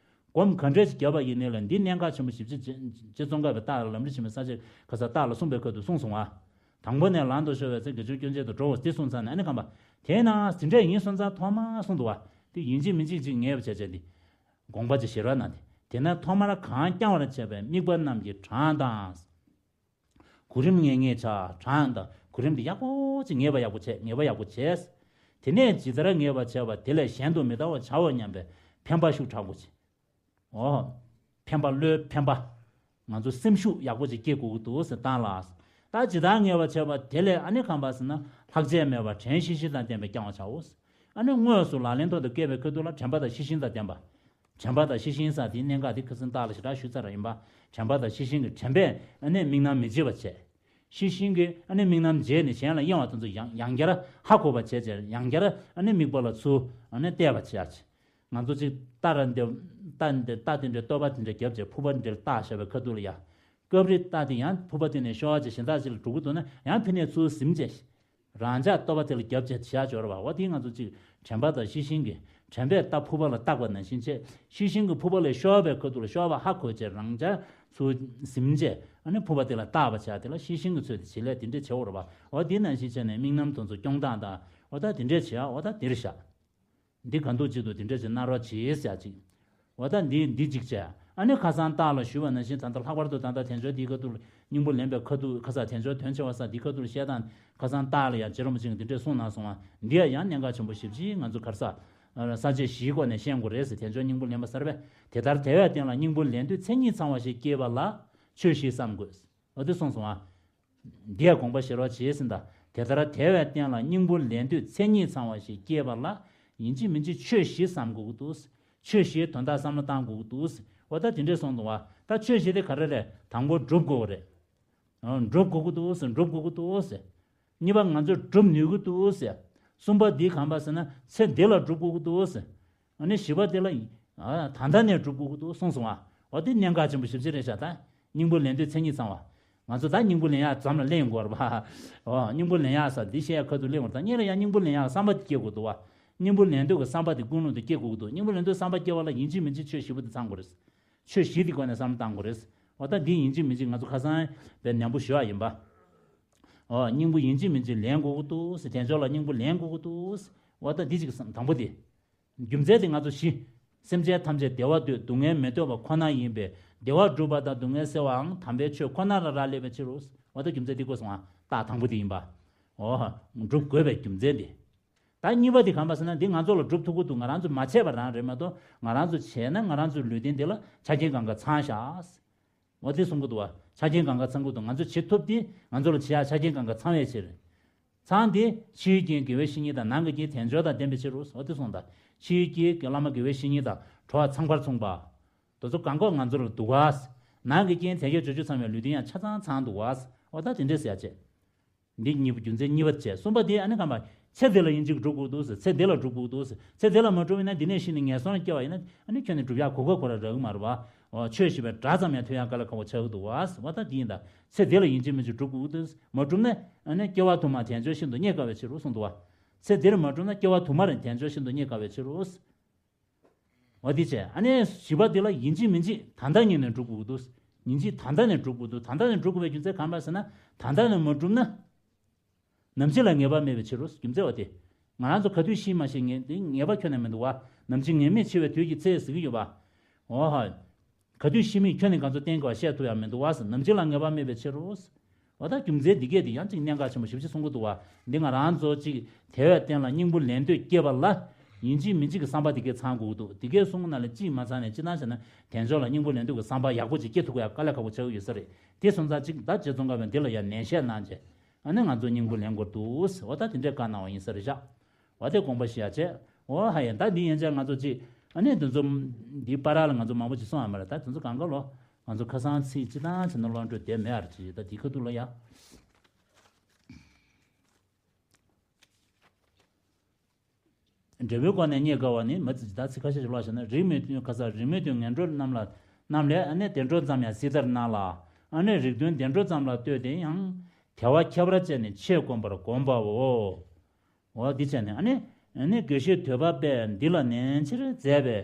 སྒོམ་ག་འདྲས་ཅིག་བརྒྱབ་པ་ཡིན་ནའི་ལ་འདི་གནད་འགག་ཆེན་པོ་ཞེ་པོ་ཅིག་རྗེ་ཙོང་ཁ་པས་རྟགས་ལ་ལམ་རིམ་ཆེན་མོའི་ས་བཅད་ཁ་སང་རྟགས་ལ་གསུངས་པའི་ཁ་ཐུག་གསུངས་སོང་བ། དང་པོ་ནས་ལམ་དུ་ཤོར་བའི་ཚེ་དགེ་སྦྱོར་སྐྱོན་ཅན་དུ་འགྲོའོ་དེ་གསུངས་ཚར་ནས། ཨ་ནི་གང་པ། དེས་ན་དེ་འདྲས་ཡིན་སོང་ཙང་ཐོག་མར་གསུངས་འདུག་བ། དེ་ཡིན་གཅིག་མིན་གཅིག་ཅིག་ངེས་པ་བྱས་བྱས་ཏེ། དགོངས་པ་ཅིག་བཞེས་རོགས་གནང་སྟེ། དེས་ན་ཐོག་མར་གང་བསྐྱང་བར་བྱེད་པའི་དམིགས་པ་རྣམས་ཀྱི་གྲངས་དང་། གོ་རིམ་ངེས་ངེས་བྱ། གྲངས་དང་གོ་རིམ་དེ་ཡག་པོ་ཅིག་ངེས་པ་ཡག་པོ་བྱས། ངེས་པ་ཡག་པོ་བྱས། དེ་ནས་ཇི་ལྟར་ངེས་པར་བྱས་པ་དེ་ལས་གཞན་དུ་མི་ལྡང་བར་བྱའོ་སྙམ་པའི་འཕེན་པ་ཤུགས་དྲག་པོ་བྱས། འོ། ཕན་པ་བློའི་ཕན་པ། ང་ཚོ་སེམས་ཤུགས་ཡག་པོ་ཅིག་སྐྱེ་དགོས་ཀྱི་འདུག་ཟེར་བཏང་ལ། ད་ཇི་ལྟར་ངེས་པར་བྱེད་པ་དེ་ལས་ཨ་ནི་གང་པ་ཟེར་ན་ལྷག་བཅས་མེད་པར་དྲན་ཤེས་བཞིན་དང་ལྡན་པས་བསྐྱང་བར་བྱའོ། ཨ་ནི་དངོས་སུ་ལག་ལེན་ཐོག་ཏུ་བཀལ་བའི་ཁ་ཐུག་ལ་དྲན་པ་དང་ཤེས་བཞིན་དང་ལྡན་པ། དྲན་པ་དང་ཤེས་བཞིན་ཟེར་དེའི་གནད་འགག་དེ་ཁ་སང་རྟགས་ལ་ཞེ་དྲག་ཞུས་ཚར་བ་ཡིན་པ། དྲན་པ་དང་ཤེས་བཞིན་གྱི་དྲན་པས་ཨ་ནི་དམིགས་རྣམ་མི་བརྗེད་པར་བྱེད། ཤེས་བཞིན་གྱིས་ཨ་ནི་དམིགས་རྣམ་བརྗེད་ནས་གཞན་ལ་གཡེང་བ་དེ་ཚོ་ཡང་ཡང་བསྐྱར་ཧ་གོ་བར་བྱེད་ཅེས་ཡང་བསྐྱར་ཨ་ནི་དམིགས་པ་ལ་ཚུར་ཨ་ནི་གཏད་པར་བྱེད་ཅེས། ང་ཚོ་གཅིག་རྟ་ར་འདི་རྟ་འདི་རྟ་དེ་འདྲའི་ལྟོ་ཕགས་དེ་འདྲ་བརྒྱབ་བྱས་ཕུ་པ་འདིར་བཏགས་བཞག་པའི་ཁ་ཐུག་ལ་ཡ། སྐབས་རེ་རྟ་དེ་ཡང་ཕུ་པ་དེ་ནས་ཤོར་བྱས་གཞན་དག་ཅིག་ལ་འགྲོ་གི་འདུག་ན་ཡང་ཕི་ནས་ཚུར་ཟིན་བྱས། རང་ཅག་ལྟོ་ཕགས་དེ་ལ་བརྒྱབ་བྱས་བྱས་འབྱོར་བ་འོ་དེ་ང་ཚོ་གཅིག་དྲན་པ་དང་ཤེས་བཞིན་གྱི་དྲན་པས་རྟ་ཕུ་པ་ལ་བཏགས་པ་ནང་བཞིན་བྱས་ཤེས་བཞིན་གྱི་ཕུ་པ་ལས་ཤོར་བའི་ཁ་ཐུག་ལ་ཤོར་བ་ཧ་གོ་བྱས་རང་ཅག་ཚུར་ཟིན་བྱས་ཨ་ནི་ཕུ་པ་དེ་ལ་བཏགས་པ་བྱས་དེ་ལ་ཤེས་བཞིན་གྱི་ཚུལ་དེ་བྱེད་ལས་དེ་འདྲས་བྱེད་འོར་བ་འོ་དེ་ནང་བཞིན་བྱས་ནས་དམིགས་རྣམ་དེ་ཚོ་སྐྱོང་སྟངས་དང་འོ་ད་དེ་འདྲས་བྱས་འོ་ད་དེར་བཞག་འདི་གང་འདུག་ཅི་འདུག་དེ་འདྲ་ཅིག་གནང་རོགས་གྱིས་ཟེར་ཅིག་འོ་ད་འདི་འདི་གཅིག་བྱས། ཨ་ནི་ཁ་སང་རྟགས་ལ་ཞུས་པ་ནང་བཞིན་ད་ལྟ་ལྷག་པར་དུ་ད་ལྟ་དལ་འབྱོར་འདིའི་ཁ་ཐུག་སྙིང་པོ་ལེན་པའི་ཁ་ཐུག་ཁ་སང་དལ་འབྱོར་དོན་ཆེ་བ་ས་འདིའི་ཁ་ཐུག་བཤད་སྟངས་ཁ་སང་རྟགས་ལ་ཡང་རྗེ་རིན་པོ་ཆེས་འདི་འདྲས་གསུངས་གནང་སོང་བ་འདི་ཡང་ཡང་གནད་འགག་ཆེན་པོ་ཞེ་པོ་ཅིག་ང་ཚོ་ག་རེ་ཟ། ས་བཅད་བཞིའི་སྒོ་ནས་ཤེས་དགོས་རེད་ཟེར་དལ་འབྱོར་སྙིང་པོ་ལེན་པ་ཟེར་བས་དེ་ལྟར་དལ་བའི་རྟེན་ལ་སྙིང་པོ་ལེན་དུས་མཚན་ཉིད་ཚང་བ་ཞིག་སྐྱེས་པ་ལ་ཆོས་བཞི་བསམ་དགོས། འོ་དེ་གསུངས་སོང་བ། འདིའི་དགོངས་པ་བཞེས་རོགས་བྱེད་ཟིན་ད། དེ་ལྟར་དལ་བའི་རྟེན་ལ་སྙིང་པོ་ལེན་དུས་མཚན་ཉིད་ཚང་བ་ཞིག་སྐྱེས་པ་ལ་ཡིན་གཅིག་མིན་གཅིག་ཆོས་བཞི་བསམ་དགོས་ཀྱི་འདུག་ཆོས་བཞིའི་དོན་དག་བསམ་བློ་བཏང་དགོས་ཀྱི་འདུག་འོ་ད་དེ་འདྲས་གསུངས་འདུག་བ། ད་ཆོས་བཞི་དེ་ག་རེ་རེད། དང་པོ་སྒྲུབ་དགོས་རེད། འོ་སྒྲུབ་དགོས་ཀྱི་འདུག་སྒྲུབ་དགོས་ཀྱི་འདུག་གཉིས་པ་ང་ཚོས་སྒྲུབ་ནུས་ཀྱི་འདུག་གསུམ་པ་འདི་གང་པ་ཟེར་ན་ཚེ་འདི་ལ་སྒྲུབ་དགོས་ཀྱི་འདུག་ཨ་ནི་བཞི་པ་དེ་ལ་ཨ་ད་ལྟ་ནས་སྒྲུབ་དགོས་ཀྱི་འདུག་གསུངས་སོང་ཨ། འོ་དེ་གནད་འགག་ཆེན་པོ་ཞེ་པོ་ཅིག་རེད་ཤག་ད་སྙིང་པོ་ལེན་དུས་མཚན་ཉིད་ཚང་བ། ང་ཚོ་ད་སྙིང་པོ་ལེན་ཡག་འཛོམས་ལ་སླེབས་ཡོང་གི་ཡོད་རེད་པ། འོ་སྙིང་པོ་ལེན་ཡག་ས་འདི་བཤད་ཡག་ཁ་ཐུག་སླེབས་ཡོང་རེད། ད་སྔོན་ལ་ཡང་སྙིང་པོ་ལེན་ཡག་བསམ་པ་དེ་སྐྱེ་དགོས་འདུག་བ། སྙིང་པོ་ལེན་དུས་ཀྱི་བསམ་པ་དེ་ཀུན་སློང་དུ་སྐྱེ་དགོས་ཀྱི་འདུག་སྙིང་པོ་ལེན་དུས་བསམ་པ་སྐྱེ་བ་ལ་ཡིན་གཅིག་མིན་གཅིག་ཆོས་བཞི་པོ་དེ་ཚང་དགོས་རེད། ཆོས་བཞི་དེ་སྒོ་ནས་བསམ་བློ་བཏང་དགོས་རེད། འོ་ད་འདི་ཡིན་གཅིག་མིན་གཅིག་ང་ཚོ་ཁ་སང་བའི་ནན་པོ་ཞུ་ཡག་ཡིན་པ། འོ་སྙིང་པོ་ཡིན་གཅིག་མིན་གཅིག་ལེན་དགོས་ཀྱི་འདུག་ཟེར། དལ་འབྱོར་ལ་སྙིང་པོ་ལེན་དགོས་ཀྱི་འདུག་ཟེར། འོ་ད་འདི་གཅིག་བསམ་དང་པོ་དེ། རྒྱུ་མཚན་དེ་ང་ཚོ་བཞི། སེམས་ཅན་ཐམས་ཅད་བདེ་བ་འདོད་སྡུག་བསྔལ་མི་འདོད་པ་ཁོ་ན་ཡིན་པས་བདེ་བ་སྒྲུབ་པ་དང་སྡུག་བསྔལ་སེལ་བའང་དམ་པའི་ཆོས་ཁོ་ན་ལ་རག་ལས་པའི་ཕྱིར་རོ། འོ་ད་རྒྱུ་མཚན་འདི་དགོས་སོང་ཨ། རྟགས་དང་པོ་དེ་ཡིན་པ། འོ། སྒྲུབ་དགོས་པའི་རྒྱུ་མཚན་དེ། ད་གཉིས་པ་དེ་གང་པ་ཟེར་ན་འདི་ང་ཚོ་ལ་སྒྲུབ་ཐུབ་ཀྱི་འདུག་ང་རང་ཚོ་མ་བྱས་པ་རང་རེད་མ་གཏོགས་ང་རང་ཚོ་བྱས་ན་ང་རང་ཚོའི་ལུས་རྟེན་འདི་ལ་ཆ་རྐྱེན་གང་ག་ཚང་ཤག་འོ་དེ་གསུང་གི་འདུག་བ། ཆ་རྐྱེན་གང་ག་ཚང་གི་འདུག་ང་ཚོ་བྱེད་ཐུབ་དེ་ང་ཚོ་ལ་བྱེད་ཡག་ཆ་རྐྱེན་གང་ག་ཚང་བའི་ཕྱིར། ཚང་དེ་ཕྱིའི་རྐྱེན་དགེ་བའི་བཤེས་གཉེན་དང་ནང་གི་རྐྱེན་དལ་འབྱོར་དང་ལྡན་པའི་ཕྱིར་རོ། འོ་དེ་གསུངས་དང་། ཕྱིའི་རྐྱེན་གྱི་བླ་མ་དགེ་བའི་བཤེས་གཉེན་དང་གྲོགས་ཚང་པར་མཚུངས་པ། དེ་ཚོ་གང་ག་ང་ཚོ་ལ་འདུག་ག་ནང་གི་རྐྱེན་དལ་འབྱོར་བྱང་ཆུབ་ཚང་བའི་ལུས་རྟེན་ཡང་ཆ་ཚང་ཚང་འདུག་ག་འོ་ད་དེ་འདྲས་ཟེར་ཡ་བྱས། འདི་གཉིས་པ་རྒྱུ་མཚན་གཉིས་པ་བྱས། གསུམ་པ་དེ་ཨ་ནི་གང་པ། ཚེ་འདི་ལ་ཡིན་གཅིག་སྒྲུབ་དགོས་འདུག་ཟེར། ཚེ་འདི་ལ་སྒྲུབ་དགོས་འདུག་ཟེར། ཚེ་འདི་ལ་མ་སྒྲུབ་ཡིན་ན་འདི་ནས་ཤི་ནས་ངན་སོང་ལ་སྐྱེ་བ་ཡིན་ན་ཨ་ནི་ཁྱོད་ནི་སྒྲུབ་ཡག་གོ་སྐབས་ཁོ་རང་རག་གི་མ་རེད་བ། འོ་ཆོས་ཞུས་པའི་སྒྲ་ཙམ་ཡང་ཐོས་ཡག་དཀའ་ལས་ཁག་པོ་ཆགས་ཀྱི་འདུག་བ། འོ་ད་འདི་ཡིན་ད། ཚེ་འདི་ལ་ཡིན་གཅིག་མིན་གཅིག་སྒྲུབ་དགོས་འདུག་མ་སྒྲུབ་ན་ཨ་ནི་སྐྱེ་བ་དུ་མ་དལ་འབྱོར་ཤིན་ཏུ་རྙེད་དཀའ་བའི་ཕྱིར་རོ་གསུངས་འདུག་བ། ཚེ་འདིར་མ་སྒྲུབ་ན་སྐྱེ་བ་དུ་མར་དལ་འབྱོར་ཤིན་ཏུ་རྙེད་དཀའ་བའི་ཕྱིར་རོ། འོ་དེ་བྱས་ཨ་ནི་བཞི་པ་དེ་ལ་ཡིན་གཅིག་མིན་གཅིག་ད་ལྟ་ཉིད་ནས་སྒྲུབ་དགོས་འདུག་ཉིན་གཅིག་ད་ལྟ་ནས་སྒྲུབ་དགོས་འདུག་ད་ལྟ་ནས་སྒྲུབ་དགོས་པའི་རྒྱུ་མཚན་གང་པ་ཟེར་ན། ད་ལྟ་ནས་མ་སྒྲུབ་ན། ནམ་འཆི་ལ་ངེས་པ་མེད་པའི་ཕྱིར་རོ། རྒྱུ་མཚན་འོ་དེ། ང་རང་ཚོ་ག་དུས་ཤི་མ་ཤི་ངེས་དེ་ངེས་པ་ཁྱོན་ནས་མི་འདུག་བ། ནམ་འཆི་ངེས་མེད་འཆི་བའི་དུས་ཀྱི་ཚེ་ཟེར་གྱི་ཡོད་པ། འོ་ཧ། ག་དུས་ཤི་མིན་ཁྱོན་ནས་ག་ཚོད་གཏན་འཁེལ་བ་བཤད་ཐུབ་ཡག་མི་འདུག་བ་ཟེར། ནམ་འཆི་ལ་ངེས་པ་མེད་པའི་ཕྱིར་རོ། འོ་ད་རྒྱུ་མཚན་འདི་གས་དེ་ཡང་ཅིག་གནད་འགག་ཆེན་པོ་ཞེ་པོ་ཅིག་གསུང་གི་འདུག་བ། འདི་ང་རང་ཚོ་ཅིག་དལ་བའི་རྟེན་ལ་སྙིང་པོ་ལེན་འདོད་སྐྱེས་པ་ལ། ཡིན་གཅིག་མིན་གཅིག་གི་བསམ་པ་འདི་གས་ཚང་དགོས་ཀྱི་འདུག་འདི་གས་གསུང་གི་ནང་ལ་གཅིག་མ་ཚང་ནས་སྤྱིར་བཏང་བྱས་ན་དལ་འབྱོར་ལ་སྙིང་པོ་ལེན་འདོད་ཀྱི་བསམ་པ་ཡག་པོ་ཅིག་སྐྱེ་ཐུབ་ཀྱི་ཡག་དཀའ་ལས་ཁག་པོ་ཆགས་ཀྱི་ཡོད་ས་རེད། དེ་སོང་ཙང་ཅིག་ད་རྗེ་ཙོང་ཁ་པས་འདི་ལ་ཡང་ནན་བཤད་གནང་བྱས། ཨ་ནི་ང་ཚོ་སྙིང་པོ་ལེན་དགོས་འདུག་ཟེར། འོ་ད་དེ་འདྲས་བཀའ་གནང་བ་ཡིན་ས་རེད་ཤག་འོ་དེ་དགོངས་པ་བཞེས་ཡ་བྱས། འོ་ཧ་ཡ་ད་འདི་ཡན་ཆད་ང་ཚོ་ཅིག་ཨ་ནི་དེ་ཚོ་འདི་པར་ལ་ང་ཚོ་མང་པོ་ཅིག་གསུངས་ཡ་མ་རེད། ད་དེ་ཚོ་གང་ག་ལོ། ང་ཚོ་ཁ་སང་ཚིག་སྤྱིར་བཏང་བྱས་ན་བློ་འགྲོ་བསྡད་མེད་ཨ་རེད་ཅིག་ད་འདི་ཁ་ཐུག་ལ་ཡ། འབྲས་བུའི་སྒོ་ནས་རྙེད་དཀའ་བ་ནི་མ་ཚིག་ད་ཚིག་ཁ་ཤས་ཤིག་ཀློག་བྱས་ན་རིགས་མི་མཐུན་ཁ་ས་རིགས་མི་མཐུན་ངན་འགྲོ་རྣམས་ལ་རྣམས་ལས་ཨ་ནི་བདེ་འགྲོ་ཙམ་ཡང་སྲིད་མཐར་སྣང་ལ། ཨ་ནི་རིགས་མཐུན་བདེ་འགྲོ་ཙམ་ལ་ལྟོས་ཏེ་ཡང་དལ་བ་ཁྱད་པར་བཅད་ནས་ཆོས་བསྒོམ་པར་དགོངས་པའོ། འོ་འདི་བྱས་ནས་ཨ་ནི་ཨ་ནི་དགེ་བཤེས་དོལ་པ་པས་འདི་ལ་ནན་ཆེར་མཛད་པའི་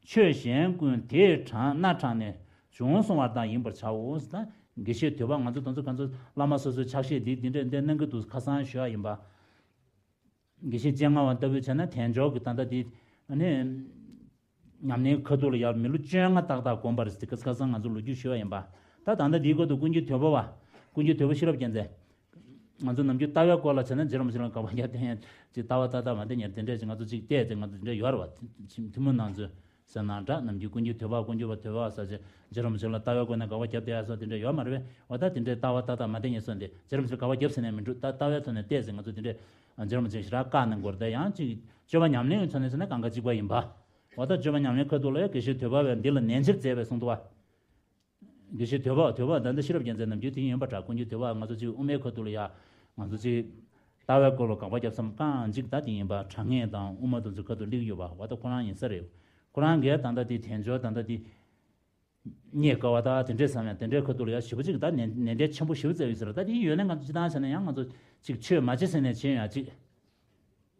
ཆོས་གཞན་ཀུན་དེས་དྲངས་སྣ་དྲངས་ནས་གཞུང་གསུང་བར་དང་ཡིན་པར་བྱའོ། ད་དགེ་བཤེས་དོལ་པ་ང་ཚོ་དང་ཚོ་གང་ཚོ་བླ་མ་སོ་སོའི་ཕྱག་བཞེས་འདི་འདི་འདྲས་འདི་གནང་གི་འདུག་ཁ་སང་ཞུ་ཡ་ཡིན་པ། དགེ་བཤེས་སྤྱན་སྔ་བ་ལྟ་བུས་བྱས་ན་དལ་འབྱོར་གྱི་ད་ལྟ་འདི་ཨ་ནི་ཉམས་ལེན་ཁ་ཐུག་ལ་ཡར་མི་ལོ་བཅོ་ལྔ་ཏག་ཏག་སྒོམ་པ་རེད་ཟེར་ཁ་ཁ་སང་ང་ཚོ་ལོ་རྒྱུས་ཞུས་པ་ཡིན་པ། ད་ད་ལྟ་འདིའི་སྐོར་དུ་ཀུན་མཁྱེན་དོལ་པོ་བ། ཀུན་མཁྱེན་དོལ་པོ་ཤེས་རབ་རྒྱལ་མཚན། ང་ཚོ་ནམ་རྒྱུན་ལྟ་བའི་སྐོར་ལ་བྱས་ན་རྗེ་རིན་པོ་ཆེ་ལ་དགག་པ་རྒྱག་བསྡད་མཁན་ཅིག་ལྟ་བ་ཏག་ཏག་མ་བསྡད་མཁན་དེ་འདྲས་ཅིག་ང་ཚོ་ཅིག་བལྟས་ཏེ་ང་ཚོ་དེ་འདྲས་ཡོད་རེད་བ། ཐུན་མོང་ནང་ཚོས་ ཟེར་ན་འདྲ། ནམ་རྒྱུན་ཀུན་གྱིས་དུད་པ་ཀུན་གྱིས་པ་དུད་པ་ཟེར་བྱས་རྗེ་རིན་པོ་ཆེ་ལ་ལྟ་བའི་སྒོ་ནས་དགག་པ་བརྒྱབ་བསྡད་ཡ་སོགས་དེ་འདྲ་ཡོད་མ་རེད་པས། འོ་ད་དེ་འདྲའི་ལྟ་བ་ཏག་ཏག་མ་བསྟན་ཉེས་སོགས་འདི་རྗེ་རིན་པོ་ཆེ་ལ་དགག་པ་བརྒྱབ་ཟེར་ནས་མི་འགྲོ། ད་ལྟ་བའི་ཐོག་ནས་བལྟས་ཟིན་ང་ཚོ་དེ་འདྲའི་རྗེ་རིན་པོ་ཆེ་ཞེ་དྲག་བཀག་གནང་དགོས་རེད། ད་ཡང་ཅིག་སྤྱོད་པ་ཉམས་ལེན་ཡོད་ཚོ་ནས་ཟེར་ན་གང་ག་གཅིག་པ་ཡིན་པ། འོ་ད་སྤྱོད་པ་ཉམས་ལེན་ཁ་ཐུག་ལ་ཡང་དགེ་བཤེས་དོལ་པ་བས་འདི་ལ་ནན་ཆེར་མཛད་པའི་གསུང་དུ་བ། དགེ་བཤེས་དོལ་པ་དོལ་པ་ད་ལྟ་ཤེས་རབ་རྒྱལ་མཚན་ནམ་རྒྱུན་དེ་ཡིན་པ་འདྲ། ཀུན་གྱིས་དོལ་པ་ང་ཚོ་ཅིག་དབུ་མའི་ཁ་ཐུག་ལ་ཡ་ང་ཚོ་ཅིག་ལྟ་བའི་སྐོར་ལ་དགག་པ་བརྒྱབ་མཚམས་རྐང་གཅིག་ད་དེ་ཡིན་པ་དྲང་ངེས་དང་དབུ་མ་དེ་ཚོའི་ཁ་ཐུག་སླེབས་ཡོད་པ། འོ་ད་ཁོ་རང་ཡིན་ས་རེད། ཁོ་རང་གིས་ད་ལྟ་དེ་དལ་འབྱོར་ད་ལྟ་དེ་རྙེད་དཀའ་བ་ད་དེ་འདྲས་བསམ་ཡང་དེ་འདྲའི་ཁ་ཐུག་ལ་ཡ་ཞེ་པོ་ཅིག་ད་ནན་ནན་ཏན་ཆེན་པོ་ཞེ་པོ་བཙལ་ཡོད་ས་རེད། ད་དེ་ཡོད་ན་ང་ཚོ་སྤྱི་བཏང་བྱས་ན་ཡང་ང་ཚོ་ཅིག་ཆོས་མ་བྱེད་ཟེར་ནས་བྱེད་ཡོང་ཡ་ཅིག་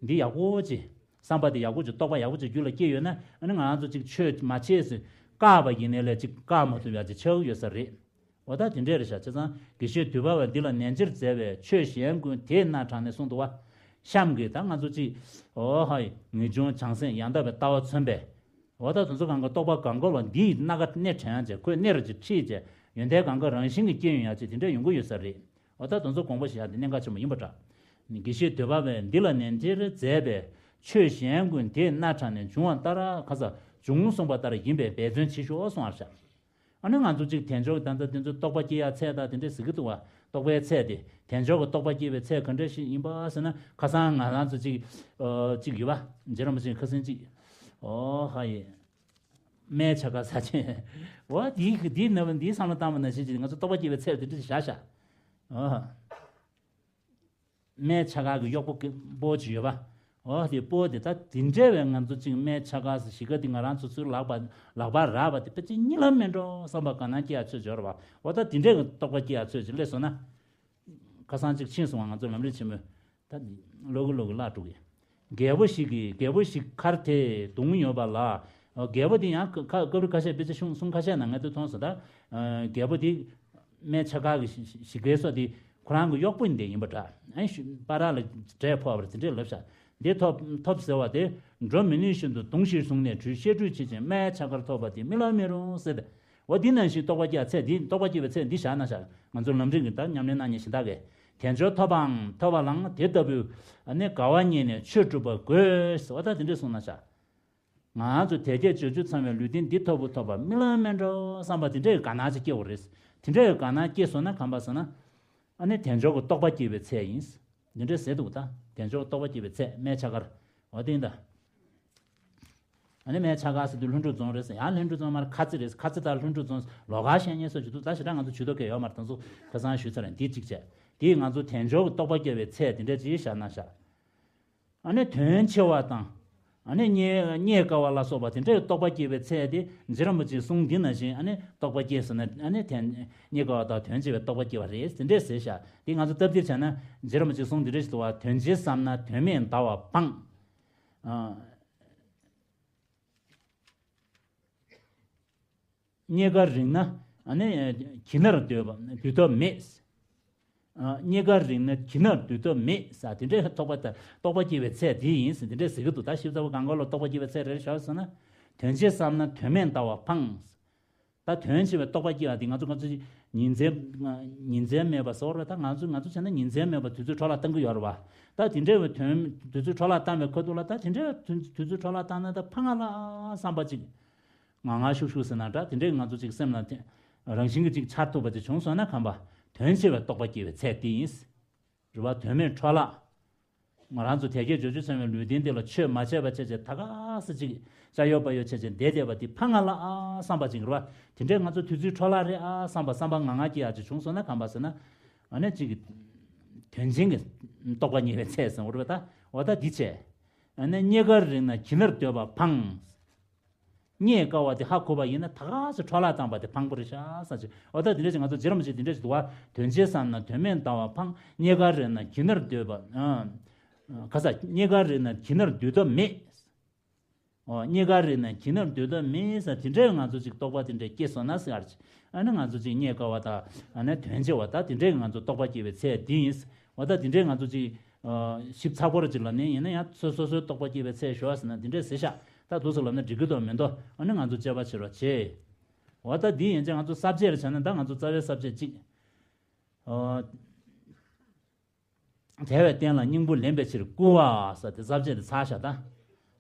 འདི་ཡག་པོ་ཅིག་བསམ་པ་དེ་ཡག་པོ་ཅིག་རྟོགས་པ་ཡག་པོ་ཅིག་རྒྱུད་ལ་སྐྱེས་ཡོད་ན་ཨ་ནི་ང་རང་ཚོ་ཅིག་ཆོས་མ་བྱེད་ཟེར་བཀག་པ་ཡིན་ནའི་ལས་ཅིག་བཀག་མ་ཐུབ་ཡ་ཅིག་ཆགས་ཡོད་ས་རེད། འོ་ད་དེ་འདྲས་རེད་ཤག་བྱས་ཙང་དགེ་བཤེས་དུས་འཕར་བས་འདི་ལ་ནན་ཆེར་མཛད་པའི་ཆོས་གཞན་ཀུན་དེས་སྣ་དྲངས་ནས་གསུངས་འདུག་བ། གཤམ་གྱི་ད་ང་ཚོ་ཅིག་འོ་ཧའི་ངེས་འབྱུང་བྱང་སེམས་ཡང་དག་པའི་ལྟ་བ་མཚོན་པས། འོ་ད་དེ་ཚོ་གང་ག་རྟོགས་པ་གང་ག་ལ་འདིའི་སྣ་ཁ་སྣེ་དྲན་ཡ་བྱས་ཁོས་སྣེ་རུ་ཅིག་ཁྲིད་བྱས་ཡོན་ཏན་གང་ག་རང་བཞིན་གྱིས་སྐྱེ་ཡོང་ཡ་ཅིག་དེ་འདྲས་ཡོང་གི་ཡོད་ས་རེད། འོ་ད་དེ་ཚོ་དགོངས་པ་བཞེས་ཡ་དེ་གནད་འགག་ཆེན་པོ་ཡིན་པ་འདྲ། དགེ་བཤེས་དོལ་པ་བས་འདི་ལ་ནན་ཆེར་མཛད་པའི་ཆོས་གཞན་ཀུན་དེས་སྣ་དྲངས་ནས་འབྱུང་བ་ལྟར་ཁ་ས་འབྱུང་གསུངས་པ་ལྟར་ཡིན་པས་འབད་བརྩོན་བྱེད་ཤོག་གསུངས་པར་བྱ། ཨ་ནི་ང་ཚོ་གཅིག་དལ་འབྱོར་གྱི་ད་ལྟ་དེ་ཚོ་རྟོགས་པ་སྐྱེ་ཡ་ཚད་ད་དེ་འདྲས་ཟེར་གི་འདུག་བ། རྟོགས་པའི་ཚད་དེ་དལ་འབྱོར་གྱི་རྟོགས་པ་སྐྱེ་བའི་ཚད་ག་འདྲས་ཞིག་ཡིན་པ་ཟེར་ན་ཁ་སང་ང་རང་ཚོ་གཅིག་ཨ་གཅིག་ཡོད་པ་རྗེ་རིན་པོ་ཆེ་ཁ་སང་གཅིག་ཨོ་ཧ་ཡེ་སྨན་ཆ་ག་ཟ་ཆེན་འོ་དེའི་དེའི་ནང་འདིའི་བསམ་བློ་བཏང་བ་ནང་བཞིན་གྱི་ང་ཚོ་རྟོགས་པ་སྐྱེ་བའི་ཚད་དེ་འདྲས་བཞག་བཞག་ཨོ། སྨན་ཆ་ག་གི་གཡོག་པོ་སྐད་པོ་ཅིག་ཡོད་པ། འོ་དེ་པོ་དེ་ད་དེ་འདྲས་བས་ང་ཚོ་གཅིག་སྨན་ཆ་ག་ཟེར་གཞིས་ཀ་དེ་ང་རང་ཚོ་ཚུར་ལག་པ་ལག་པ་རག་པ་དེ་ཕལ་ཆེར་གཉིད་ལམ་མེད་འགྲོ་བསམ་པ་དགའ་སྣང་སྐྱེ་ཡ་ཆོས་འབྱོར་བ། འོ་ད་དེ་འདྲས་ཀྱི་རྟོགས་པ་སྐྱེ་ཡ་ཆོས་ཅིག་སླེབས་སོང་ན། ཁ་སང་གཅིག་ཕྱིན་སོང་བ་ང་ཚོ་ལམ་རིམ་ཆེན་མོའི་ད་ལོ་གི་ལོ་གི་བརླག་འགྲོ་གི། རྒྱལ་པོ་ཞིག་གིས་རྒྱལ་པོ་ཞིག་མཁར་དེ་དུང་ཡོད་པ་ལ། རྒྱལ་པོ་དེ་ཡང་ཁ་སྐབས་རེ་ཁ་ཤས་དཔེ་ཆ་གཞུང་གསུང་ཁ་ཤས་ནང་ང་ཚོས་མཐོང་སོང་ད། རྒྱལ་པོ་དེ། སྨན་ཆ་ག་གི་ཞི་ཞི་རྒོལ་སོགས་དེ་ཁོ་རང་གི་གཡོག་པོ་འདི་ཡིན་པ་འདྲ། ཨ་ནི་པར་ལ་འབྲས་ཕོག་པར་དེ་འདྲས་ལབ་ཤག་འདི་ཐོབ་ཐོབ་ཟེར་བ་དེ་འགྲོ་མི་ནུས་བཞིན་དུ་དུང་ཞིག་བཟུང་ནས་བྲུས་བཤད་སྒྲུས་བྱེད་ཅིང་སྨན་ཆ་གར་ཐོབ་པ་དེ་རྨི་ལམ་མིན་རུང་ཟེར་ཏེ། འོ་འདི་ནང་བཞིན་རྟོགས་པ་སྐྱེ་ཚད་འདི་རྟོགས་པ་སྐྱེ་བའི་ཚད་འདི་བཞག་ན་ཤག་ང་ཚོ་ལམ་རིམ་གྱི་ད་ཉམས་ལེན་གནང་མཁན་གཞན་དག་གིས་དལ་འབྱོར་ཐོབ་པའང་ཐོབ་པ་ལའང་དེ་ལྟ་བུའི་ཨ་ནི་དགའ་བ་རྙེད་ནས་ཆོས་སྒྲུབ་པ་དགོས་ཟེར་བ་ད་དེ་འདྲས་གསུངས་ན་ཤག་ང་ཚོ་དལ་བརྒྱད་འབྱོར་བཅུ་ཚང་བའི་ལུས་རྟེན་འདི་ཐོབ་བུ་ཐོབ་པ་རྨི་ལམ་མིན་འགྲོ་བསམ་པ་དེ་འདྲའི་དགའ་སྣང་ཅིག་སྐྱེ་བ་རེད། དེ་འདྲའི་དགའ་སྣང་སྐྱེས་སོང་ན་གང་པ་ཟེར་ན། ཨ་ནི་དལ་འབྱོར་གྱི་རྟོགས་པ་སྐྱེ་བའི་ཚད་ཡིན། འདི་འདྲའི་ཟེར་འདུག་ད་དལ་འབྱོར་གྱི་རྟོགས་པ་སྐྱེ་བའི་ཚད་སྨན་ཆ་གར། འོ་དེ་ཡིན་ད། ཨ་ནི་སྨན་ཆ་གར་ཟེར་དུས་ལྷུན་གྲུབ་རྫོང་རེད་ཟེར་ཡང་ལྷུན་གྲུབ་རྫོང་མར་ཁ་རྩི་རེད་ཁ་རྩི་དང་ལྷུན་གྲུབ་རྫོང་ལོགས་ཀ་བཤད་མཁན་སོགས་ཀྱི་འདུག་ད་ཞེ་དྲག་ང་ཚོ་ཇུས་གཏོགས་གལ་ཡོད་མ་རེད་ད་ཚོ་ཁ་སང་ཞུས་ཚར་རེད་འདི་གཅིག་བྱས། དེས་ང་ཚོ་དལ་འབྱོར་གྱི་རྟོགས་པ་སྐྱེ་བའི་ཚད་དེ་འདྲ་ཅིག་བཞག་ན་བཞག་ཨ་ནི་དོན་ཆེ་བ་དང་། ཨ་ནི་རྙེད་རྙེད་དཀའ་བ་ལ་སོགས་པ་དེ་འདྲའི་རྟོགས་པ་སྐྱེ་བའི་ཚད་དེ་རྗེ་རིན་པོ་ཆེའི་གསུང་འདི་ནང་བཞིན་ཨ་ནི་རྟོགས་པ་སྐྱེས་ཟེར་ན་ཨ་ནི་དོན་རྙེད་དཀའ་བ་དང་དོན་ཆེ་བའི་རྟོགས་པ་སྐྱེ་བ་རེད་དེ་འདྲས་ཟེར་ཤག་དེ་ང་ཚོ་སྟབས་བདེ་བྱས་ན་རྗེ་རིན་པོ་ཆེའི་གསུང་འདི་འདྲས་ཞིག་འདུག་བ། དོན་ཆེ་བསམ་ན་དོན་མེད་ཟླ་བ་འཕངས། ཨ། རྙེད་དཀའ་རིག་ན་ཨ་ནི་གྱི་ནར་སྡོད་པ་སྡོད་ཐབས་མེད། རྙེད་དཀའ་རིག་ན་གྱི་ནར་སྡོད་ཐབས་མེད་ཟེར་དེ་འདྲའི་རྟོགས་པ་དང་རྟོགས་པ་སྐྱེ་བའི་ཚད་དེ་ཡིན་ཟེར་དེ་འདྲའི་ཟེར་གྱི་འདུག་ད་ཞིབ་ཚགས་པོ་གང་ག་ལ་རྟོགས་པ་སྐྱེ་བའི་ཚད་རེ་རེ་བཞག་ཟེར་ན། དོན་ཆེ་བསམ་ན་དོན་མེད་ཟླ་བ་འཕངས། ད་དོན་ཆེ་བའི་རྟོགས་པ་སྐྱེ་བ་དེ་ང་ཚོ་ང་ཚོ་ཉིན་མཚན་ཉིན་མཚན་མེད་པ་ཟེར་བ་ད་ང་ཚོ་ང་ཚོ་བྱས་ན་ཉིན་མཚན་མེད་པ་དུས་ཚོད་འཕྲོ་བརླག་གཏང་གི་ཡོད་རེད་བ། ད་དེ་འདྲའི་བའི་དོན་དུས་ཚོད་འཕྲོ་བརླག་བཏང་བའི་ཁ་ཐུག་ལ་ད་དེ་འདྲའི་དུས་ཚོད་འཕྲོ་བརླག་བཏང་ན་ད་ཕ་ང་ལ་བསམ་པ་ཅིག་ང་ང་ཤུག་ཤུག་ཟེར་ན་འདྲ་དེ་འདྲས་ང་ཚོ་ཅིག་སེམས་ལ་དེ་རང་བཞིན་གྱིས་ཅིག་འཆར་ཐུབ་པ་ཅིག་བྱུང་སོང་ན་གམ་པ་དོན་ཆེ་བའི་རྟོགས་པ་སྐྱེ་བའི་ཚད་དེ་ཡིན། རེད་བ། དོན་མེད་འཕྲོ་བརླག་ང་རང་ཚོ་དལ་བརྒྱད་འབྱོར་བཅུ་ཚང་བའི་ལུས་རྟེན་འདི་ལ་ཆོས་མ་བྱས་པ་བྱས་བྱས་ད་ག་ས་ཅིག་ཅ་ཡོ་པ་ཡོ་བྱས་བྱས་བསྡད་བསྡད་པ་དེ་ཕ་ང་ལ་ཨ་བསམ་པ་ཅིག་རེད་བ། དེ་འདྲས་ང་ཚོ་དུས་ཚོད་འཕྲོ་བརླག་རེད་ཨ་བསམ་པ་བསམ་པ་ང་ང་སྐྱེ་ཡག་ཅིག་བྱུང་སོང་ན་གམ་པ་ཟེར་ན། ཨ་ནི་ཅིག་དོན་ཆེན་གྱི་རྟོགས་པ་རྙེད་པའི་ཚད་ཟེར་བ་རེད་བ་ད། འོ་ད་འདི་བྱས། ཨ་ནི་རྙེད་དཀའ་རིག་ན་གྱི་ནར་སྡོད་པ་འཕངས། རྙེད་དཀའ་བ་དེ་ཧ་གོ་བ་ཡིན་ན་ད་ག་ཚོད་འཕྲོ་བརླག་བཏང་པ་དེ་ཕངས་པོ་རེད་ཤག་ས་ཅིག་འོ་ད་དེ་འདྲ་ཞིག་ང་ཚོ་རྗེ་རིན་པོ་ཆེ་དེ་འདྲ་ཞིག་འདུག་བ། དོན་ཆེ་བསམ་ན་དོན་མེད་ཟླ་བ་འཕངས། རྙེད་དཀའ་རེད་ན་གྱི་ནར་སྡོད་པ། ཨ། ཁ་ས་རྙེད་དཀའ་རེད་ན་གྱི་ནར་སྡོད་ཐབས་མེད། ཨོ། རྙེད་དཀའ་རེད་ན་གྱི་ནར་སྡོད་ཐབས་མེད་ས་དེ་འདྲའི་ང་ཚོ་ཅིག་རྟོགས་པ་དེ་འདྲ་སྐྱེས་སོང་ན་ཟེར་ཨར་ཅིག་ཨ་ནི་ང་ཚོ་ཅིག་རྙེད་དཀའ་བ་དང་ཨ་ནི་དོན་ཆེ་བ་དང་དེ་འདྲའི་ང་ཚོ་རྟོགས་པ་སྐྱེ་བའི་ཚད་འདི་ཡིན། འོ་ད་དེ་འདྲའི་ང་ཚོ་ཅིག་ཨ། ཞིབ་ཚགས་པོ་ར་ཅིག་ལབ་ནས་ཡིན་ན་ཡང་སོ་སོ་སོའི་རྟོགས་པ་སྐྱེ་བའི་ཚད་ཞོག་ཟེར་ན་འདི་འདྲས་ཟེར་ཤག་ད་འདུག་སེ་ལབ་ན་འགྲིག་གི་འདུག་མི་འདུག་ཨ་ནི་ང་ཚོ་དཔྱད་པ་བྱེད་རོགས་བྱེད། འོ་ད་འདི་ཡན་ཆད་ང་ཚོ་ས་བཅད་རེ་བྱས་ན་ད་ང་ཚོ་རྩ་བའི་ས་བཅད་གཅིག་ཨ། དལ་བའི་རྟེན་ལ་སྙིང་པོ་ལེན་པའི་ཕྱིར་བསྐུལ་བ་ཟེར་དེ་ས་བཅད་དེ་ཚར་ཤག་ད།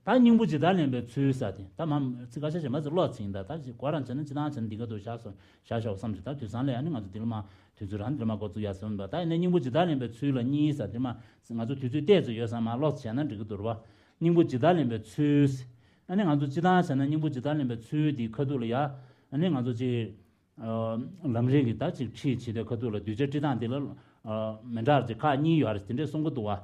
ད་སྙིང་པོ་ཇི་ལྟར་ལེན་པའི་ཚུལ་ཟེར་དེ་ད་མ་ཚིག་ཁ་ཤས་ཤིག་མ་ཚིག་ཀློག་ཚིག་ཡིན། ད་ད་ཅིག་གོ་རང་བྱས་ན་ཅི་ཐང་བྱས་ན་འདི་ག་དུ་བཞག་སོང་བཞག་བཞག་བསམ་ཞིག་ད་དུས་སང་ལ་ཡང་ནི་ང་ཚོ་འདི་ལ་མ་དུས་ཚོད་རང་འདི་ལ་མ་འགོ་བཙུགས་ཡ་ཟེར་བ། ད་ཡིན་ན་སྙིང་པོ་ཇི་ལྟར་ལེན་པའི་ཚུལ་ལ་གཉིས་ཟེར་དེ་མ་ང་ཚོ་དུས་ཚོད་ཏོག་ཙམ་ཡོད་ས་མ་ཀློག་བྱས་ན་འགྲིག་གི་འདུག་རེད་བ། སྙིང་པོ་ཇི་ལྟར་ལེན་པའི་ཚུལ། ཨ་ནི་ང་ཚོ་ཅི་ཐང་བྱས་ན་སྙིང་པོ་ཇི་ལྟར་ལེན་པའི་ཚུལ་འདིའི་ཁ་ཐུག་ལ་ཡ། ཨ་ནི་ང་ཚོ་ཅིག་ལམ་རིམ་གྱི་ད་ཅིག་ཁྲིད་བྱེད་དུས་ཁ་ཐུག་ལ་གདུལ་བྱ་ཁྲིད་སྟངས་འདི་ལ་མི་འདྲ་བ་ཅིག་ཁག་གཉིས་ཡོད་རེད། དེ་འདྲས་གསུང་གི་འདུག་བ།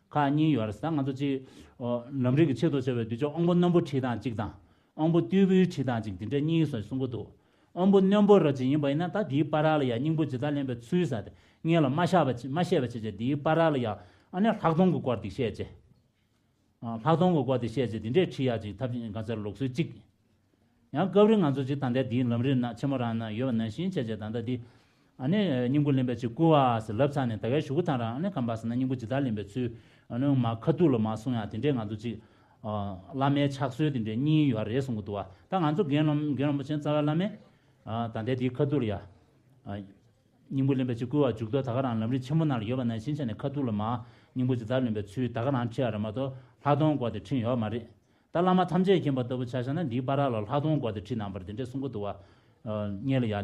ཁག་གཉིས་ཡོད་རེད། ད་ང་ཚོ་ཅིག་ལམ་རིམ་གྱི་ཆེད་དུ་བྱ་བའི་གདུལ་བྱ་དབང་པོ་རྣོན་པོ་ཁྲིད་སྟངས་གཅིག་དང་། དབང་པོ་རྟུལ་པོའི་ཁྲིད་སྟངས་གཅིག་དེ་འདྲས་གཉིས་སུ་གསུང་གི་འདུག་དབང་པོ་རྣོན་པོ་ར་ཅིག་ཡིན་པ་ཡིན་ན་ད་དེའི་བར་ལ་ཡང་སྙིང་པོ་ཇི་ལྟར་ལེན་པའི་ཚུལ་ཟེར་ཏེ་སྔོན་ལ་མ་བཤད་པ་ཅིག་མ་བཤད་པ་བྱས་བྱས་དེའི་བར་ལ་ཡང་ཨ་ནི་ལྷག་མཐོང་གི་སྐོར་དེ་བཤད་བྱས། ལྷག་མཐོང་གི་སྐོར་དེ་བཤད་ཅེས་དེ་འདྲས་ཁྲིད་ཡག་ཅིག་ཐབས་ཤེས་ག་ཚོད་ལུགས་སྲོལ་གཅིག་ཡང་སྐབས་རེ་ང་ཚོ་ཅིག་ད་ལྟའི་འདིའི་ལམ་རིམ་ནང་ཆེན་མོ་རང་ན་ཡོད་པ་ནང་བཞིན་བྱས་བྱས་ད་ལྟ་འདི་ཨ་ནི་སྙིང་པོ་ལེན་པའི་ཅིག་བསྐུལ་བ་ཟེར་ལབ་ཚར་ནས་ད་གའི་གཞུག་གུ་དང་རང་ཨ་ནི་གམ་པ་ཟེར་ན་སྙིང་པོ་ཇི་ལྟར་ལེན་པའི་ཚུལ་ཨ་ནི་མ་ཁ་ཐུག་ལ་མ་གསུང་ཡག་དེ་འདྲས་ང་ཚོ་ཅིག་བླ་མའི་ཕྱག་སྲོལ་དེ་འདྲས་གཉིས་ཡོད་རེད་གསུང་གི་འདུག་བ། ད་ང་ཚོ་རྒན་རིན་རིན་པོ་ཆེ་རྩ་བའི་བླ་མས་ད་ལྟའི་འདིའི་ཁ་ཐུག་ལ་ཡ། སྙིང་པོ་ལེན་པའི་ཅིག་བསྐུལ་བ་མཇུག་ཐོག་ད་ག་རང་ལམ་རིམ་ཆེན་མོ་ནང་ལ་ཡོད་པ་ནང་བཞིན་བྱས་ནས་ཁ་ཐུག་ལ་མར་སྙིང་པོ་ཇི་ལྟར་ལེན་པའི་ཚུལ་ད་ག་རང་ཁྲིད་ཡ་རེད་མ་གཏོགས་ལྷག་མཐོང་སྐོར་དེ་ཁྲིད་ཡོད་མ་རེད། ད་བླ་མ་ཐམས་ཅད་མཁྱེན་པ་ལྟ་བུ་ཆ་བཞག་ན་འདིའི་བར་ལ་ལྷག་མཐོང་སྐོར་དེ་ཁྲིད་གནང་བར་དེ་འདྲས་གསུང་གི་འདུག་བ། སྔོན་ལ་ཡ་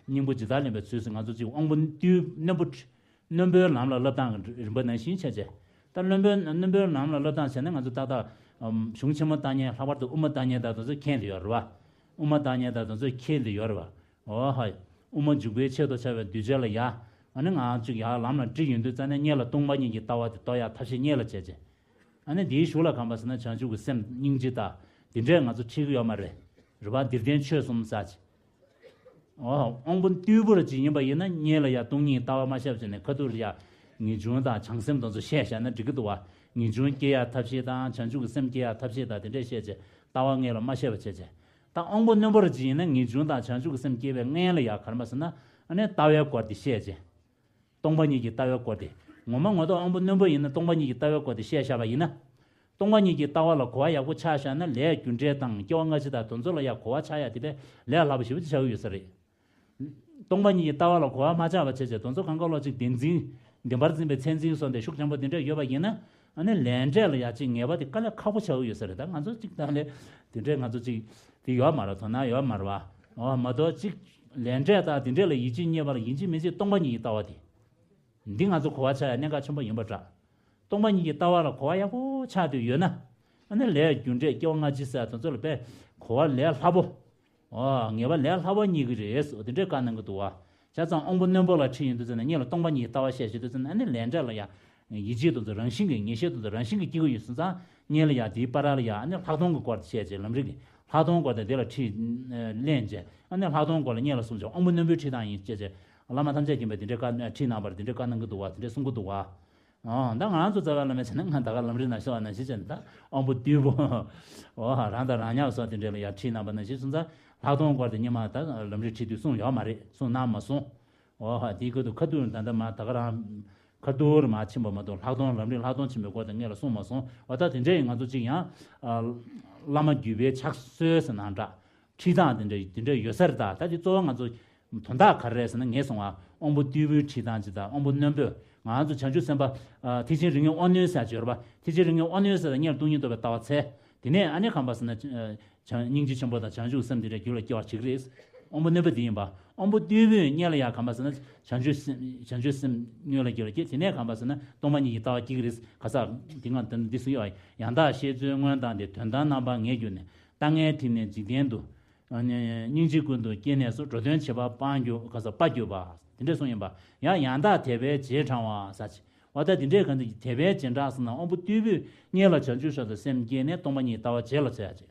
སྙིང་པོ་ཇི་ལྟར་ལེན་པའི་ཚུལ་ཟེར་ང་ཚོ་ཅིག་དབང་པོ་རྟུལ་རྣོན་པོ་ཁྲིད། རྣོན་པོའི་ལམ་ལ་བསླབ་སྟངས་ཀྱི་རིམ་པ་ནང་བཞིན་བྱས་བྱས། ད་རྣོན་པོའི་རྣོན་པོའི་ལམ་ལ་བསླབ་སྟངས་བྱས་ན་ང་ཚོ་ཏག་ཏག་གཞུང་ཆེན་མོ་བརྟག་གཉེན་ལྷག་པར་དུ་དབུ་མ་བརྟག་གཉེན་དང་དེ་ཚོ་མཁྱེན་བསྡད་ཡོད་རེད་བ། དབུ་མ་བརྟག་གཉེན་དང་དེ་ཚོ་མཁྱེན་བསྡད་ཡོད་རེད་བ། འོ་ཧ། དབུ་མ་འཇུག་པའི་ཆེད་དུ་བྱ་བའི་གདུལ་བྱ་ལ་ཡ། ཨ་ནི་ང་ཅིག་ཡར་ལམ་ལ་འཁྲིད་ཡོང་དུས་ཙ་ནས་སྔོན་ལ་སྟོང་པ་ཉིད་ཀྱི་ལྟ་བ་དེ་རྟོགས་ཡག་ཐབས་ཤེས་སྔོན་ལ་བྱས་བྱས། ཨ་ནི་དེའི་གཞུག་ལ་གང་པ་ཟེར་ན་བྱང་ཆུབ་ཀྱི་སེམས་སྙིང་རྗེ་དང་དེ་འདྲས་ང་ཚོ་ཁྲིད་ཀྱི་ཡོད་མ་རེད། རེད་བ། འདིར་བསྟན་ཆོས་གསུམ་ཟེར་ཅིག་འོ། དབང་པོ་རྟུལ་པོ་ར་ཅིག་ཡིན་པ་ཡིན་ན་སྔོན་ལ་ཡ་སྟོང་ཉིད་ལྟ་བ་མ་བཤད་པ་བྱས་ནས་ཁ་ཐུག་ལ་ཡ་ངེས་འབྱུང་དང་བྱང་སེམས་དེ་ཚོ་བཤད་བཞག་ན་འགྲིག་གི་འདུག་བ། ངེས་འབྱུང་སྐྱེ་ཡ་ཐབས་ཤེས་དང་བྱང་ཆུབ་ཀྱི་སེམས་སྐྱེ་ཡ་ཐབས་ཤེས་དང་དེ་འདྲས་བཤད་བྱས་ལྟ་བ་སྔོན་ལ་མ་བཤད་པ་བྱས་བྱས། ད་དབང་པོ་རྣོན་པོ་ར་ཅིག་ཡིན་ན་ངེས་འབྱུང་དང་བྱང་ཆུབ་ཀྱི་སེམས་སྐྱེ་བའི་སྔོན་ལ་ཡ་ག་རེ་མ་ཟེར་ན་ཨ་ནི་ལྟ་བའི་སྐོར་དེ་བཤད་བྱས། སྟོང་པ་ཉིད་ཀྱི་ལྟ་བའི་སྐོར་དེ། ངོ་མ་ངོ་ཐོག་དབང་པོ་རྣོན་པོ་ཡིན་ན་སྟོང་པ་ཉིད་ཀྱི་ལྟ་བའི་སྐོར་དེ་བཤད་བཞག་པ་ཡིན་ན། སྟོང་པ་ཉིད་ཀྱི་ལྟ་བ་ལ་གོ་བ་ཡག་པོ་ཆགས་བཞག་ན་ལས་རྒྱུ་འབྲས་དང་སྐྱེ་བ་སྔ་ཕྱི་དང་དེ་ཚོ་ལ་ཡང་གོ་བ་ཆགས་ཡག་དེ་དཔེ་ལས་སླ་པོ་ཞེ་པོ་ཅིག་ཆགས་ཀྱི་ཡོད་ས་རེད། སྟོང་པ་ཉིད་ཀྱི་ལྟ་བ་ལ་གོ་བ་མ་ཆགས་པ་བྱས་བྱས་དེ་ཚོ་གང་ག་ལོག་ཅིག་བདེན་འཛིན། བདེན་པར་འཛིན་པའི་མཚན་འཛིན་སོགས་དེ་ཤུགས་ཆེན་པོ་དེ་འདྲ་ཡོད་པ་ཡིན་ན། ཨ་ནི་ལས་འབྲས་ལ་ཡང་ཅིག་ངེས་པ་དེ་དཀའ་ལས་ཁག་པོ་ཆགས་ཀྱི་ཡོད་ས་རེད། ད་ང་ཚོ་ཅིག་ད་ལས་དེ་འདྲས་ང་ཚོ་ཅིག་དེ་ཡོད་མ་རེད། དོ་སྣང་ཡོད་མ་རེད་བ། འོ་མ་གཏོགས་ཅིག་ལས་འབྲས་དང་དེ་འདྲས་ལ་ཡིད་ཆེས་རྙེད་པ་ལ་ཡིན་གཅིག་མིན་གཅིག་སྟོང་པ་ཉིད་ཀྱི་ལྟ་བ་དེ། འདི་ང་ཚོ་གོ་བ་ཆགས་ཡ་གནད་འགག་ཆེན་པོ་ཡིན་པ་འདྲ། སྟོང་པ་ཉིད་ཀྱི་ལྟ་བ་ལ་གོ་བ་ཡག་པོ་ཆགས་བསྡད་ཡོད་ན། ཨ་ནི་ལས་རྒྱུ་འབྲས་སྐྱེ་བ་སྔ་ཕྱི་ཟེར་དེ་ཚོ་ལ་དཔེ་གོ་བ་ལས་སླ་པོ། ཨོ་ངེས་པ་ལས་སླ་པོ་རྙེད་ཀྱི་རེད་ཟེར་དེ་འདྲའི་བཀའ་གནང་གི་འདུག་བ། བྱས་ཙང་དབང་པོ་རྣོན་པོ་ལ་ཁྲིད་ཡོང་དུས་ཙམ་ནས་སྔོན་ལ་སྟོང་པ་ཉིད་ཀྱི་ལྟ་བ་བཤད་བྱེད་དུས་ཙམ་ནས་ཨ་ནི་ལས་འབྲས་ལ་ཡང་ཡིད་ཆེས་དེ་ཚོ་རང་བཞིན་གྱིས་ངེས་ཤེས་དེ་ཚོ་རང་བཞིན་གྱིས་སྐྱེ་གི་ཡོད་སོང་ཙང་སྔོན་ལ་ཡང་དེའི་བར་ལ་ཡང་ཨ་ནི་ལྷག་མཐོང་གི་སྐོར་དེ་བཤད་བྱས་ལམ་རིམ་གྱི་ལྷག་མཐོང་སྐོར་དེ་དེ་ལ་ཁྲིད་ལེན་བྱས་ཨ་ནི་ལྷག་མཐོང་སྐོར་ལ་སྔོན་ལ་གསུངས་བྱས་དབང་པོ་རྣོན་པོའི་ཁྲིད་སྟངས་ཡིན་བྱས་བྱས། བླ་མ་ཐམས་ཅད་མཁྱེན་པས་དེ་འདྲའི་བཀའ་ཁྲིད་གནང་བར་དེ་འདྲའི་བཀའ་གནང་གི་འདུག་བ། དེ་འདྲའི་གསུང་གི་འདུག་བ། ཨོ་ད་ང་རང་ཚོ་རྩ་བའི་བླ་མའི་ཚེ་ན་ང་ད་ག་ལམ་རིམ་ནང་ཤོག་ནང་བཞིན་བྱས་ནས་ད་དབང་པོ་རྟུལ་པོ། ཨོ་རང་དང་རང་མཉམ་སོགས་དེ་འདྲའི་ལ་ཡར་ཁྲིད་གནང་བ་ནང་བཞིན་སོང་ཙང་ལྷག་མཐོང་སྐོར་དེ་སྔོན་མ་ད་ལམ་རིམ་ཁྲིད་དུས་གསུངས་ཡོད་མ་རེད། གསུངས་གནང་མ་སོང་། ཨོ་ཧ་དེའི་སྐོར་དུ་ཁ་ཐུག་ད་ལྟ་མ་ད་ག་རང་ཁ་ཐུག་རེ་མ་ཕྱིན་པ་མ་གཏོགས་ལྷག་མཐོང་ལམ་རིམ་ལྷག་མཐོང་ཆེན་པོའི་སྐོར་དེ་སྔོན་ལ་གསུངས་མ་སོང་། འོ་ད་དེ་འདྲའི་ང་ཚོ་གཅིག་ཡང་བླ་མ་བརྒྱུད་པའི་ཕྱག་སྲོལ་ཟེར་ནའང་འདྲ། ཁྲིད་སྟངས་དེ་འདྲ་དེ་འདྲ་ཡོད་ས་རེད། ད་ད་དེ་གཙོ་བོ་ང་ཚོ་དོན་དག་ག་རེ་རེད་ཟེར་ན་ངས་གསུངས་པ་དབང་པོ་རྟུལ་པོའི་ཁྲིད་སྟངས་ཅིག་དང་དབང་པོ་རྣོན་པོས་ང་ཚོ་བྱང་ཆུབ་སེམས་དཔའ་ཐེག་ཆེན་རིགས་ལྔའི་དབང་རྣོན་ཟེར་ཅིག་ཡོད་རེད་པ། ཐེག་ཆེན་རིགས་ལྔའི་དབང་རྣོན་ཟེར་ན་སྔོན་ལ་སྟོང་ཉིད་རྟོགས་པའི་ལྟ་བ་འཚལ། དེ་ནས་ཨ་ནི་གང་པ་ཟེར་ན་བྱང་སྙིང་རྗེ་ཆེན་པོ་དང་བྱང་ཆུབ་སེམས་དེ་འདྲ་རྒྱུད་ལ་སྐྱེ་བ་ཅིག་རེད། དབང་པོ་རྣོན་པོ་དེ་ཡིན་པ། དབང་པོ་རྟུལ་པོས་སྔོན་ལ་ཡང་གང་པ་ཟེར་ན་བྱང་ཆུབ་སེམས་བྱང་ཆུབ་སེམས་སྔོན་ལ་སྐྱེ་བ་སྐྱེ། དེ་ནས་གང་པ་ཟེར་ན་སྟོང་པ་ཉིད་ཀྱི་ལྟ་བ་སྐྱེ་གི་རེད། ག་ས་འདི་ང་འདི་སུ་ཡོད་ཡང་དག་བཤད་ཚུལ་མངོན་སྟངས་ཏེ་དོན་དམ་རྣམ་པར་ངེས་གྱུར་ནས། ལྟ་ངན་དེ་ནི་འཇིག་རྟེན་དུ། སྙིང་རྗེ་ཀུན་ཏུ་སྐྱེས་ནས་སུ། འགྲོ་དོན་བྱེད་པ་སྤང་གྱུར་ག་ས་སྤང་གྱུར་པ། དེ་འདྲ་གསུངས་ཡིན་པ། ཡང་ཡང་དག་དད་པས་རྗེས་འབྲང་བ་ཟེར་ཅིག་འོ་ད་དེ་འདྲའི་གང་དུ་དད་པས་རྗེས་འབྲང་ཟེར་ན་དབང་པོ་རྟུལ་པོས་སྔོན་ལ་བྱང་ཆུབ་མཆོག་ཏུ་སེམས་བསྐྱེད་ནས་སྟོང་པ་ཉིད་ལྟ་བ་རྗེས་ལ་འཚོལ་ཡ་ཅིག་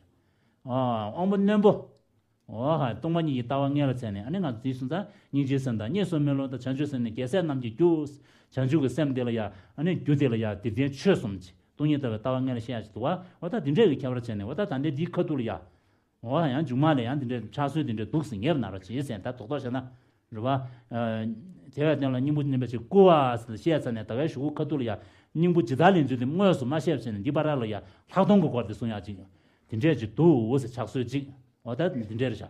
ཨ་དབང་པོ་རྣོན་པོ། འོ་ཧ་སྟོང་པ་ཉིད་ཀྱི་ལྟ་བ་སྔོན་ལ་འཚོལ་ནས་ཨ་ནི་ང་ཚོ་དེའི་སོང་ཙང་སྙིང་རྗེའི་སེམས་དང་གཉེན་སུ་མི་སློང་དང་བྱང་ཆུབ་སེམས་ནི་རྒྱལ་སྲས་རྣམས་ཀྱི་རྒྱུ། བྱང་ཆུབ་ཀྱི་སེམས་དེ་ལ་ཡ་ཨ་ནི་རྒྱུ་དེ་ལ་ཡ་དེར་བརྟེན་ཆོས་གསུམ་ཅིག་སྟོང་ཉིད་ལྟ་བའི་ལྟ་བ་སྔོན་ལ་བཤད་ཡ་ཅིག་འདུག་བ། འོ་ད་དེ་འདྲས་ཀྱི་ཁྱད་པར་བྱས་ནས་འོ་ད་ད་ལྟའི་འདིའི་ཁ་ཐུག་ལ་ཡ། འོ་ཡང་མཇུག་མ་ལ་ཡང་འདི་འདྲའི་ཕྱག་སྲོལ་འདི་འདྲའི་འདུག་ཟེར་ངེས་པ་ན་རོ་བྱེད་ཟེར་ད་རྡོག་རྡོག་བྱས་ན། རེད་བ། དེ་བས་དོན་ལ་སྙིང་པོ་རྣོན་པོ་ཞིག་བསྐུལ་བ་ཟེར་བཤད་ཚར་ནས་ད་གའི་གཞུག་གུ་ཁ་ཐུག་ལ་ཡ། སྙིང་པོ་ཇི་ལྟར་ལེན་ཚུལ་དེ་དངོས་སུ་མ་བཤད་པ་བྱས་ནས་འདི་བར་ལ་ཡ་ལྷག་མཐོང་གི་སྐོར་དེ་གསུང་ཡག་ཅིག་དེ་འདྲས་ཅིག་འདུག་ཟེར་ཕྱག་སྲོལ་ཅིག་འོ་ད་འདི་འདྲས་རེད་ཤག་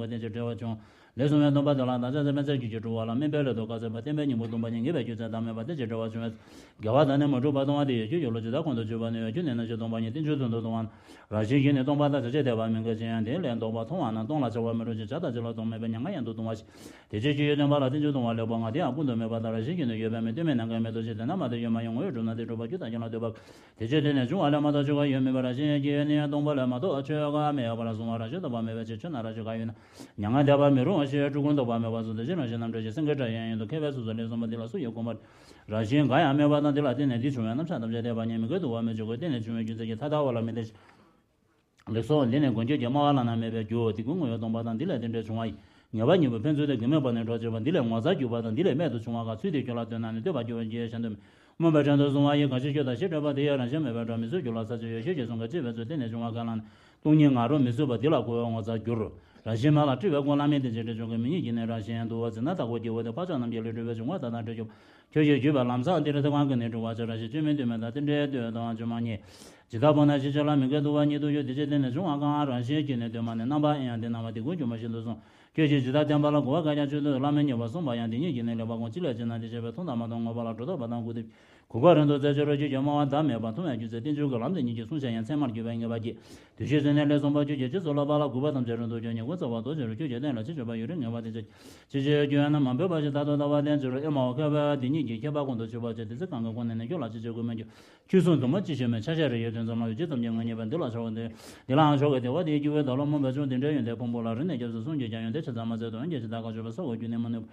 ཀུན་རྟེན་ཅིང་འབྲེལ་བར་འབྱུང་། ལས་གསུངས་པའི་སྡོམ་པ་དེ་ལ་བདག་ཅག་ཚད་མས་ཚད་ཀྱི་རྒྱུ་སྒྲུབ་པ་ལ་དམན་པའི་སླད་དུ་བཀག་ཟིན་པ་བསྟན་པའི་སྙིང་པོ་སྡོམ་པ་ཉིད་ངེས་པའི་རྒྱུ་མཚན་དང་མེད་པ་དེ་ཅིག་འབྲེལ་བར་འབྱུང་བས། དགེ་བ་དང་ནི་མ་གྲུབ་པ་ལྟུང་བ་དེ་ཡི་རྒྱུ་ཡོད་ལོ། ཇི་ལྟར་གོང་དུ་བརྗོད་པ་ནི་ཡང་རྒྱུ་ནི་རྣམ་ཤེས་སྟོང་པ་ཉིད་རྟེན་འབྱུང་དོན་དུ་ལྟུང་བ་ན། རང་བཞིན་གྱིས་ནི་སྟོང་པ་དང་བྱ་བྱེད་འཐད་པ་མི་འགལ་ཅིང་། དེ་ལས་ལྡོག་པ་མཐོང་བ་ན་སྟོང་ལ་བྱ་བ་མི་འགྲུབ་ཅིང་བྱ་དང་བྱེད་ལ་སྟོང་མེད་པས་མྱ་ངན་ཡང་དུ་ལྟུང་བ་ཞིག་དེ་ཕྱིར་རྒྱུ་ཡི་སྟོན་པ་ལ་རྟེན་འབྱུང་ལྟུང་བ་ལེགས་པར་ང་དེ་ཡང་ཀུན་ཏུ་མེད་པ་དང་རང་བཞིན་གྱིས་ནི་ཡོད་པའི་མི་སྟོན་མེད་ནམ་མཁའི་མེ་ཏོག་ཅན། དེ་ན་མ་དེ་ཡོད་མ་ཡིན་ངོ་བོས་གྲུབ་ན་དེ་གྲུབ་པ་རྒྱུ་དང་རྐྱེན་ལ་ལྟོས་པ། དེ་ཕྱིར་དེ་ནི་འབྱུང་བ་ལས་མ་གཏོགས་ཆོས་འགའ་ཡོད་མིན་པར་རང་བཞིན་གྱིས་ཡོད་ནི་ཡང་སྟོང་པ་ལས་མ་གཏོགས་ཆོས་འགའ་མེད་པར་གསུངས་པ། རང་བཞིན་སྟོང་པ་མེད་པའི་ཕྱིར་ཆོས་ན་རང་བཞིན་འགའ་ཡོད་ན་མྱ་ངན་འདས་པར་མི་རུང་བ་ཞེས་སྤྲུལ་སྐུ་ལྡོག་པ་མེད་པར་གསུངས། དེ་ཕྱིར་རང་བཞིན་རྣམ་འགྲེལ་གྱི་སེང་གེའི་སྒྲ་ཡང་ཡིན་ཏོ། མཁས་པའི་ཚིག་སོགས་ལས་གསུངས་པ་འདི་ལ་སུ་ཡིས་དགོངས་པར། རང་བཞིན་འགའ་ཡང་མེད་པ་དང་། འདི་ལ་བརྟེན་ནས་འདི་བྱུང་བས་རྣམ་གཞག་ཐམས་ཅད་འཐད་པ་ཉིད་མི་འགལ་དུ་བ་མི་འཇུག་གོ། རྟེན་ནས་བྱུང་བའི་རྒྱུ་མཚན་གྱིས་ཐ་དད་པ་ལ་མི་ལྟོས་ཤིང་། ལེགས་སོ། འདི་ནི་མགོན་ཁྱོད་ཀྱིས་སྨྲ་བ་བླ་ན་མེད་པའི་རྒྱུའོ། དེ་ཀུན་དངོས་ཡོད་སྟོང་པ་དང་། འདི་ལས་དེ་འདྲའི་བྱུང་བ་ཡི། ངེས་པ་གཉིས་པོ་ཕན་ཚུན་ཏེ་དགེ་མོས་པ་ནི་གྲོགས་བྱེད་པ། འདི་ལས་ངོ་མཚར་གྱུར་པ་དང་། འདི་ལས་རྨད་དུ་བྱུང་བ་ག་ཚུལ་དེའི་རྒྱུད་ལ་ལྟོས་ན་ནི་ལྟོས་པར་འགྱུར་བའི་རྒྱུ་ཡོད་བཞིན་དུ། སྨོན་པའི་ཕྲན་དུ་བཟུང་བ་ཡི། གང་ཕྱིར་ཁྱོད་དང་ཞེས་སྤྲད་པ་དེ་ཡང་རང་བཞིན་མེད་པའི་སྒྲ་མི་ཚུལ་གྱུར་ལ་ཚར་གཅོད་ཡོད་ཤེས་ཀྱིས་གསུངས་པའི་ཅེས་པའི་ཚུལ། རྟེན་ནས་བྱུང་བ་གང་ལ་ནི། སྟོང་ཉིད་ང་རོ་མི་ཚུད་པ་འདི་ལ་གོ་བས་ངོ་མཚར་འགྱུར། རང་བཞིན་མེད་ལ་སྤྲུལ་པའི་སྒོ་ལ་མི་ལྟོས་ཤིང་། རྟེན་འབྱུང་གི་མིང་ཉིད་ཀྱིས་ནི་རང་བཞིན་དུ་འཛིན་ན་ལྟ་བུ་སྐྱེ་བོ་དེ་འཕགས་ཚོགས་རྣམས་ཀྱི་ལུས་སྤྲུལ་པའི་འབྱུང་བ་དག་དང་བྲལ་གྱུར་པ། ཁྱོད་ཀྱིས་བརྒྱུད་པའི་ལམ་བཟང་འདི་རུ་ཐེ་ཚོམ་གང་གིས་ནི་འགྲུབ་པར་བྱ། རང་བཞིན་བཅོས་མིན་ལྟོས་མེད་དང་། རྟེན་འབྲེལ་ལྟོས་དང་བཅོས་མ་རྙེད། ཇི་ལྟར་སྤངས་ན་ཞེས་བྱ་ལ་མི་འགལ་དུ་བ་ཉིད་དུ་འགྱུར། དེ་ཕྱིར་རྟེན་ནས་བྱུང་བ་གང་རང་བཞིན་གྱིས་ནི་ལྟོས་མ་ནི། རྣམ་པ་ཨེ་ཡང་འདི་སྣང་བ་དེ་ཀུན་སྒྱུ་མ་བཞིན་དུ་གསུངས། ཁྱོད་ཀྱིས་ཇི་ལྟར་བསྟན་པ་ལ་གོ་བ་བཀག་ཀྱང་བཅོས་ལྟོས་བླ་མེད་ཉེས་པར་གསུངས་པ་ཡང་དེ་ཉིད་ཀྱིས་ནི་ལེགས་པར་དགོངས། ཅི་ལས་ཅེ་ན་དེ་བྱས་པས་མཐོང་དང་མ་མཐོང་ངོ་བོ་ལ་སྒྲོ་འདོགས་པ་དང་གུས་འདུད། གུས་པ་རིང་དུ་བཙལ་བྱ་རུ་ཁྱོད་ཀྱིས་སྨྲ་བ་བདག་མེད་པར་མཐོང་བའི་རྒྱུ་མཚན་རྟེན་འབྱུང་གི་ལམ་དེ་ཉིད་ཀྱིས་གསུངས་བྱ་ཡང་ཚད་མར་གྱུར་པས་ངེས་པར་སྐྱེ། དུས་ཕྱིས་སུ་ནི་ལས་གསུངས་པ་ཁྱོད་ཀྱིས་རྗེས་སུ་སློབ་པ་ལ་གུས་པ་ཐམས་ཅད་རིང་དུ་གྱུར། ཉེས་ཀུན་བརྩམས་པ་ལྡོག་བྱ་རུ་ཁྱོད་ཀྱིས་བསྟན་ལ་ཅི་བྱ་བ་ཡོད་རིགས་ངེས་པར་དེ་བྱ། ཅི་བྱེད་རྒྱུ་ཡོད་ན་མ་འབོད་པ་ཞིག་ད་དུ་ལྟ་བ་ལྡན་ཅི་རུང་ཨེ་མའོ་མཁས་པས་དེ་ཉིད་ཀྱི་ཁྱད་པར་ཀུན་ཏུ་ཕྱེ་བར་བྱེད། དེ་ཚེ་གང་གི་ཁོང་ནས་ནི་ཁྱོད་ལ་ཅི་བྱེད་གུས་མོད་ཀྱི། ཁྱོད་གསུང་དུ་མ་ཅི་ཤེས་མོད་ཆ་ཤས་རེ་ཡོད་དོན་ཙམ་ལ་ཡོད་ཅི་ཙམ་གྱིས་ངོ་མཉེས་པས་འདི་ལ་ཆོག་གོ། འདི་ལའང་ཆོ་གའི་དེ་བ་དེའི་སྐྱེ་བོའི་བདག་བློ་རྨོངས་པས་བྱུང་། དེ་འདྲའི་ཡོན་ཏན་ཕུང་པོ་ལ་རིང་ནས་སྐྱབས་སུ་སོང་གྱུར་ཀྱང་ཡོན་ཏན་ཆ་ཚང་མ་ཟད་དོ། འོན་ཀྱང་ཇི་ལྟར་བཀག་ཆོག་པའི་ས་འོག་རྒྱུ་ནི་མི་ནུས་པ།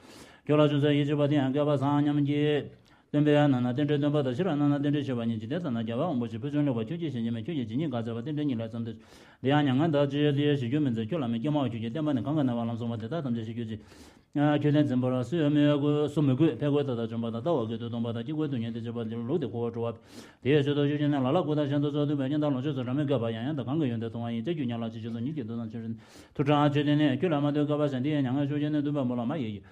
ཁྱོད་ལ་ཅུང་ཟད་ཡིད་ཆེས་པ་དེ་ཡང་བསྐལ་པ་བཟང་སྙམ་བགྱིད། སྟོན་པས་ནང་ན་རྟེན་འབྲེལ་སྟོན་པ་དང་ཕྱིར་ནང་ན་རྟེན་འབྲེལ་ཕྱེ་བ་ཉིད་ཀྱི་དེ་ལྟ་ན་རྒྱལ་བ་དབང་པོ་ཆེ་ཕུལ་བྱུང་ལེགས་པར་ཁྱོད་ཀྱིས་ཤེས་ཀྱི་མེད། ཁྱོད་ཀྱིས་ཇི་སྙེད་བཀག་མཛད་པ་རྟེན་འབྲེལ་ཉིད་ལས་ཙམ་དུ། འདི་ཡང་མྱ་ངན་འདའ་ཅི་དེ་ཞེས་རྒྱུ་མི་འཛིན། ཁྱོད་ལ་མི་སྐྱེ་མ་བ་ཁྱོད་ཀྱིས་བསྟན་པ་ནི་གང་གི་གནས་པ་ལམ་གསུངས་པ་དེ་དག་ཐམས་ཅད་ཤེས་གྱུར་ཅིག་ཁྱོད་བསྟན་འཛིན་པར་སུ་ཡང་མི་འོས་ཀུན། སུ་མི་གུས། ཕས་རྒོལ་དག་དང་བཅོམ་པ་དང་ལྟ་བ་གི་དུས་སྟོང་པ་དང་སྐྱེ་དགུའི་དུས་ཉིད་དེ་བྱེད་པ་འདི་ལུགས་དེ་གོ་བར་འགྲོ་བ། དེ་ཡི་ཕྱིར་དུ་ཤུགས་ཀྱིས་ནི་ལ་ལ་བཀུར་དང་གཞན་དུ་གསོལ། འདུན་པས་ཉིན་དང་ལོ་ཕྱོགས་སུ་རང་མི་དགའ་བ་ཡང་ཡང་དང་གང་གི་ཡོན་ཏན་མཐོང་བ་ཡིན། ཅེས་རྒྱུ་ཉག་ལ་ཅི་བྱེད་དོ། ཉིད་ཀྱི་འདུན་དང་ཆོས་རིན་ཐུགས་དྲང་ཆོས་དེ་ནི་ཁྱོད་ལ་མ་ལྟོས་བསྐལ་པ་གཞན་དེ་ཡི་མྱ་ངན་ཤུགས་ཀྱིས་ནི་འདུན་པ་མོ་ལ་མ་ཡིན་གྱི།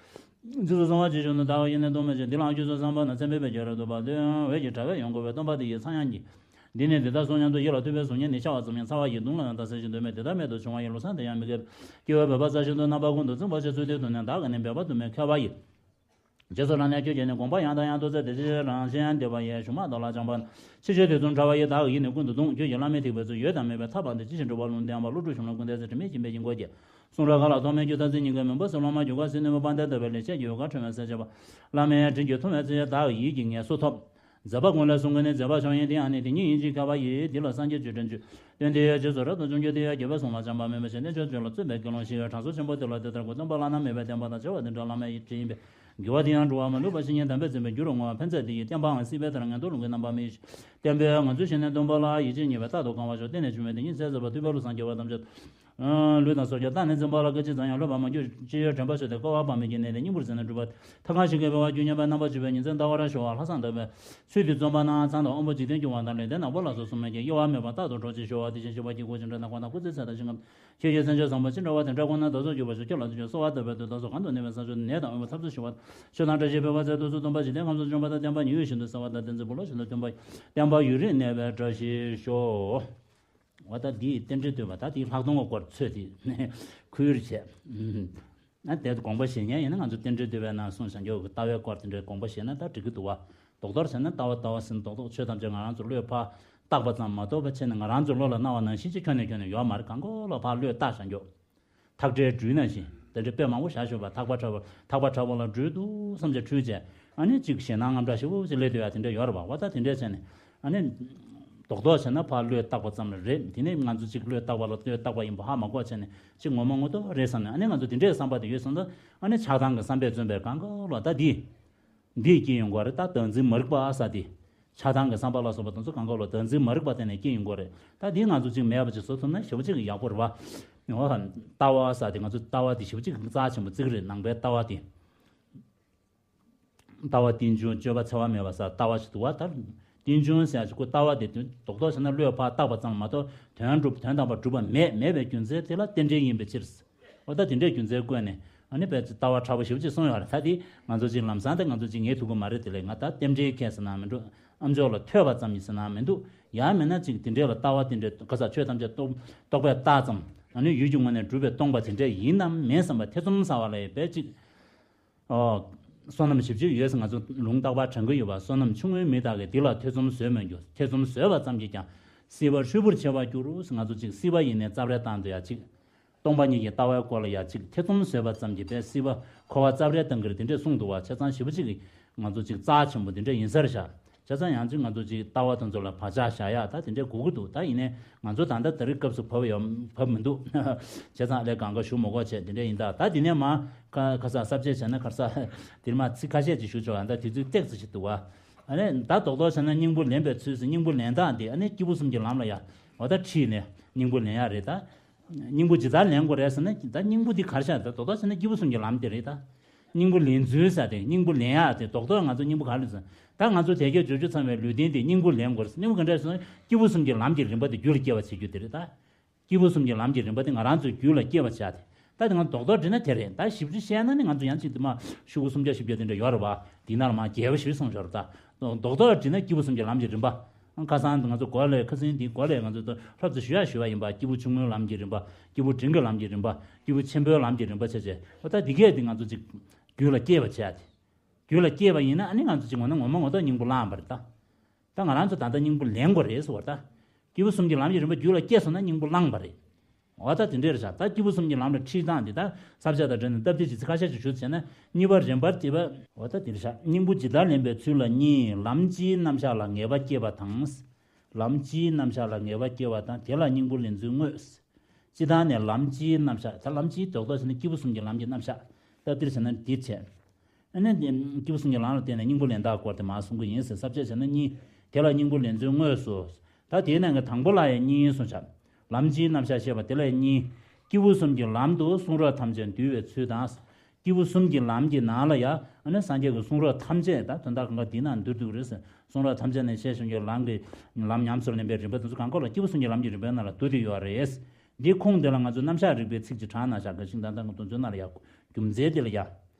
རྗེས་སུ་བཟུང་བ་ཇི་བཞིན་དུ་ལྟ་བ་ཡིས་ནི་སྟོང་མི་བྱེད། འདི་ལའང་རྗེས་སུ་བཟུང་བ་ན་མཚན་དཔེ་བས་བརྗོད་རབ་ཏུ་བབ་སྟེ། འོད་ཀྱི་དྲ་བས་ཡོངས་བསྐོར་བའི་སྟོན་པ་དེ་ཡི་ཚངས་དབྱངས་ཀྱིས། འདི་ནི་འདི་ལྟར་གསུངས་སྙམ་དུ་ཡིད་ལ་ཐོས་པས་གཟུགས་བརྙན་ནི་ཤར་བ་ཙམ་ཡང་ཚ་བ་ཡིས་གདུང་ལ་ཡང་ལྟ་སེམས་ཤིང་འདོད་མོད། དེ་ལྟར་རྨད་དུ་བྱུང་བ་ཡི་ལོ་ཚད་དེ་ཡང་མི་འགལ། སྐྱེ་བོས་འབད་པ་རྩ་བཞིན་དུ་རྣམ་པ་ཀུན་ཏུ་བརྩོན་པ་ཞིག་ཚུལ་དེ་མཐོང་ནས་བདག་གིས་ནི་འབད་པ་དུ་མའི་མཁས་པ་ཡིས། རྗེས་སུ་རང་ལས་ཁྱོད་ཀྱིས་ནི་དགོངས་པ་ཡང་དང་ཡང་དུ་བཙལ་ཏེ། དེ་ཕྱིར་རང་གཞན་བདེ་བ་ཡི་གཞུང་མ་དག་ལ་སྦྱངས་པ་ན། ཕྱི་ཕྱིར་དེ་ཚུར་འཕྲ་བ་ཡིས་བདག་གི་ཡིད་ནི་ཀུན་ཏུ་གདུང་། ཁྱོད་ཀྱིས་བླ་མའི་ཐེག་པའི་ཚུལ་ཡོད་དང་མེད་པའི་ཐ་དད་པ་འདི་ཅི་ཞིག་འགྲུབ་པ་ལུང་བསྟན་པ། བློ་གྲོས་གཞུང་ལུགས་ཀུན་ལྡན་ཚེ་དྲི་མེད་ཀྱི་དཔལ་གྱི་མགོན་གྱིས། གསུང་རབ་གང་ལ་ཐོགས་མེད་རྒྱུ་མཐར་འཛིན་ཉིད་ཀྱི་མུན་པ་སེལ། སློབ་མ་རྒྱུད་དགའ་ཟིལ་གནོན་པའི་དཔལ་ལྡན་དམ་པའི་ལེགས་བཤད་ཀྱི་འོད་དཀར་འཕྲོ་བའི་གསལ་བྱེད་པ། བླ་མའི་དྲིན་གྱིས་འཐུང་བའི་ཚེ་བདག་གི་ཡིད་ཀྱི་ངལ་གསོ་ཐོབ། མཛད་པ་ཀུན་ལས་གསུང་མཁན་ནི་མཛད་པ་མཆོག་ཡིན། དེ་ཡང་ནི་དེ་ཉིད་ཡིན་ཕྱིར་མཁས་པ་ཡིས། འདི་ལ་སངས་རྒྱས་ཀྱི་དྲིན་ཆེ། དོན་དེ་ཡང་རྗེས་སུ་རབ་ཏུ་འབྱུང་རྒྱུ་དེ་ཡང་། རྒྱལ་བའི་གསུང་ལ་སྦྱངས་པ་མིན་པ་ཞིག་ནས། ཆོས་སྤྱོད་ལ་བརྩོན་པའི་དགེ་སློང་ཞི་བའི་དྲང་སྲོང་ཆེན་པོ་དེ་ལ་དེ་ལྟར་གོ། སྟོན་པ་བླ་ན་མེད་པའི་བསྟན་པ་དང་བྱ་བ་འདི་འདྲ་བླ་མའི་ཡིད་བཞིན་ཡིན་པས། དགེ་བ་འདི་ཡང་འགྲོ་བ་མ་ལུས་པ་ཞིག་ཉིད་དམ་པས་མཛད་པའི་རྒྱུ་རུ་བསྔོ་བ་ཕན་མཛད་དེ་ཡི་བསྟན་པའང་སྲིད་པའི་མཐར་ངན་འགྲོར་ལུས་པའི་རྣམ་པ་མེད། བསྟན་པའི་ངང་ཚུལ་ཞིག་ནས་སྟོན་པ་ལ་ཡིད་ཆེས་ཉེས་པའི་རྟག་ཏུ་གང་བ་ཞོག་བསྟན་ནས་བྱུང་བའི་དེ་ཉིད་ཟད་མཛད་པ་ཐུབ་པའི་ལུགས་སངས་རྒྱས་པ་ཐམས་ཅད། ལུས་དང་སྲོག་ཀྱང་བཏང་ནས་འཛིན་པ་ལ་སྐད་ཅིག་ཙམ་ཡང་ལྷོད་པར་མ་གྱུར། ཅི་ཡོད་དྲན་པ་ཤོར་ཏེ་བསྐལ་པ་དཔག་མེད་ཀྱི་གནས་ལས་སྙིང་པོར་ཟད་ནས་སྒྲུབ་པ་ཐབས་གང་ཞིག་གིས་འཕེལ་བར་གྱུར་སྙམ་པའི་རྣམ་པ་བཅུ་པའི་ཉིན་མཚན་ཟླ་བ་ར་ཤོར་བ་ལྷག་བསམ་དག་པའི་ཚུལ་དུ་བརྩོན་པ་ན་ཚངས་དང་དབེན་པོ་འཇིག་རྟེན་སྐྱོང་བ་དང་ལེགས་ལྡན་ནག་པོ་ལ་སོགས་སྲུང་མས་ཀྱི་གཡོ་བ་མེད་པར་རྟག་ཏུ་གྲོགས་བྱེད་ཤོར་བ། དེ་བཞིན་གཤེགས་པ་དཀྱིལ་འཁོར་བྱེ་བྲག་ནག་པོ་དང་སྐུ་ཚེ་ཚད་དང་ཞིང་ཁམས་ཁྱེད་ཀྱི་མཚན་མཆོག་བཟང་པོ་ཅི་འདྲ་བ་དེ་འདྲ་ཁོ་ན་བདག་སོགས་གྱུར་པ་ཤོག་ཁྱེད་ལ་འདུད་ཆོག་གསོལ་བ་འདེབས་པའི་དུས་བདག་སོགས་གང་དུ་གནས་པའི་ས་ཕྱོགས་ནད་དང་དབེན་པོ་ཐབས་སུ་ཞི་བ། ཆོས་དང་བཀྲ་ཤིས་འཕེལ་བར་མཛད། དུས་གསུམ་སྟོན་པ་འཇིག་རྟེན་ཁམས་སུ་བྱོན་པ་དང་། བསྟན་པ་ཉི་འོད་བཞིན་དུ་གསལ་བ་དང་། བསྟན་འཛིན་བུ་སློབ་བཞིན་དུ་སྟོན་པ། བསྟན་པ་ཡུན་རིང་གནས་པའི་བཀྲ་ཤིས་ཤོག་འོ་ད་འདིས་རྟེན་འབྲེལ་བསྟོད་པ་ད་འདིའི་ལྷག་མཐོང་གི་སྐོར་ཚོད་དེ་ཁུལ་བྱས། ཨ་དེ་དགོངས་པ་བཞེས་མཁན་ཡིན་ན་ང་ཚོ་རྟེན་འབྲེལ་བསྟོད་པའི་ནང་གསུངས་བཞག་རྒྱུ་གི་ལྟ་བའི་སྐོར་དེ་འདྲའི་དགོངས་པ་བཞེས་ན་ད་འགྲིག་གི་འདུག་བ། རྡོག་རྡོག་བྱས་ན་ལྟ་བ་ལྟ་བ་ཟིན་རྡོག་རྡོག་ཆོས་ཐམས་ཅད་ང་རང་ཚོ་བློས་ཕར་བཏགས་པ་ཙམ་མ་གཏོགས་པ་བྱས་ནས་ང་རང་ཚོ་བློ་ལ་སྣང་བ་ནང་བཞིན་ཅིག་ཁྱོན་ནས་ཁྱོན་ནས་ཡོད་མ་རེད། གང་གོ་ལ་ཕར་བློས་བཏགས་བཞག་རྒྱུ། ཐག་འདྲའི་སྦྲུལ་ནང་བཞིན་དེ་འདྲའི་དཔེ་མང་པོ་བཞག་ཞོར་བ་ཐག་པ་ཁྲ་བོ་ཐག་པ་ཁྲ་བོ་ལ་སྦྲུལ་འདུག་བསམ་བྱས་འཁྲུལ་བྱས་ཨ་ནི་ཅིག་ཞེད་སྣང་དངངས་སྐྲག་ཞེ་པོ་ཅིག་སླེབས་སྡོད་ཡ་དེ་འདྲ་ཡོད་རེད་བ། འོ་ད་དེ་འདྲ་བྱས་ནས་ཨ་ནི་རྡོག་རྡོག་བྱས་ན་ཕར་བློས་བཏགས་པ་ཙམ་ལ་རེད། དེ་ནས་ང་ཚོ་ཅིག་བློས་བཏགས་པ་ལ་བློས་བཏགས་པ་ཡིན་པ་ཧ་མ་གོ་བྱས་ནས་ཅིག་ངོ་མ་ངོ་ཐོག་རེད་བསམ་ནས་ཨ་ནི་ང་ཚོ་དེ་འདྲའི་བསམ་པ་དེ་ཡོད་སོང་ཙང་ཨ་ནི་ཆགས་སྡང་གི་བསམ་པས་བརྩོན་པའི་གང་ག་ལ་ད་འདི། འདི་སྐྱེ་ཡོང་གི་རེད། ད་བདག་འཛིན་མ་རིག་པ་ཨ་ས་དེ། ཆགས་སྡང་གི་བསམ་པ་ལ་སོགས་པ་དེ་ཚོ་གང་ག་ལ་བདག་འཛིན་མ་རིག་པ་དེ་ནས་སྐྱེ་ཡོང་གི་རེད། ད་འདི་ང་ཚོ་གཅིག་མེད་པ་ཅིག་བཟོ་ཐུབ་ན་ཞེ་པོ་ཅིག་ཡག་པོ་རེད་བ། འོ་ལྟ་བ་ཨ་ས་དེ་ང་ཚོ་ལྟ་བ་དེ་ཞེ་པོ་ཅིག་རྩ་ཆེན་པོ་བརྩི་གི་རེད། ནང་པའི་ལྟ་བ་དེ། ལྟ་བ་རྟེན་འབྱུང་སྤྱོད་པ་འཚེ་བ་མེད་པ་ས་ལྟ་བ་ཞིག་འདུག་བ། ད་རྟེན་འབྱུང་ཟེར་ཡ་ཅིག་ཁོ་ལྟ་བ་དེ་དོན་རྡོག་རྡོག་བྱས་ན་བློས་ཕར་བཏགས་པ་ཙམ་མ་གཏོགས་དོན་གྲུབ་དོན་དམ་པར་གྲུབ་པ་མེད། མེད་པའི་རྒྱུ་མཚན་དེ་ལ་རྟེན་འབྲེལ་ཡིན་པའི་ཕྱིར། འོ་ད་དེ་འདྲའི་རྒྱུ་མཚན་བཀོད་ནས་ཨ་ནི་བས་ལྟ་བ་མཁྲེགས་པོ་ཞེ་པོ་ཅིག་གསུངས་ཡོད་རེད། ད་དེ་ང་ཚོ་ཅིག་ལམ་སང་དེ་ང་ཚོ་ཅིག་ངེས་ཐུབ་ཀྱི་མ་རེད། དེ་ལས་ང་ད་རྟེན་འབྲེལ་མཁན་ཟེར་ན་མི་འགྲོ། ཨ་མཆོག་ལ་ཐོས་པ་ཙམ་ཡིན་ཟེར་ན་མི་འདུག་ཡང་མིན་ན་ཅིག་དེ་འདྲའི་ལ་ལྟ་བ་དེ་འདྲའི་ག་ས་ཆོས་ཐམས་ཅད་རྟོགས་རྟོགས་པས་བཏགས་ཙམ་ཨ་ནི་ཡུལ་གྱི་ངོས་ནས་གྲུབ་པས་སྟོང་པ་དེ་འདྲ་ཡིན་ནམ་མིན་བསམ་པ་ཐེ་ཚོམ་ཟ་བ་ལ་ཡི་བས་ཅིག་ཨོ། བསོད་ནམས་བཞི་བཅུ་ཡོད་ཟེར་ང་ཚོ་ལུང་རྟག་པར་དྲན་གྱི་ཡོད་པ། བསོད་ནམས་ཆུང་ངུའི་མི་དག་གིས་འདི་ལ་ཐེ་ཚོམ་ཟོས་མི་འགྱུར། ཐེ་ཚོམ་ཟོས་པ་ཙམ་གྱིས་ཀྱང་སྲིད་པ་ཧྲིལ་པོར་ཆད་པར་འགྱུར་ཟེར། ང་ཚོ་ཅིག་སྲིད་པ་ཡི་ནས་རྩབ་ཧྲལ་བཏང་འདོད་ཡ་ཅིག་སྟོང་པ་ཉིད་ཀྱི་ལྟ་བའི་སྐོར་ལ་ཡ་ཅིག་ཐེ་ཚོམ་ཟོས་པ་ཙམ་གྱིས་པས་སྲིད་པ་འཁོར་བ་རྩབ་ཧྲལ་བཏང་གི་རེད། དེ་འདྲས་གསུངས་འདུག་བ། བྱས་ཙང་ཞེ་པོ་ཅིག་གིས་ང་ཚོ་ཅིག་རྩ་ཆེན་པོ་དེ་འདྲས་ཡིན་ས་རེད་ཤག་བྱས་ཙང་ཡང་ཅིག་ང་ཚོ་ཅིག་ལྟ་བ་དེ་ཚོ་ལ་བག་ཆགས་བཞག་ཡ་ད་དེ་འདྲས་དགོས་ཀྱི་འདུག་ད་ཡིན་ནའི་ང་ཚོ་ད་ལྟ་དེ་རིང་སྐབས་སུ་བབས་ཡོད་བབས་མི་འདུག་བྱས་ཙང་ཨ་ལས་གང་ག་ཞུ་མི་དགོས་བྱས་དེ་འདྲས་ཡིན། ད་ད་དེ་ནས་མ་ཁ་ཁ་ས་གསར་བརྗེ་བྱས་ན་ཁར་ས་དེར་མ་ཚིག་ཁ་ཤས་ཅིག་ཞུ་ཆོག་ཨ་ད་དེ་ཚོའི་ཏེག་ཙི་ཞིག་འདུག་བ། ཨ་ནི་ད་རྡོག་རྡོག་བྱས་ན་སྙིང་པོ་ལེན་པའི་ཚུལ་ཟེར། སྙིང་པོ་ལེན་སྟངས་དེ་ཨ་ནི་སྐྱེས་བུ་གསུམ་གྱི་ལམ་ལ་ཡ་འོ་ད་ཁྲིད་ནས་སྙིང་པོ་ལེན་ཡ་རེད་ད། སྙིང་པོ་ཇི་ལྟར་ལེན་དགོས་རེད་ཟེར་ན་ད་སྙིང་པོ་འདི་གར་བཞག་ད་རྡོག་རྡོག་བྱས་ན་སྐྱེས་བུ་གསུམ་གྱི་ལམ་དེ་རེད་ད། སྙིང་པོ་ལེན་ཚུལ་ཟེར་དེ་སྙིང་པོ་ལེན་ཡག་དེ་རྡོག་རྡོག་ང་ཚོ་སྙིང་པོ་ག་རེ་ཟེར། ད་ང་ཚོ་དལ་བརྒྱད་འབྱོར་བཅུ་ཚང་བའི་ལུས་རྟེན་དེ་སྙིང་པོ་ལེན་དགོས་རེད་ཟེར། སྙིང་པོ་ག་འདྲ་ཟེར་ན་སྐྱེས་བུ་གསུམ་གྱི་ལམ་གྱི་རིམ་པ་དེ་རྒྱུད་ལ་སྐྱེ་བར་བྱེད་རྒྱུ་དེ་རེད་ད། སྐྱེས་བུ་གསུམ་གྱི་ལམ་གྱི་རིམ་པ་དེ་ང་རང་ཚོའི་རྒྱུད་ལ་སྐྱེ་བར་བྱ་སྟེ། ད་དེ་ང་རྡོག་རྡོག་བྲིས་ན་དེ་རེད། ད་ཞིབ་ཏུ་བཤད་ན་ནི་ང་ཚོ་ཡང་ཅིག་དུ་མ་ཤོག་གུ་སུམ་བརྒྱ་བཞི་བརྒྱ་དེ་འདྲ་ཡོད་རེད་བ། དེ་ནང་ལ་མ་རྒྱས་པ་ཞིག་གསུངས་ཤོར་ད། རྡོག་རྡོག་བྲིས་ན་སྐྱེས་བུ་གསུམ་གྱི་ལམ་གྱི་རིམ་པ། ཁ་སང་ང་ཚོ་གོ་ལས་ཁ་སང་འདི་གོ་ལས་ང་ཚོ་ལྷབ་ཙམ་ཞུ་ཡ་ཞུ་བ་ཡིན་པ། སྐྱེས་བུ་ཆུང་ངུའི་ལམ་གྱི་རིམ་པ། སྐྱེས་བུ་འབྲིང་གི་ལམ་གྱི་རིམ་པ། སྐྱེས་བུ་ཆེན་པོའི་ལམ་གྱི་རིམ་པ་བྱས་བྱས། འོ་ད་འདི་གས་དེ་ང་ཚོ་ཅིག་རྒྱུད་ལ་སྐྱེས་པ་བྱས་ཏེ། རྒྱུད་ལ་སྐྱེས་པ་ཡིན་ན་ཨ་ནི་ང་ཚོ་ཅིག་ངོ་ན་ངོ་མ་ངོ་ཐོག་སྙིང་པོ་བླངས་པ་རེད་ད། ད་ང་རང་ཚོ་ད་ལྟ་སྙིང་པོ་ལེན་དགོས་རེད་ཟེར་བ་ད། སྐྱེས་བུ་གསུམ་གྱི་ལམ་གྱི་རིམ་པ་རྒྱུད་ལ་སྐྱེས་སོང་ན་སྙིང་པོ་བླངས་པ་རེད། འོ་ད་དེ་འདྲ་རེད་ཤག་ད་སྐྱེས་བུ་གསུམ་གྱི་ལམ་ལ་ཁྲིད་སྟངས་འདི་ད་ས་བཅད་དང་འབྲེལ་ནས་སྟབས་བདེ་ཅིག་ཚིག་ཁ་ཤས་ཅིག་ཞུས་བྱས་ན། གཉིས་པ་རིམ་པར་བྱེད་པ། འོ་ད་དེ་རེད་ཤག་སྙིང་པོ་ཇི་ལྟར་ལེན་པའི་ཚུལ་ལ་གཉིས། ལམ་སྤྱིའི་རྣམ་གཞག་ལ་ངེས་པ་སྐྱེས་པ་དང་། ལམ་སྤྱིའི་རྣམ་གཞག་ལ་ངེས་པ་སྐྱེས་པ་དང་དེ་ལ་སྙིང་པོ་ལེན་ཚུལ་དངོས། སྤྱི་བཏང་ནས་ལམ་སྤྱིའི་རྣམ་གཞག་ད་ལམ་སྤྱིའི་རྡོག་རྡོག་བྱས་ན་སྐྱེས་བུ་གསུམ་གྱི་ལམ་གྱི་རྣམ་གཞག་སྟབས་བདེར་བྱས་ན་འདི་བྱས། ཨ་ནི་འདི་སྐྱེས་བུ་གསུམ་གྱི་ལམ་ལ་བརྟེན་ནས་སྙིང་པོ་ལེན་སྟངས་སྐོར་དེ་མར་གསུང་གི་ཡིན་ཟེར། ས་བཅད་བྱས་ན་གཉིས། དེ་ལ་སྙིང་པོ་ལེན་ཚུལ་དངོས་སུ། ད་དེའི་ནང་གི་དང་པོ་ལ་ཡང་གཉིས་གསུངས་བཞག་ལམ་སྤྱིའི་རྣམ་གཞག་བཤད་པ་དེ་ལ་ཡང་གཉིས། སྐྱེས་བུ་གསུམ་གྱི་ལམ་དུ་གསུང་རབ་ཐམས་ཅད་འདུས་པའི་ཚུལ་དང་། སྐྱེས་བུ་གསུམ་གྱི་ལམ་གྱི་ནང་ལ་ཡང་ཨ་ནི་སངས་རྒྱས་ཀྱི་གསུང་རབ་ཐམས་ཅད་ད་དོན་དག་གང་ག་འདི་ནང་འདུས་འདུག་རེད་ཟེར། གསུང་རབ་ཐམས་ཅད་ནས་བཤད་བཞིན་གྱི་ལམ་གྱི་ལམ་ཉམས་སུ་ལེན་པའི་རིམ་པ་དེ་ཚོ་གང་ག་ལ་སྐྱེས་བུ་གསུམ་གྱི་ལམ་གྱི་རིམ་པའི་ནང་ལ་འདུས་ཏེ་ཡོད་རེད། འདིའི་ཁུངས་དེ་ལ་ང་ཚོས་རྣམ་གཞག་རིག་པའི་ཚིག་གཅིག་དྲངས་ན་བཞག་ག་ཞིང་དང་དང་གི་དོན་ཚོའི་ནང་ལ་ཡང་རྒྱུ་མཚན་དེ་ལ་ཡང་།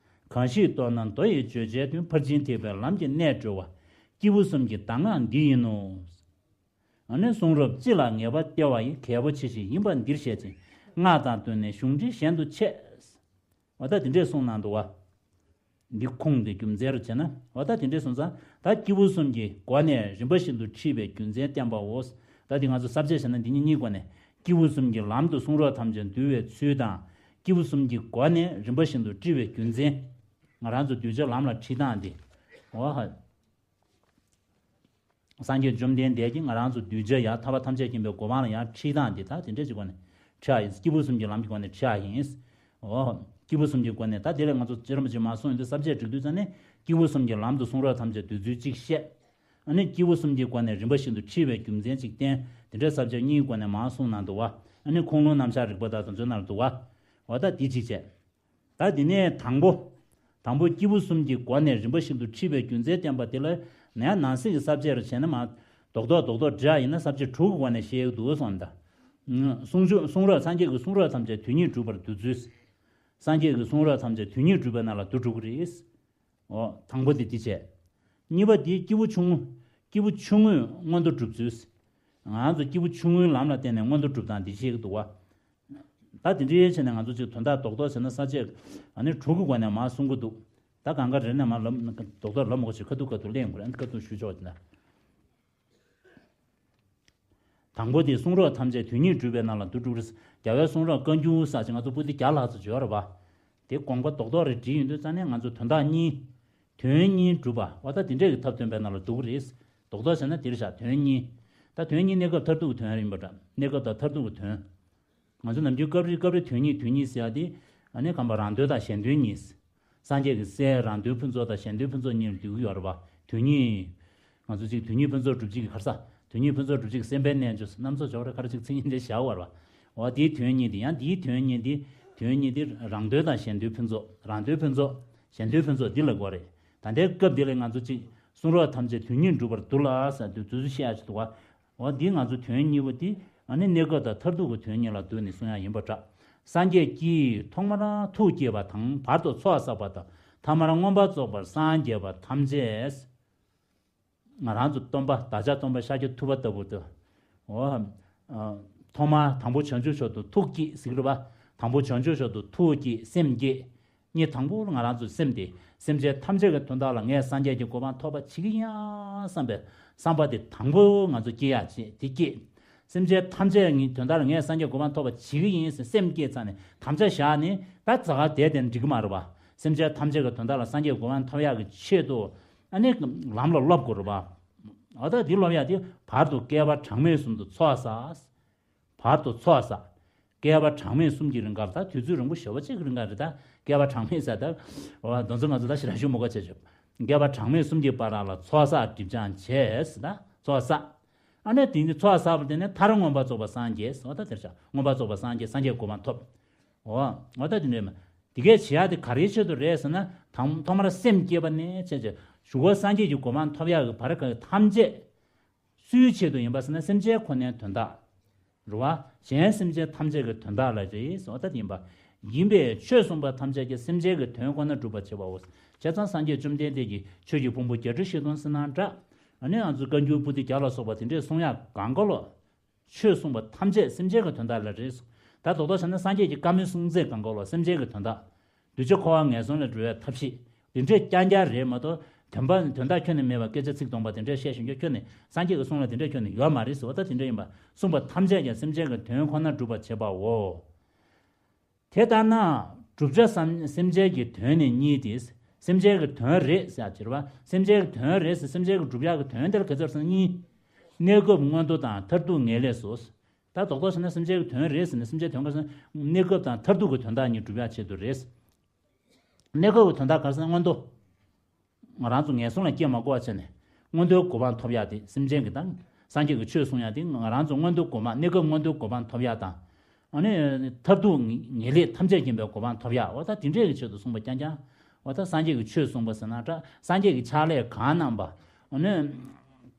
གང་ཞིག་རྟོགས་ན་མདོ་ཡི་བརྗོད་བྱའི་དོན། ཕར་ཕྱིན་ཐེག་པའི་ལམ་གྱི་གནད་གྲོལ་བ། སྐྱེས་བུ་གསུམ་གྱི་གདམས་ངག་འདི་ཡིན་ནོ། ཨ་ནི་གསུང་རབ་སྤྱི་ལ་ངེས་པ་སྟེར་བ་ཡི་གལ་པོ་ཆེ་ཞིག་ཡིན་པ་འདིར་བཤད་ཅིང་། སྔགས་དང་བསྟུན་ནས་གཞུང་འགྲེལ་གཞན་དུ་འཆད། འོ་ད་དེ་འདྲས་གསུངས་གནང་འདུག་བ། འདི་ཁུངས་འདི་རྒྱུ་མཚན་རུ་བྱས་ན། འོ་ད་དེ་འདྲས་གསུངས་ཙང་ད་སྐྱེས་བུ་གསུམ་གྱི་སྒོ་ནས་རིམ་པ་བཞིན་དུ་ཁྲིད་པའི་རྒྱུ་མཚན་བསྟན་པའོ། ད་འདི་ང་ཚོ་ས་བཅད་བྱས་ན་འདི་གཉིས་གཉིས་སྒོ་ནས་སྐྱེས་བུ་གསུམ་གྱི་ལམ་དུ་གསུང་རབ་ཐམས་ཅད་འདུས་པའི་ཚུལ་དང་། སྐྱེས་བུ་གསུམ་གྱི་སྒོ་ནས་རིམ་པ་བཞིན་དུ་ཁྲིད་པའི་རྒྱུ་མཚན། ང་རང་ཚོ་གདུལ་བྱ་ལམ་ལ་ཁྲིད་སྟངས་འདི། འོ་ཧ། སངས་རྒྱས་བཅོམ་ལྡན་འདས་ཀྱིས་ང་རང་ཚོ་གདུལ་བྱ་ཡང་ཐར་པ་ཐམས་ཅད་མཁྱེན་པའི་གོ་འཕང་ལ་ཡང་ཁྲིད་སྟངས་འདི་ད་དེ་འདྲས་ཀྱི་སྒོ་ནས་ཁྲིད་ཡ་ཡིན། སྐྱེས་བུ་གསུམ་གྱི་ལམ་གྱི་སྒོ་ནས་ཁྲིད་ཡ་ཡིན། འོ། སྐྱེས་བུ་གསུམ་གྱི་སྒོ་ནས། ད་དེ་ལས་ང་ཚོ་རྗེ་རིན་པོ་ཆེས་མར་གསུངས་ཡོང་དུས་ས་བཅད་སྒྲིག་དུས་ཙམ་ནས་སྐྱེས་བུ་གསུམ་གྱི་ལམ་དུ་གསུང་རབ་ཐམས་ཅད་བསྡུས་ཚུལ་གཅིག་བཤད། ཨ་ནི་སྐྱེས་བུ་གསུམ་གྱི་སྒོ་ནས་རིམ་པ་བཞིན་དུ་འཁྲིད་པའི་རྒྱུ་མཚན་གཅིག་བསྟན། དེ་འདྲའི་ས་བཅད་གཉིས་སྒོ་ནས་མར་གསུངས་གནང་འདུག་བ། ཨ་ནི་ཁུངས་ལུང་རྣམ་གཞག་རིགས་པ་དག་དང་མཛོད་ནང་ལ་འདུག་བ། འོ་ད་འདི་གཅིག་བྱས། ད་དེ་ནས་དང་པོ། དང་པོ་སྐྱེས་བུ་གསུམ་གྱི་སྒོ་ནས་རིམ་པ་བཞིན་དུ་འཁྲིད་པའི་རྒྱུ་མཚན་བསྟན་པ་དེ་ལ་ཡང་ནང་གསེས་ཀྱི་ས་བཅད་རུ་བྱས་ན་མར་རྡོག་རྡོག་རྡོག་རྡོག་འགྲེལ་ཡིན་ན་ས་བཅད་དྲུག་གི་སྒོ་ནས་བཤད་ཀྱི་འདུག་གསུངས་ད། གསུང་ཆོས་གསུང་རབ་སངས་རྒྱས་ཀྱི་གསུང་རབ་ཐམས་ཅད་དོན་གཉིས་སྒྲུབ་པར་འདུག་ཚུལ། སངས་རྒྱས་ཀྱི་གསུང་རབ་ཐམས་ཅད་དོན་གཉིས་སྒྲུབ་པའི་ནང་ལ་བསྡུ་འགྲོ་གི་རེད། འོ། དང་པོ་དེ་འདི་བྱས། གཉིས་པ་འདི་སྐྱེས་བུ་ཆུང་ངུ། སྐྱེས་བུ་ཆུང་ངུས་མངོན་མཐོ་སྒྲུབ་ཚུལ། ང་ཚོ་སྐྱེས་བུ་ཆུང་ངུའི་ལམ་ལ་བརྟེན་ནས་མངོན་མཐོ་སྒྲུབ་སྟངས་འདི་བཤད་ཀྱི་འདུག་བ། ད་དེ་འདྲའི་བྱས་ནས་ང་ཚོ་ཅིག་དོན་དག་རྡོག་རྡོག་བྱས་ན་ས་བཅད་ཨ་ནི་དྲུག་གི་སྒོ་ནས་མར་གསུང་གི་འདུག་ད་གང་ག་རེ་ནས་མར་ལབ་རྡོག་རྡོག་ལབ་མ་དགོས་ཤིག་ཁ་ཐུག་ཁ་ཐུག་གླེང་དགོས་རེད། ཁ་ཐུག་ཞུ་ཆོག་དེ་ན། དང་པོ་དེ་གསུང་རབ་ཐམས་ཅད་དོན་གཉིས་སྒྲུབ་པའི་ནང་ལ་བསྡུ་འགྲོ་གི་རེད། རྒྱལ་བའི་གསུང་རབ་བཀའ་འགྱུར་ཟེར་ཅིག་ང་ཚོ་པོ་ཏི་བརྒྱ་ལྷག་ཙམ་ཡོད་རེད་པ། དེ་དགོངས་པ་རྡོག་རྡོག་རེ་བྲིས་ཡོང་དུས་ཙང་ནས་ང་ཚོ་དོན་དག་གཉིས། དོན་གཉིས་སྒྲུབ་པ། འོ་ད་དེ་འདྲས་ཀྱི་ཐབས་སྟོན་པའི་ནང་ལ་འདུ་གི་རེད། རྡོག་རྡོག་བྱས་ན་དེ་རེད་བཞག་དོན་གཉིས། ད་དོན་གཉིས་གནས་སྐབས་མཐར་ཐུག་གི་དོན་ཡིན་པ་འདྲ། གནས་སྐབས་དང་མཐར་ཐུག་གི་དོན། ང་ཚོ་ནམ་རྒྱུན་སྐབས་རེ་སྐབས་རེ་དོན་གཉིས་དོན་གཉིས་ཟེར་ཡ་དེ། ཨ་ནི་གང་པ་རང་དོན་དང་གཞན་དོན་གཉིས། སངས་རྒྱས་ཀྱི་སྲས་རང་དོན་ཕུན་ཚོགས་དང་གཞན་དོན་ཕུན་ཚོགས་གཉིས་ལ་འདུས་ཀྱི་ཡོད་རེད་པ། དོན་གཉིས། ང་ཚོ་གཅིག་དོན་གཉིས་ཕུན་ཚོགས་སྒྲུབ་བྱེད་ཀྱི་ག་རེ་ཟ། དོན་གཉིས་ཕུན་ཚོགས་སྒྲུབ་བྱེད་ཀྱི་སེམས་དཔའི་རྣལ་འབྱོར་ཟེར། རྣམ་ཚོགས་སྦྱོར་རེ་ག་རེ་ཅིག་མཚན་ཉིད་འདྲ་བཞག་པ་རེད་པ། འོ་དེའི་དོན་གཉིས་དེ་ཡང་དེའི་དོན་གཉིས་དེ། དོན་གཉིས་དེ་རང་དོན་དང་གཞན་དོན་ཕུན་ཚོགས། རང་དོན་ཕུན་ཚོགས། གཞན་དོན་ཕུན་ཚོགས་འདི་ལ་གོ་རེད། ད་ལྟའི་སྐབས་འདི་ལ་ང་ཚོ་གཅིག་གསུང་རབ་ཐམས་ཅད་དོན་གཉིས་སྒྲུབ་པར་འདུག་ལ་ཟེར་དུས་འདུག་ཚུལ་བཤད་ཡ་ཅིག་འདུག་བ། འོ་འདི་ང་ཚོ་དོན་གཉིས་པོ་འདི་ཨ་ནི་གནས་སྐབས་དང་མཐར་ཐུག་གི་དོན་གཉིས་ལ་བསྡུས་ནས་གསུང་ཡ་ཡིན་པ་འདྲ། སངས་རྒྱས་ཀྱིས་ཐོག་མར་ཐུགས་བསྐྱེད་པ་དང་བར་དུ་ཚོགས་བསགས་པ་དང་ཐ་མར་མངོན་པར་རྫོགས་པར་སངས་རྒྱས་པ་ཐམས་ཅད། ང་རང་ཚོ་སྟོན་པ་བདག་ཅག་སྟོན་པ་ཤཱཀྱ་ཐུབ་པ་ལྟ་བུ་དེ། འོ། ཐོག་མར་དང་པོ་བྱང་ཆུབ་མཆོག་ཏུ་ཐུགས་བསྐྱེད་ཟེར་གི་རེད་པ། དང་པོ་བྱང་ཆུབ་མཆོག་ཏུ་ཐུགས་བསྐྱེད་སེམས་བསྐྱེད། གཉིས་དང་པོ་ང་རང་ཚོའི་སེམས་དེ་སེམས་ཅན་ཐམས་ཅད་ཀྱི་དོན་དག་ལ་ངས་སངས་རྒྱས་ཀྱི་གོ་འཕང་ཐོབ་པ་བྱེད་ཀྱི་ཡིན་ཡང་བསམ་པའི་བསམ་པ་དེ་དང་པོ་ང་ཚོ་སྐྱེ་ཡག་བྱེད་དེ་སྐྱེད། སེམས་ཅན་ཐམས་ཅད་ཀྱི་དོན་དག་ལ་ངས་སངས་རྒྱས་གོ་འཕང་ཐོབ་པ་བྱེད་ཀྱི་ཡིན་ཟེར་སེམས་བསྐྱེད་ཚར་ནས་དམ་བཅའ་བཞག་ནས་ད་ཙག་ག་བསྡད་དེ་འགྲིག་གི་མ་རེད་པ། སེམས་ཅན་ཐམས་ཅད་ཀྱི་དོན་དག་ལ་སངས་རྒྱས་གོ་འཕང་ཐོབ་ཡག་གི་ཆེད་དུ། ཨ་ནི་ལམ་ལ་སློབ་དགོས་རེད་པ། འོ་ད་འདི་སློབ་ཡག་དེ་བར་དུ་བསྐལ་པ་གྲངས་མེད་གསུམ་དུ་ཚོགས་བསགས། བར་དུ་ཚོགས་བསགས། བསྐལ་པ་གྲངས་མེད་གསུམ་གྱི་རིང་གར་ད་དུས་ཚོད་རིང་པོ་ཞེ་པོ་ཅིག་གི་རིང་གར་རེད་ད། བསྐལ་པ་གྲངས་མེད་ཟེར་ད། འོ་དེ་ཚོ་ང་ཚོ་ད་ཞེ་དྲག་ཞུ་མི་དགོས་བྱས་ཆོག་བསྐལ་པ་གྲངས་མེད་གསུམ་གྱི་བར་ལ་ཚོགས་བསགས་སྒྲིབ་སྦྱང་བྱས་ཟེར་ད་ཚོགས་བསགས། ཨ་ནི་དེ་ནི་ཚོགས་བསགས་པ་དེ་ནི་མཐར་མངོན་པར་རྫོགས་པར་སངས་རྒྱས་ཟེར་བ་ད་དེར་བཞག་མངོན་པར་རྫོགས་པར་སངས་རྒྱས་སངས་རྒྱས་གོ་འཕང་ཐོབ། འོ། འོ་ད་དེ་འདྲས་མ། དེ་གས་བྱེད་ཡག་དེ་ག་རེའི་ཆེད་དུ་རེད་ཟེར་ན། དང་ཐོག་མར་སེམས་བསྐྱེད་པ་ནས་བྱས་བྱས་ཞུ་བ་སངས་རྒྱས་ཀྱི་གོ་འཕང་ཐོབ་ཡག་གི་བར་ག་ཐམས་ཅད། སུའི་ཆེད་དུ་ཡིན་པ་ཟེར་ན་སེམས་ཅན་ཁོ་ནའི་དོན་དག་རེད་བ། གཞན་སེམས་ཅན་ཐམས་ཅད་ཀྱི་དོན་དག་ལ་རེད་ཟེར་བ་ད་དེ་ཡིན་པ། ཡིན་པས་ཆོས་གསུངས་པ་ཐམས་ཅད་ཀྱང་སེམས་ཅན་གྱི་དོན་ཁོ་ན་སྒྲུབ་པར་བྱེད་པའོ། བྱས་ཙང་སངས་རྒྱས་བཅོམ་ལྡན་འདས་ཀྱིས་ཆོས་ཀྱི་ཕུང་པོ་བརྒྱད་ཁྲི་བཞི་སྟོང་ཟེར་ན་འདྲ། ཨ་ནི་ང་ཚོ་བཀའ་འགྱུར་པོ་ཏི་བརྒྱ་ལ་སོགས་པ་དེ་འདྲས་གསུང་ཡག་གང་ག་ལོ། ཆོས་གསུངས་པ་ཐམས་ཅད་སེམས་ཅན་གྱི་དོན་དག་ལ་རེད། ད་རྡོག་རྡོག་བྱས་ན་སངས་རྒྱས་ཀྱི་བཀའ་མོལ་གསུང་ཚད་གང་ག་ལོ་སེམས་ཅན་གྱི་དོན་དག་གདུལ་བྱ་འཁོར་བ་ངན་སོང་ལས་སྒྲོལ་བའི་ཐབས་ཤེས། དེ་འདྲས་རྐྱང་རྐྱང་རེད་མ་གཏོགས། དོན་པ་དོན་དག་ཁྱོན་ནས་མེད་པ་སྐད་ཆ་ཚིག་སྟོང་པ་དེ་འདྲས་བཤད་བཞིན་རྒྱུ་ཁྱོན་ནས་སངས་རྒྱས་ཀྱི་གསུང་ལ་དེ་འདྲས་ཁྱོན་ནས་ཡོད་མ་རེད་ཟེར་བ་ད་དེ་འདྲས་ཡིན་པ། གསུངས་པ་ཐམས་ཅད་ཀྱང་སེམས་ཅན་གྱི་དོན་ཁོ་ན་སྒྲུབ་པར་བྱེད་པའོ། དེ་ལྟར་ན། བསྒྲུབ་བྱ་བསམ་སེམས་ཅན་གྱི་དོན་ནི་གཉིས་ཏེ། སེམས་ཅན་གྱི་དོན་རེད་ཟེར་ཡག་ཅིག་རེད་བ། སེམས་ཅན་གྱི་དོན་རེད་ཟེར་སེམས་ཅན་གྱི་སྒྲུབ་ཡག་གི་དོན་དེ་ལ་ག་ཚོད་ཟེར་ན་གཉིས། གནས་སྐབས་མངོན་མཐོ་དང་མཐར་ཐུག་ངེས་ལེགས་སོ། ད་རྡོག་རྡོག་བྱས་ན་སེམས་ཅན་གྱི་དོན་རེད་ཟེར་ན་སེམས་ཅན་དོན་ག་ཟེར་ན་གནས་སྐབས་དང་མཐར་ཐུག་གི་དོན་དག་གཉིས་སྒྲུབ་ཡག་ཆེད་དུ་རེད། གནས་སྐབས་ཀྱི་དོན་དག་ག་རེ་ཟེར་ན་མངོན་མཐོ། ང་རང་ཚོ་ངན་སོང་ལ་སྐྱེ་མ་དགོས་པ་བྱས་ནས། མངོན་མཐོའི་གོ་འཕང་ཐོབ་ཡག་དེ་སེམས་ཅན་གྱི་དང་། སངས་རྒྱས་ཀྱི་ཆོས་གསུང་ཡག་དེ་ང་རང་ཚོ་མངོན་མཐོའི་གོ་འཕང་གནས་སྐབས་མངོན་མཐོའི་གོ་འཕང་ཐོབ་ཡག་དང་། ཨ་ནི། མཐར་ཐུག་ངེས་ངེས་ལེགས་ཐམས་ཅད་མཁྱེན་པའི་གོ་འཕང་ཐོབ་ཡག་འོ་ད་དེ་འདྲས་ཀྱི་ཆེད་དུ་གསུངས་པ་རྐྱང་རྐྱང་། འོ་ད་སངས་རྒྱས་ཀྱི་ཆོས་གསུངས་པ་ཟེར་ན་འདྲ་སངས་རྒྱས་ཀྱི་ཕྱག་ལས་གང་གནང་པ། ཨ་ནི།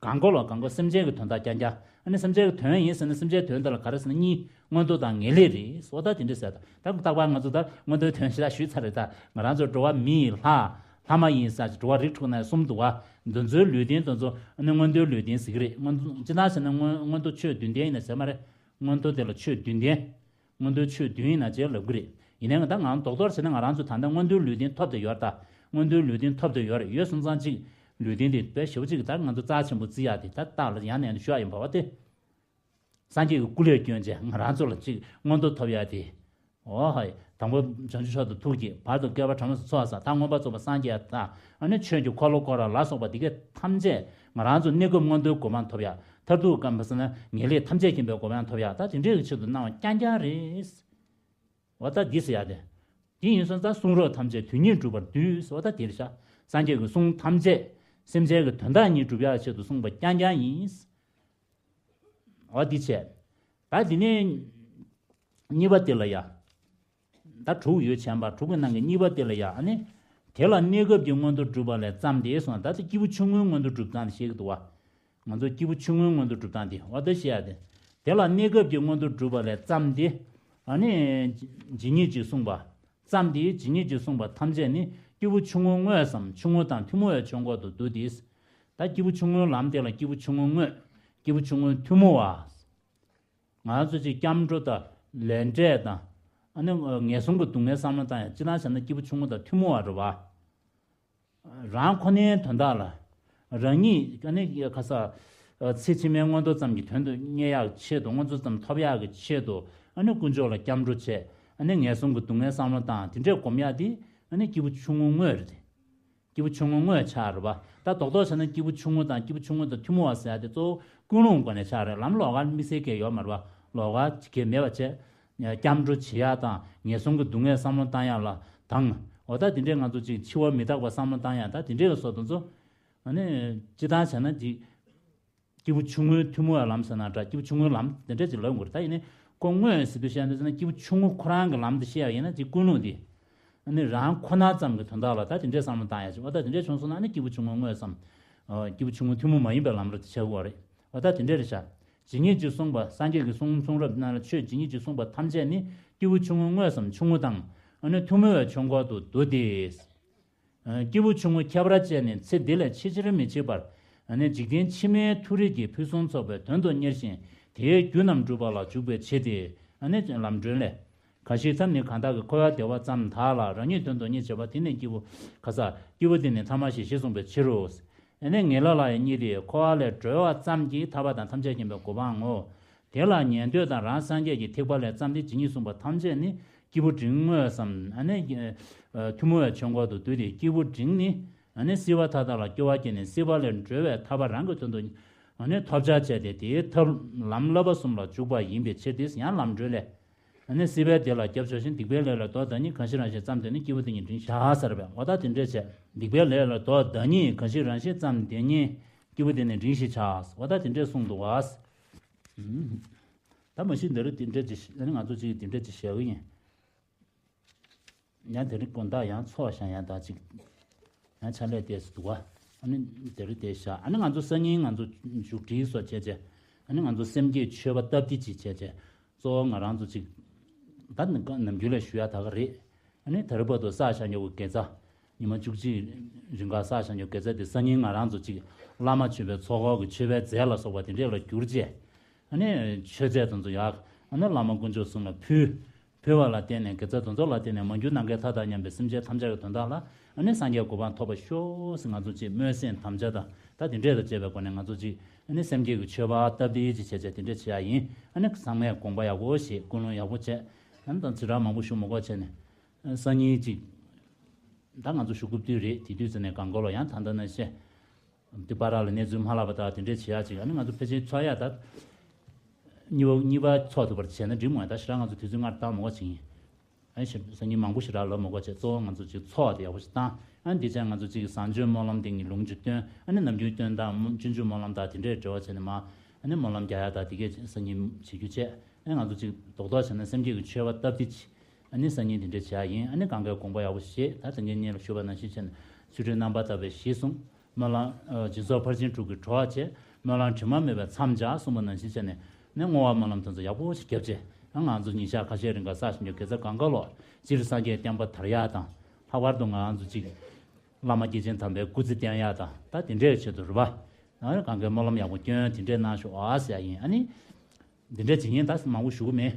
གང་གོ་ལ་གང་གོ་སེམས་ཅན་གྱི་དོན་དག་རྐྱང་རྐྱང་། ཨ་ནི་སེམས་ཅན་གྱི་དོན་ཡིན་ཟེར་ན་སེམས་ཅན་དོན་དེ་ལ་ག་རེ་ཟེར་ན་གཉིས། མངོན་མཐོ་དང་ངེས་ལེགས་རེད། འོ་ད་དེ་འདྲ་ཟེར་ད། ད་རྟག་པར་ང་ཚོ་ད་མངོན་མཐོའི་དོན་ཞེ་དྲག་ཞུས་ཚར་རེད་ད། ང་རང་ཚོ་འགྲོ་བ་མི་ཡི་ལྷ། ལྷ་མ་ཡིན་ཟེར་འགྲོ་བ་རིགས་དྲུག་ན་གསུམ་འདུག་བ། འདི་ཚོའི་ལུས་རྟེན་དེ་ཚོ་ཨ་ནི་མངོན་མཐོའི་ལུས་རྟེན་ཟེར་གི་རེད། མངོན་མཐོ་ཅི་ལྟར་ཟེར་ན་མངོན་མངོན་མཐོ་ཆོས་བདུན་ལྡན་ཡིན་ན་ཟེར་མ་རེད། མངོན་མཐོ་དེ་ལ་ཆོས་བདུན་ལྡན། མངོན་མཐོའི་ཆོས་བདུན་ཡིན་ན་ཅེས་ལབ་ཀྱི་རེད། ཡིན་ནའང་ད་ང་རྡོག་རྡོག་བྱས་ན་ང་རང་ཚོ་ད་ལྟ་མངོན་མཐོའི་ལུས་རྟེན་ཐོབ་བསྡད་ཡོད་རེད་ད། མངོན་མཐོའི་ལུས་རྟེན་ཐོབ་བསྡད་ཡོད་རེད། ཡོད་སོང་ཙང་གཅིག་ལུས་རྟེན་དེ་དཔེ་ཞེ་པོ་ཅིག་ད་ང་ཚོ་རྩ་ཆེན་པོ་བརྩི་ཡག་དེ་ད་རྟགས་ལ་ཡང་ནས་ཞུ་ཡག་ཡིན་པ་བ་སྟེ། སངས་རྒྱས་ཀྱི་སྐུ་ལས་བསྐྱོན་བྱས་ང་རང་ཚོ་ལ་གཅིག་མངོན་མཐོ་ཐོབ་ཡག་དེ། འོ་ཧའི། དང་པོ་བྱང་ཆུབ་མཆོག་ཏུ་ཐུགས་བསྐྱེད། བར་དུ་བསྐལ་པ་གྲངས་མེད་སུ་འཚོ་བ་ས་ད་མངོན་པར་རྫོགས་པར་སངས་རྒྱས་ད། ཨ་ནི་ཆོས་ཀྱི་འཁོར་ལོ་བསྐོར་ར་ལ་སོགས་པ་འདི་གས་ཐམས་ཅད་ང་རང་ཚོ་གནས་སྐབས་མངོན་མཐོའི་གོ་འཕང་ཐོབ་ཡག་མཐར་ཐུག་གམ་ཟེར་ན་ངེས་ལེགས་ཐམས་ཅད་མཁྱེན་པའི་གོ་འཕང་ཐོབ་ཡག་ད་དེ་འདྲའི་གི་ཆེད་དུ་གནང་བ་རྐྱང་རྐྱང་རེད། འོ་ད་འདི་ཟེར་ཡག་དེ། དེ་ཡིན་སོང་ཙང་གསུང་རབ་ཐམས་ཅད་དོན་གཉིས་སྒྲུབ་པར་འདུས་ཟེར་བ་ད་དེ་རེད་ཤག་སངས་རྒྱས་ཀྱི་གསུང་ཐམས་ཅད་སེམས་ཅན་གྱི་དོན་དག་གཉིས་སྒྲུབ་ཡག་ཆེད་དུ་གསུངས་པ་རྐྱང་རྐྱང་ཡིན། འོ་འདི་བྱས། ད་འདི་ནས་གཉིས་པ་དེ་ལ་ཡ། ད་དྲུག་ཡོད་བྱས་པ་དྲུག་གི་ནང་གི་གཉིས་པ་དེ་ལ་ཡ་ཨ་ནི། དེ་ལ་གནས་སྐབས་ཀྱི་མངོན་མཐོ་སྒྲུབ་པ་ལས་བརྩམས་ཏེ་གསུངས། ད་ལྟ་སྐྱེས་བུ་ཆུང་ངུའི་མངོན་མཐོ་སྒྲུབ་སྟངས་དེ་བཤད་ཀྱི་འདུག་བ། ང་ཚོ་སྐྱེས་བུ་ཆུང་ངུའི་མངོན་མཐོ་སྒྲུབ་སྟངས་དེ་འོ་ད་བཤད་ཡ་དེ། དེ་ལ་གནས་སྐབས་ཀྱི་མངོན་མཐོ་སྒྲུབ་པ་ལས་བརྩམས་ཏེ། ཨ་ནི། ཇི་སྙེད་ཅིག་གསུངས་པ། བརྩམས་ཏེ་ཇི་སྙེད་ཅིག་གསུངས་པ་ཐམས་ཅད་ནི་སྐྱེས་བུ་ཆུང་ངུ་དངོས་སམ་ཆུང་ངུ་དང་ཐུན་མོང་བའི་ཆོས་འཁོར་དུ་འདུ་སྟེ། ད་སྐྱེས་བུ་ཆུང་ངུའི་ལམ་དེ་ལ་སྐྱེས་བུ་ཆུང་ངུ་དངོས། སྐྱེས་བུ་ཆུང་ངུ་ཐུན་མོང་བ། ང་ཚོ་ཅིག་སྐྱབས་འགྲོ་དང་ལས་འབྲས་དང་། ཨ་ནི་ངན་སོང་གི་སྡུག་བསྔལ་བསམ་བློ་བཏང་ཡ་སྤྱིར་བཏང་བྱས་ན་སྐྱེས་བུ་ཆུང་ངུ་དང་ཐུན་མོང་བ་རེད་བ། རང་ཁོ་ནའི་དོན་དག་ལ། རང་ཉིད་ཨ་ནི་ཁ་ས། ཚེ་ཕྱི་མའི་མངོན་མཐོ་ཙམ་གྱི་དོན་དུ་གཉེར་ཡག་ཆེད་དུ་མངོན་མཐོ་ཙམ་ཐོབ་ཡག་གི་ཆེད་དུ་ཨ་ནི་དཀོན་མཆོག་ལ་སྐྱབས་འགྲོ་བྱས་ཨ་ནི་ངན་སོང་གི་སྡུག་བསྔལ་བསམ་བློ་བཏང་དེ་འདྲས་སྒོམ་ཡག་དེ་ཨ་ནི་སྐྱེས་བུ་ཆུང་ངུ་དངོས་རེད། སྐྱེས་བུ་ཆུང་ངུ་དངོས་ཆགས་རེད་པ། ད་རྡོག་རྡོག་བྱས་ན་སྐྱེས་བུ་ཆུང་ངུ་དང་སྐྱེས་བུ་ཆུང་ངུ་དང་ཐུན་མོང་བ་ཟེར་ཡ་དེ་གཙོ་བོ་ཀུན་སློང་སྒོ་ནས་ཆགས་རེད། ལམ་ལོགས་ཀ་དམིགས་བསལ་གང་ཡོད་མ་རེད་པ། ལོགས་ཀ་གང་མེད་པ་བྱས། སྐྱབས་འགྲོ་བྱེད་ཡག་དང་ངན་སོང་གི་སྡུག་བསྔལ་བསམ་བློ་བཏང་ཡག་ལ་དང་། འོ་ད་དེ་འདྲས་ང་ཚོ་ཅིག་འཆི་བ་མི་རྟག་པ་བསམ་བློ་བཏང་ཡག་ད་དེ་འདྲས་ལ་སོགས་དེ་ཚོ། ཨ་ནི། སྤྱིར་བཏང་བྱས་ན་ཅིག་སྐྱེས་བུ་ཆུང་ངུའི་ཐུན་མོང་བའི་ལམ་ཟེར་ན་འདྲ། སྐྱེས་བུ་ཆུང་ངུའི་ལམ་དེ་འདྲས་ཅིག་ལབ་དགོས་རེད། ད་ཡིན་ནའི་ཁོ་དངོས་ཟེར་དུས་བཤད་འདོད་ཟེར་ན་སྐྱེས་བུ་ཆུང་ངུ་ཁོ་རང་གི་ལམ་དེ་བཤད་ཡག་ཡིན་ན་ཅིག་ཀུན་སློང་དེ། ཨ་ནི་རང་ཁོ་ན་ཙམ་གྱི་དོན་དག་ལ་ད་དེ་འདྲས་བསམ་བློ་བཏང་ཡག་ཅིག་འོ་ད་དེ་འདྲས་བྱུང་སོང་ན་ཨ་ནི་སྐྱེས་བུ་ཆུང་ངུ་དངོས་སམ། སྐྱེས་བུ་ཆུང་ངུ་ཐུན་མོང་མ་ཡིན་པའི་ལམ་རེད་དེ་ཆགས་ཀྱི་ཡོད་རེད། འོ་ད་དེ་འདྲས་རེད་ཤག་ཇི་སྙེད་ཅིག་གསུངས་པ། སངས་རྒྱས་ཀྱི་གསུང་གསུང་རབ་ནང་ལ་ཆོས་ཇི་སྙེད་ཅིག་གསུངས་པ་ཐམས་ཅད་ནི་སྐྱེས་བུ་ཆུང་ངུ་དངོས་སམ་ཆུང་ངུ་དང་། ཨ་ནི་ཐུན་མོང་བའི་ཆོས་འཁོར་དུ་འདུ་སྟེ། སྐྱེས་བུ་ཆུང་ངུ་ཁྱད་པར་བཅས་ནི་ཚེ་འདི་ལས་ཕྱི་ཕྱིར་མི་མཆིས་པར། འཇིག་རྟེན་ཕྱི་མའི་མཐོ་རིས་ཀྱི་ཕུན་སུམ་ཚོགས་པའི་དོན་དུ་གཉེར་ཞིང་དེའི་རྒྱུ་རྣམས་སྒྲུབ་པ་ལ་འཇུག་པའི་ཕྱིར་ཏེ། ལམ་སྒྲོན་ལས། གང་ཞིག་མཚམས་ནི་གང་དག་གི་འཁོར་བའི་བདེ་བ་ཙམ་དག་ལ་རང་ཉིད་དོན་དུ་གཉེར་བྱེད་པ་དེ་ནི་སྐྱེས་བུ། ཁ་ས། སྐྱེས་བུ་དེ་ནི་ཐ་མ་ཞེས་ཞེས་གསུངས་པའི་ཕྱིར་རོ། ངེས་ལ་ལ་ཡི་གཉིས་ཏེ། འཁོར་བ་ལས་གྲོལ་བ་ཙམ་གྱིས་ཐར་པ་དང་ཐམས་ཅད་མཁྱེན་པའི་གོ་འཕང་ངོ་། དེ་ལ་ཉན་ཐོས་དང་རང་སངས་རྒྱས་ཀྱི་ཐེག་པ་ལས་བརྩམས་ཏེ་ཇི་སྙེད་གསུངས་པ་ཐམས་ཅད་ནི་སྐྱེས་བུ་འབྲིང་དངོས་སམ། ཐུན་མོང་བའི་ཆོས་འཁོར་དུ་འདུས་ཏེ་སྐྱེས་བུ་འབྲིང་ནི། སྲིད་པ་མཐའ་དག་ལ་སྐྱོ་བ་སྐྱེས་ནས་སྲིད་པ་ལས་གྲོལ་བའི་ཐར་པ་རང་གི་དོན་དུ། ཐོབ་བྱ་བྱས་ཏེ་དེའི་ཐབས་ལམ་བསླབ་པ་གསུམ་ལ་འཇུག་པ་ཡིན་པའི་ཕྱིར་ཏེ། ཡང་ལམ་སྒྲོན་ལས། སྲིད་པའི་བདེ་ལ་སྐྱབས་འཇུག་ཅིང་། སྡིག་པའི་ལས་ལ་ཟློག་ད་ཉིད་གང་ཞིག་རང་བཞིན་ཙམ་དེ་ནི་སྐྱེས་བུ་དེ་ཉིད་འབྲིང་ཞེས་བྱ་ཟེར་བས། འོ་ད་དེ་འདྲས་བྱས། སྡིག་པའི་ལས་ལ་ཟློག་ད་ཉིད་གང་ཞིག་རང་བཞིན་ཙམ་དེ་ཉིད་སྐྱེས་བུ་དེ་ནི་འབྲིང་ཞེས་བྱ། འོ་ད་དེ་འདྲས་གསུངས་འདུག་བ། ད་མ་གཞི་འདི་རུ་དེ་འདྲས་ཅིག་ཨ་ནི་ང་ཚོ་ཅིག་དེ་འདྲས་ཅིག་བཤད་གི་ཡིན། ཡང་དེ་རིང་དགོང་དག་ཡང་ཚོགས་བཞག་ཡང་ད་ཅིག་ཡང་ཕྱག་ལས་ཏོག་ཙམ་འདུག་བ། ཨ་ནི་དེ་རིང་དེ་བཞག་ཨ་ནི་ང་ཚོ་སང་ཉིན་ང་ཚོ་མཇུག་སྒྲིལ་སོགས་བྱས་བྱས། ཨ་ནི་ང་ཚོ་སེམས་བསྐྱེད་མཆོད་པ་སྟབས་བདེ་ཅིག་བྱས་བྱས། གཙོ་བོ་ང་རང་ཚོ་ཅིག་ད་ནི་ནམ་རྒྱུན་ལས་ཞུ་ཡ་ད་ག་རེད། ཨ་ནི་ད་རེས་བར་དུ་བསགས་བཞག་མྱོང་གི་དགེ་རྩ། ཉི་མ་བཅུ་གཅིག་རིང་ག་བསགས་བཞག་མྱོང་དགེ་རྩ་དེ་སང་ཉིན་ང་རང་ཚོ་ཅིག་བླ་མ་མཆོད་པའི་ཚོགས་འཁོར་གྱི་མཆོད་པའི་རྫས་ལ་སོགས་པ་དེ་འདྲས་ལ་བསྒྱུར་བྱས། ཨ་ནི་མཆོད་རྫས་དེ་ཚོ་ཡག་ཨ་ནི་བླ་མ་དཀོན་མཆོག་གསུམ་ལ་ཕུལ། ཕུལ་བ་ལ་བརྟེན་ནས་དགེ་རྩ་དེ་ཚོ་ལ་བརྟེན་ནས་མ་གྱུར་ནམ་མཁའི་མཐའ་དང་མཉམ་པའི་སེམས་ཅན་ཐམས་ཅད་ཀྱི་དོན་དག་ལ་ཨ་ནི་སངས་རྒྱས་གོ་འཕང་ཐོབ་པ་ཤོག་ཟེར་ང་ཚོ་ཅིག་སྨོན་སེམས་དམ་བཅའ་དང་ད་དེ་འདྲས་དང་བཅས་པའི་སྒོ་ནས་ང་ཚོ་ཅིག་ཨ་ནི་སེམས་བསྐྱེད་ཀྱི་མཆོད་པ་སྟབས་བདེ་ཅིག་བྱས་བྱས་དེ་འདྲས་བྱེད་ཡ་ཡིན། ཨ་ནི་ཚང་མས་དགོངས་པ་ཡག་པོ་བཞེས། ཀུན་སློང་ཡག་པོ་བྱས། ཨ་ནི་ད་ཚིག་ར་མང་པོ་ཞུ་མི་དགོས་བྱས་ནས་སང་ཉིན་ཅིག་ད་ང་ཚོ་ཞུ་སྐུབ་དུས་རེད། དེ་དུས་ཙམ་ནས་གང་དགོས་ལ་ཡང་ད་ལྟ་ནང་བཞིན། འདི་པར་ལ་གནས་ཚུལ་མ་ལབ་པ་དང་དེ་འདྲས་བྱེད་ཡག་ཅིག་ཨ་ནི་ང་ཚོ་ཕལ་ཆེར་ཚོགས་ཡག་ད། གཉིས་པ་གཉིས་པ་ཚོགས་ཐུབ་པར་བྱས་ན་འགྲིག་མོད། ད་ཞེ་དྲག་ང་ཚོ་དུས་ཚོད་སྔར་བཏང་མ་དགོས་ཅིག་ཡིན། ཨ་ནི་སང་ཉིན་མང་པོ་ཞེ་དྲག་ལབ་མ་དགོས་བྱས། གཙོ་བོ་ང་ཚོ་ཅིག་ཚོགས་དེ་ཡག་པོ་ཞིག་བཏང་། ཨ་ནི་འདི་བྱས་ང་ཚོ་ཅིག་བཟང་སྤྱོད་སྨོན་ལམ་དེ་ངས་ལུང་ཅིག་བཏོན། ཨ་ནི་ནམ་རྒྱུན་བཏོན་སྟངས་སྤྱོད་འཇུག་སྨོན་ལམ་དང་དེ་འདྲས་འབྲེལ་བ་བྱས་ནས་མ། ཨ་ནི་སྨོན་ལམ་རྒྱག་ཡག་དང་དེ་གས་སང་ཉིན་བྱེད་རྒྱུ་བྱས། ཨ་ནི་ང་ཚོ་ཅིག་རྡོག་རྡོག་བྱས་ན་སེམས་བསྐྱེད་ཀྱི་མཆོད་པ་སྟབས་བདེ་ཅིག་ཨ་ནི་སང་ཉིན་དེ་འདྲས་བྱེད་ཡག་ཡིན། ཨ་ནི་གང་གའི་དགོངས་པ་ཡག་པོ་བཞེས། ད་དེ་ངས་སྔོན་ལ་ཞུས་པ་ནང་བཞིན་བྱས་ནས་ཚུལ་ཁྲིམས་རྣམ་པར་དག་པའི་གཞི་བཟུང་། སྨོན་ལམ། སྦྱིན་སོགས་ཕར་ཕྱིན་དྲུག་གི་གྲོགས་བྱས། སྨོན་ལམ་དྲི་མ་མེད་པས་མཚམས་སྦྱར་གསུངས་པ་ནང་བཞིན་བྱས་ནས་ནི་བསྔོ་བ་སྨོན་ལམ་དེ་ཚོ་ཡག་པོ་ཞིག་བརྒྱབ་བྱས། ང་ཚོ་ཉིན་ཞག་ཁ་ཤས་རིང་ག་བསགས་བཞིན་པའི་དགེ་རྩ་གང་ག་ལོ། སྤྱིར་སངས་རྒྱས་བསྟན་པ་དར་ཡག་དང་། ལྷག་པར་དུ་ང་ཚོ་གཅིག་བླ་མ་སྐྱེས་ཆེན་དམ་པའི་སྐུ་ཚེ་བརྟན་ཡག་དང་ད་དེ་འདྲའི་ཆེད་དུ་རེད་པ། ཨ་ནི་གང་གའི་སྨོན་ལམ་ཡག་པོ་སྐྱོན་དེ་འདྲའི་གནང་ཤོག་ཨ་ཟེར་ཡག་ཡིན། ཨ་ནི། འདི་འདྲ་བྱེད་མཁན་ད་མང་པོ་ཞུ་གི་མེད།